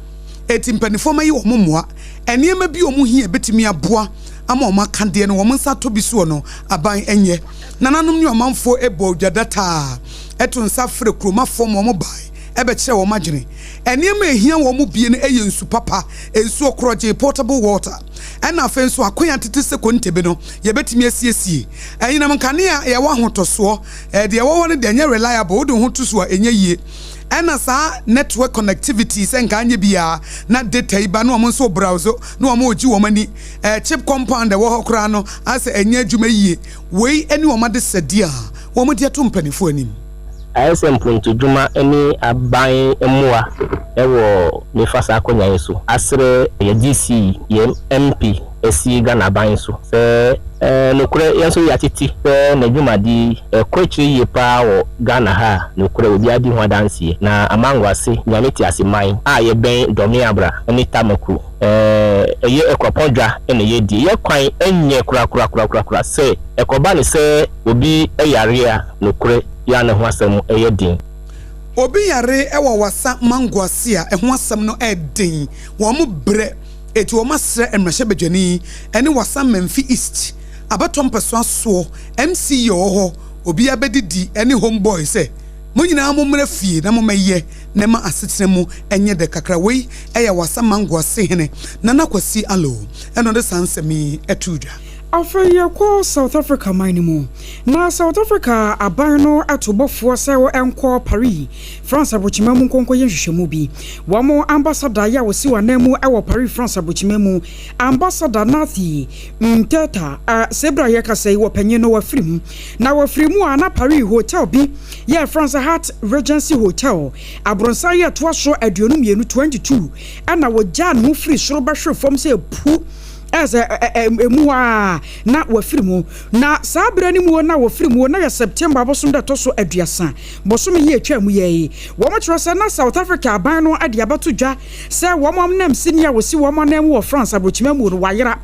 [SPEAKER 2] Enti mpanimfoɔ ma yi wɔn mmoa. Nneɛma bi a wɔn hia betumi aboa ama wɔn aka deɛ no wɔn nsa atɔ bi soɔ no, aban nyɛ. Nananom ne ɔmanfoɔ bɔɔ dwa dataa to nsa frɛ kuromafoɔ ma wɔn bae bɛkyerɛɛ wɔn adwene. Nneɛma a ɛhia wɔn mu bie no yɛ nsu papa, nsuo korɔgyee, portable water, ɛna afei nso akwan a tete sɛ kontebe no yɛbɛtumi asiesie. Anyinam nkanea a yɛwɔ ahotɔsoɔ, deɛ ɛwɔ hɔ no deɛ ɛnyɛ reliable, wode wo ho to so a ɛnyɛ yie. Ɛna saa network connectivity sɛ nka anyɛ biaa na data yi ba na wɔn nso browse na wɔn regye wɔn ani. Ɛɛ chip compound ɛwɔ hɔ koraa no asɛ ɛnyɛ adwuma yie. Wei ɛne wɔn adesɛdeɛ a wɔn de ato mpaninfoɔ anim.
[SPEAKER 22] Ayɛ sɛ mpontodwuma ne aban mmoa wɔ mefa saa akwanya yi so asrɛ yɛ GC, yɛ MP asi Ghana aban so sɛ nokorɛ yɛn nso yɛatete sɛ n'adwumadi yi ɛkɔ akyire yie paa wɔ Ghana ha a nokorɛ obiara di ho adanseɛ na Amango ase Nyame te ase man a yɛbɛn Dɔmeabra ne Tamaku ɛyɛ Akuapɔn dwa na yɛdie yɛ kwan nyɛ korakorakorakorakora sɛ ɛkɔba no sɛ obi yare a nokorɛ yɛ a ne ho asɛm yɛ den.
[SPEAKER 2] Obi yare wɔ wasa mango ase a ɛho asɛm no yɛ den wɔn brɛ eti wɔn asrɛ mmarahyɛbadwani ne wasa Mamfi East abɛtɔ mpɛsoa soɔ MC yɛ ɔwɔ hɔ obiara bɛdidi ne home boy sɛ mo nyinaa mo mmra fie na mo mɛyɛ na ɛma asetena mu nyɛ dɛ kakra wei yɛ wasa mango ase hene Nana Kwasi Allo ɛna ɔde saa nsɛm yi too dwa.
[SPEAKER 4] Afei yɛkɔ South Africa man no mu. Na South Africa aban no ato bɔfoɔ sɛ ɔnkɔ Paris, France abrokyima mu nkɔnkɔyɛ nhwehwɛmu bi. Wɔn ambassador yi a ɔsi wɔn ananmu wɔ Paris, France abrokyima mu, Ambassador Nathi Mthethwa, a sɛ berɛ a yɛrekasa yi wɔpanyin no wafiri mu. Na wafiri mu a na Paris hotel bi yɛ yɛfrɛ no sɛ Hyatt Regency Hotel, abronsan yi a ɛtoa so 22, 22, ɛna wɔgyaa ne ho firi soro bɛhwere fam sɛ pu. Ɛsɛ emu hɔ ara na wafiri mu. Na saa berɛ no mu na wɔfiri mu na yɛ September bosom da ɛtɔ so aduasa, bosome yi a ɛtwaa mu yi. Wɔkyerɛ sɛ na South Africa aban no de abɛto dwa sɛ wɔn ananmusini a wɔsi wɔn ananmu wɔ France aburokyima mu no wayera.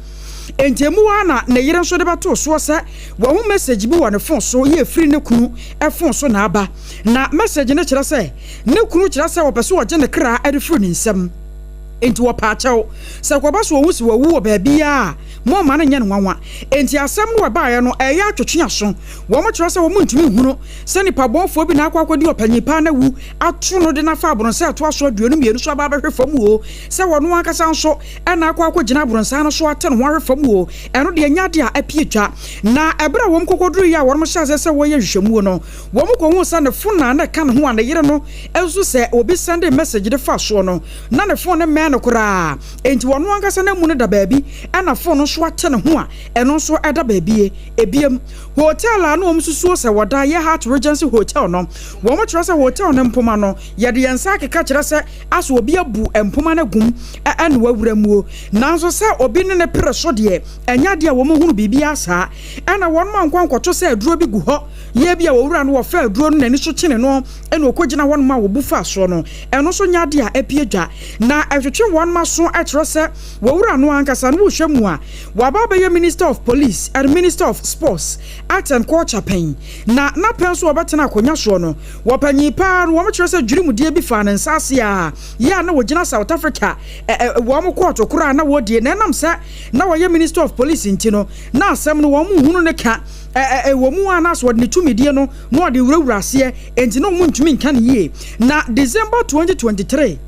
[SPEAKER 4] Enti emu hɔ ara na ne yere nso de bɛtoo soɔ sɛ wahu message bi wɔ ne fon so yɛ ɛfiri ne kunu fon so na aba. Na message no kyerɛ sɛ ne kunu kyerɛ sɛ ɔpɛ sɛ ɔgye ne kra de firi ne nsam. Enti wɔpaa kyɛw. Sɛ ɛkɔba sɛ ohu sɛ wawu wɔ baabiara a, momma no nyɛ no nwanwa. Enti asɛm no a ɛbaeɛ no, ɛreyɛ atwetwe aso. Wɔkyerɛ sɛ wɔntumi nhunu sɛ nnipa bɔnefoɔ bi na akɔ akɔdi ɔpanyin paa no awu ato no de no afa abrɔnsan a ɛtoa so 22 so aba abɛhwe fam oo, sɛ ɔno ankasa nso na akɔ akɔgyina abrɔnsan no so ate ne ho ahwe fam oo, ɛno deɛ ɛnyɛ adeɛ a apue twa. Na ɛberɛ a wɔkɔkɔduruiɛ a wɔhyɛɛ aseɛ sɛ wɔreyɛ nhwehwɛmuo no, Wɔkɔhuu sɛ ne fon a na ɛka ne ho a ne yere no nso sɛ obi sɛndee message de fa soɔ no, na ne fon no mmɛn no koraa. Enti ɔno ankasa n'amu no da baabi ɛna fon no nso ate ne ho a ɛno nso ɛda baabi. Ebiem, hotel a na wɔsusuo sɛ wɔda yɛ Hyatt Regency Hotel no, wɔkyerɛ sɛ hotel no mpoma no, yɛde yɛn nsa akeka kyerɛ sɛ asɛ obi abu mpoma no agum ɛna wawura muo. Nanso sɛ obi ne no pere so deɛ, ɛnyɛ adeɛ a wɔhunu biribiara saa. Ɛna wɔn ankɔ ankɔto sɛ aduro bi gu hɔ. Yɛ bi a owura no wɔfaa aduro no n'ani so kyene no na ɔkɔgyina hɔnom a wɔbu faa soɔ no, ɛno nso nyɛ adeɛ a apue dwa. Na ɛtwetwe. Wɔtwetwe wɔn aso kyerɛ sɛ wɔwura no ankasa no wohwɛ mu a, waba abɛyɛ Minister of Police and Minister of Sports, Arts and Culture pɛn. Na n'apɛn nso a ɔbɛtena akonnwa soɔ no, wɔpanyin paa no, wɔkyerɛ sɛ dwirimdeɛ bi faa ne nsa ase a yɛ a na wɔgyina South Africa ɛ ɛ wɔn kɔɔto korɔ a na wɔredie na ɛnam sɛ na ɔyɛ Minister of Police nti no, na asɛm no wɔn nhunu ne ka ɛ ɛ wɔ mu a na asɛ ɔde ne tumidie no na ɔde wurawura aseɛ enti na wɔn ntumi nka no yie. Na December 2023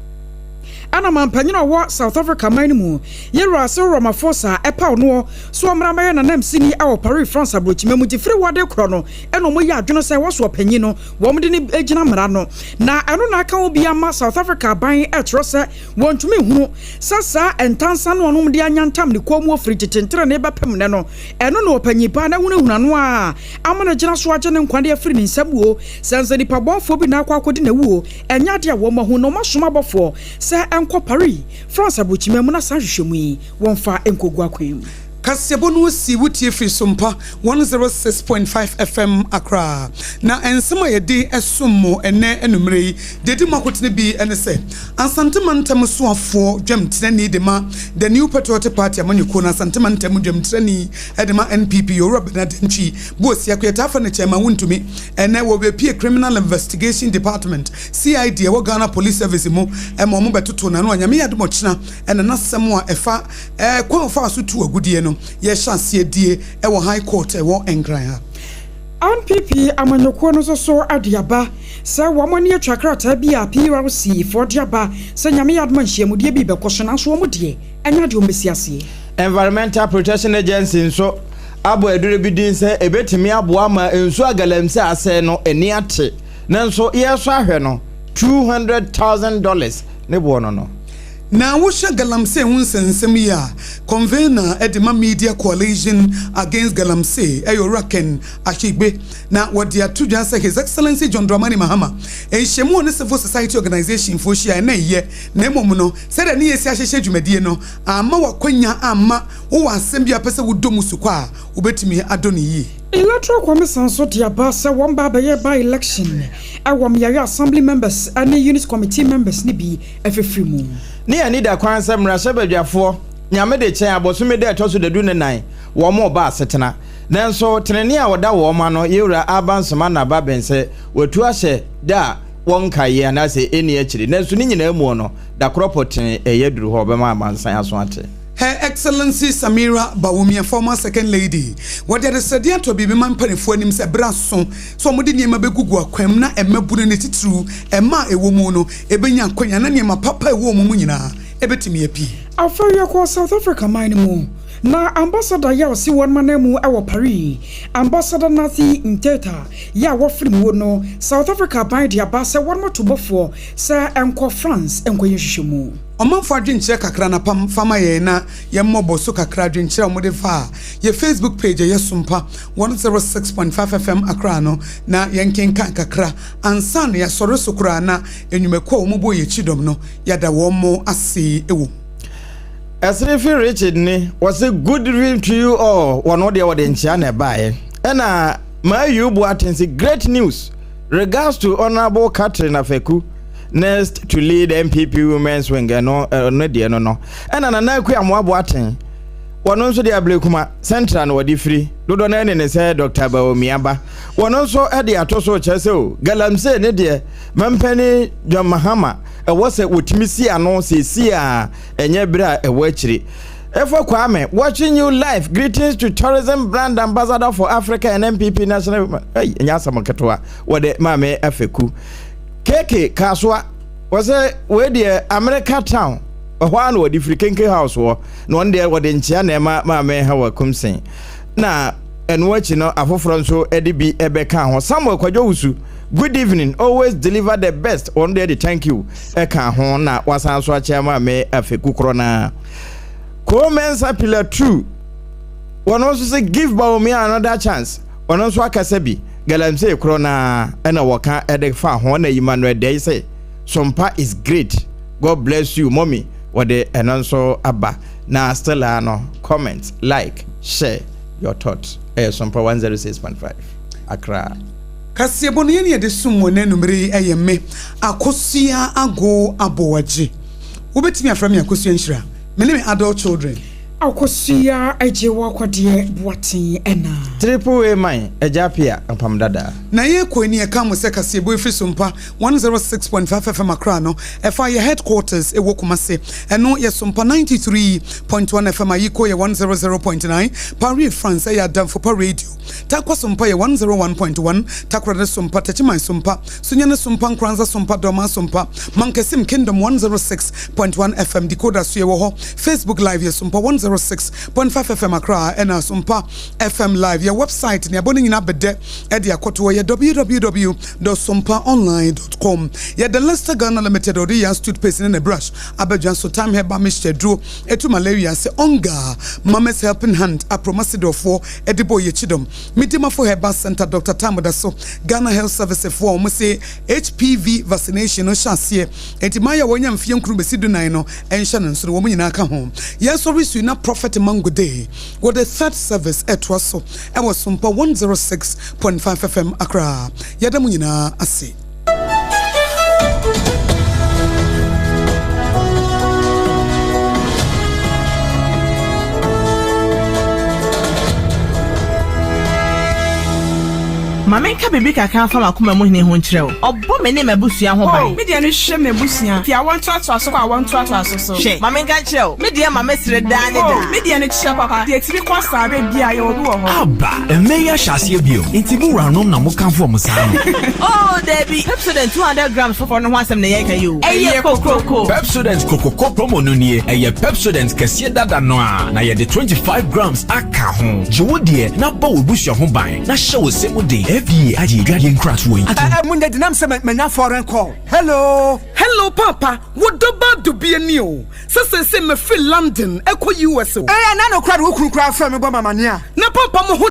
[SPEAKER 4] ɛna manpanyin a ɔwɔ South Africa man no mu, Yewura Cyril Ramaphosa ɛpaw noɔ sɛ ɔmmra mmɛyɛ n'anamsini wɔ Paris, France abrokyima mu. Nti firi hɔ de korɔ no ɛna wɔn yɛ adwene sɛ ɛwɔ so ɔpanyin no wɔn de no gyina mmara no. Na ɛno na aka ho bi ama South Africa aban ɛkyerɛ sɛ wɔntumi nhunu sɛ saa ntansa no a wɔn de anyantam ne kɔn mu firi tete ntenenee bɛpem nnɛ no, ɛno na ɔpanyin paa no ahunahuna no a ama no agyina so agye ne nkwa de afiri ne nsam o, sɛ nso nnipa bɔnfoɔ bi na akɔ akɔdi n'awu o, ɛnyɛ adeɛ a wɔn ahu na wɔasoma abɔfoɔ sɛ ɛnkɔ Paris, France aburokyima mu na saa nhwehwɛmu yi wɔmfa nkɔgu akwan mu.
[SPEAKER 2] Kaseɛbɔ no si wo tie firi Sompa 106.5 FM Accra. Na nsɛm a yɛde som mo ɛnnɛ anwummerɛ yi, deɛ ɛdi mu akotene bi ne sɛ, Asante Mantam soafoɔ dwamtirani de ma The New Patriotic Party amanyɔkuo no, Asante Mantam dwamtirani de ma NPP, Owura Bernard Antwi Boasiako, yɛtaa frɛ no Chairman Wontumi, ɛnnɛ wɔbɛpue Criminal Investigation Department, CID, ɛwɔ Ghana Police Service mu ma wɔbɛtoto n'ano a Nyame yɛ adom ɔkyena na n'asɛm a ɛfa kwan a ɔfaa so tuu agudeɛ no yɛhyɛ aseɛ die wɔ High Court ɛwɔ Nkran ha.
[SPEAKER 4] NPP amanyɔkuo no nso so de aba sɛ wɔn ani atwa krataa bi a PRC foɔ de aba sɛ Nyame yɛ adom a nhyiamudeɛ bi rebɛkɔ so nanso wɔn deɛ ɛnyɛ adeɛ wɔn bɛsi aseɛ.
[SPEAKER 7] Environmental Protection Agency nso abɔ aduro bi din sɛ ɛbɛtumi aboa ama nsuo a galamsey asɛe no ani ate, nanso yɛresɔ ahwɛ no, $200,000 ne boɔ no no.
[SPEAKER 2] Na wohwɛ galamsey ho nsɛnsɛm yi a, convener de ma Media Coalition Against Galamsey yɛ Owura Ken Akhigbe, na wɔde ato dwa sɛ His Excellency John Dramani Mahama nhyiamu a ɔne Civil Society Organisation foɔ hyiaeɛ na ɛyɛ na mmom no sɛdeɛ ne yɛsi ahyehyɛ dwumadie no amma w'akwanya amma wowɔ asɛm bi a wopɛ sɛ wodɔ mu sukɔ a wobɛtumi adɔ no yie.
[SPEAKER 4] Electoral Commission nso de aba sɛ wɔn ba abɛyɛ by-election wɔ mmeaeɛ a Assembly members ne Unit Committee members no bi afifiri mu.
[SPEAKER 7] Ne ani da kwan sɛ mmarahyɛbadwafoɔ Nyame de kyɛn abosome da ɛtɔ so dadu ne nan wɔn reba asetena. Nanso tenenee a ɔda wɔn ano Yewura Alban Sumana Baben sɛ watu ahyɛ da a wɔnkaeɛ anaasɛ ɛnni akyire. Nanso ne nyinaa muo no, da korɔ pɔtee ɛyɛ duru hɔ a ɔbɛma amansan aso ate.
[SPEAKER 2] Her Excellency Samira Bawumia, former Second Lady, wɔde adesrɛdeɛ ato Abibiman mpaninfoɔ anim sɛ berɛ aso sɛ wɔde nneɛma bɛgugu akwan mu na mmabunu ne titiriw mmaa a ɛwɔ mu no bɛnya akwanya na nneɛma papa a ɛwɔ wɔn mu nyinaa bɛtumi apue.
[SPEAKER 4] Afei yɛkɔɔ South Africa man no mu, na Ambassador yi a ɔsi wɔn ananmu wɔ Paris, Ambassador Nathi Mthethwa yi a wɔfiri mu no, South Africa aban de aba sɛ wɔn to bɔfoɔ sɛ ɛnkɔ France nkɔyɛ nhwehwɛmu.
[SPEAKER 2] Ɔmanfo adwenkyerɛ kakra na pam fa ma yɛn na yɛmmɔ bɔ so kakra adwenkyerɛ a wɔde faa yɛ Facebook page ɛyɛ Sompa 106.5 FM Accra no na yɛnkenkan kakra ansa na yɛasɔre so koraa na nnwumakuo a wɔbɔ yɛn akyi dɔm no yɛada wɔn ase wɔ mu.
[SPEAKER 7] Ɛsere fi Richard ni, wɔse good evening to you all, wɔno deɛ wɔde nkyea na ɛbaeɛ. Ɛna Mayu Boateng se great news regards to Honourable Catherine Afeku next to lead NPP women's wing, ɛno ɛno deɛ no no. Ɛna Nana Akua Amoah Boateng, wɔno nso deɛ Ablekuma Central na wɔde firi, dodoɔ no ara ni ne sɛ Dr. Bawumia ba. Wɔno nso de ato so kyerɛ sɛ o, Galamsey ne deɛ Mampanin John Mahama ɛwɔ sɛ wɔtumi si ano seesei a ɛnyɛ berɛ a ɛwɔ akyire. Efo Kwame, watching you live, greetings to tourism brand ambassador for Africa and NPP national, ɛy, ɛnyɛ asɛm ketewa, wɔde Maame Afeku. Keke Kasoa, wɔsɛ wei deɛ America town, ɛhɔ ara na wɔde firi Kenke House hɔ, na wɔn deɛ wɔde nkyea na ɛma Maame Hawa Kumsen. Na ɛno akyi no afoforɔ nso de bi bɛka ho. Samuel Kwadwo Wusu, good evening, always deliver the best, wɔn deɛ de thank you ɛka ho na wasan nso akyɛ ama me afeku korɔ no ara. Koo Mensah Pillar 2, wɔn nso sɛ give Bawumia another chance, wɔn nso akasa bi, galamsey korɔ no ara ɛna wɔka ɛde fa ho na Emmanuel Dɛi sɛ Sompa is great, God bless you mommy, wɔde ɛno nso aba na still a no comment, like, share your thoughts. Ɛyɛ Sompa 106.5 Accra.
[SPEAKER 2] Kaseɛbɔ no yɛne yɛde som wɔ nnɛ anumere yi ɛyɛ me, Akosua Ago Aboagye. Wobɛtumi afrɛ me Akosua Nhyira. Me ne me adult children.
[SPEAKER 4] Akosua agye w'akwadeɛ Boateng ɛna.
[SPEAKER 7] Triple A man, Agya Appiah, Apam Dada.
[SPEAKER 2] Na yɛkɔ yi ne yɛka mo sɛ kaseɛbɔ ɛfiri Sompa 106.5 FM Accra no ɛfa yɛ headquarters ɛwɔ Kumasi ɛno yɛ Sompa 93.1 FM Ayiko yɛ 100.9 Paris France ɛyɛ Adamfopa Radio Tarkwa Sompa yɛ 101.1 Takoradi Sompa Techiman Sompa Sunyani Sompa Nkoranza Sompa Dormaa Sompa Mankasim Kingdom 106.1 FM Decoder so yɛwɔ hɔ Facebook Live yɛ Sompa 106.5 FM Accra ɛna Sompa FM Live yɛ website nea ɛbɔ ne nyinaa bɛdɛ ɛde akɔto hɔ yɛ www dot sompaonline dot com yɛ The Lester Ghana Limited a ɔde Yas toothpaste ne ne brush abɛdwa so Time Herbal Mixture aduro ɛtu malaria ase Onga Mama's Helping Hand Apromasidɔfoɔ ɛde bɔ yɛ kyidɔm Medimafo Herbal Centre Doctor Tam da so Ghana Health Service foɔ a wɔn se HPV vaccination no hyɛ aseɛ enti mmaayɛ a wɔanya mfeɛ nkron bɛsi dunan no nhyɛ no nsono wɔn nyinaa ka ho Yɛn sɔre sui na Prophet Mango Day wɔ the third service ɛtoa so ɛwɔ Sompa 106.5 FM Accra. Yɛda mo nyinaa ase.
[SPEAKER 16] Ma menka biribi kakra mfa m'akoma mu hene ho nkyerɛ wo. Ɔbɔ me ne m'abusua ho ban.
[SPEAKER 5] Oh, me deɛ no hwɛ m'abusua, fi awo ntoatoaso kɔ awo ntoatoaso so.
[SPEAKER 16] Hwɛ, ma menka nkyerɛ wo, me deɛ ma mesere daa ne
[SPEAKER 5] Oh,
[SPEAKER 16] daa.
[SPEAKER 5] me deɛ no kyerɛ papa, deɛ ɛtumi kɔ saa berɛ biara yɛwɔ bi wɔ hɔ.
[SPEAKER 6] Aba! Mmɛ yi ahyɛ aseɛ bio, nti mo wuranom na mo kamfo wɔn saa no?
[SPEAKER 16] Oh, dabi! Pepsodent 200 grams foforɔ no ho asɛm na yɛreka yi o. Ɛyɛ kokroko!
[SPEAKER 6] Pepsodent Kokoko promo no nie, ɛyɛ Pepsodent kɛseɛ dada no ara, na yɛde 25 grams aka ho. Gye wo deɛ na bɔ w'abusua ho ban, na hyɛ wo se mu den. FDA agye adwadeɛ nkratoɔ yi atom.
[SPEAKER 15] Ɛɛ mo nyɛ denam sɛ manya foreign call. Hello.
[SPEAKER 2] Hello paapa, wo dɔ ba dubia ni o, sɛ seesei mafiri London ɛkɔ US o.
[SPEAKER 15] Ɛɛ ɛna no koraa de wo kunu koraa frɛ me bɔ me amaneɛ a.
[SPEAKER 2] Na paapa mo ho.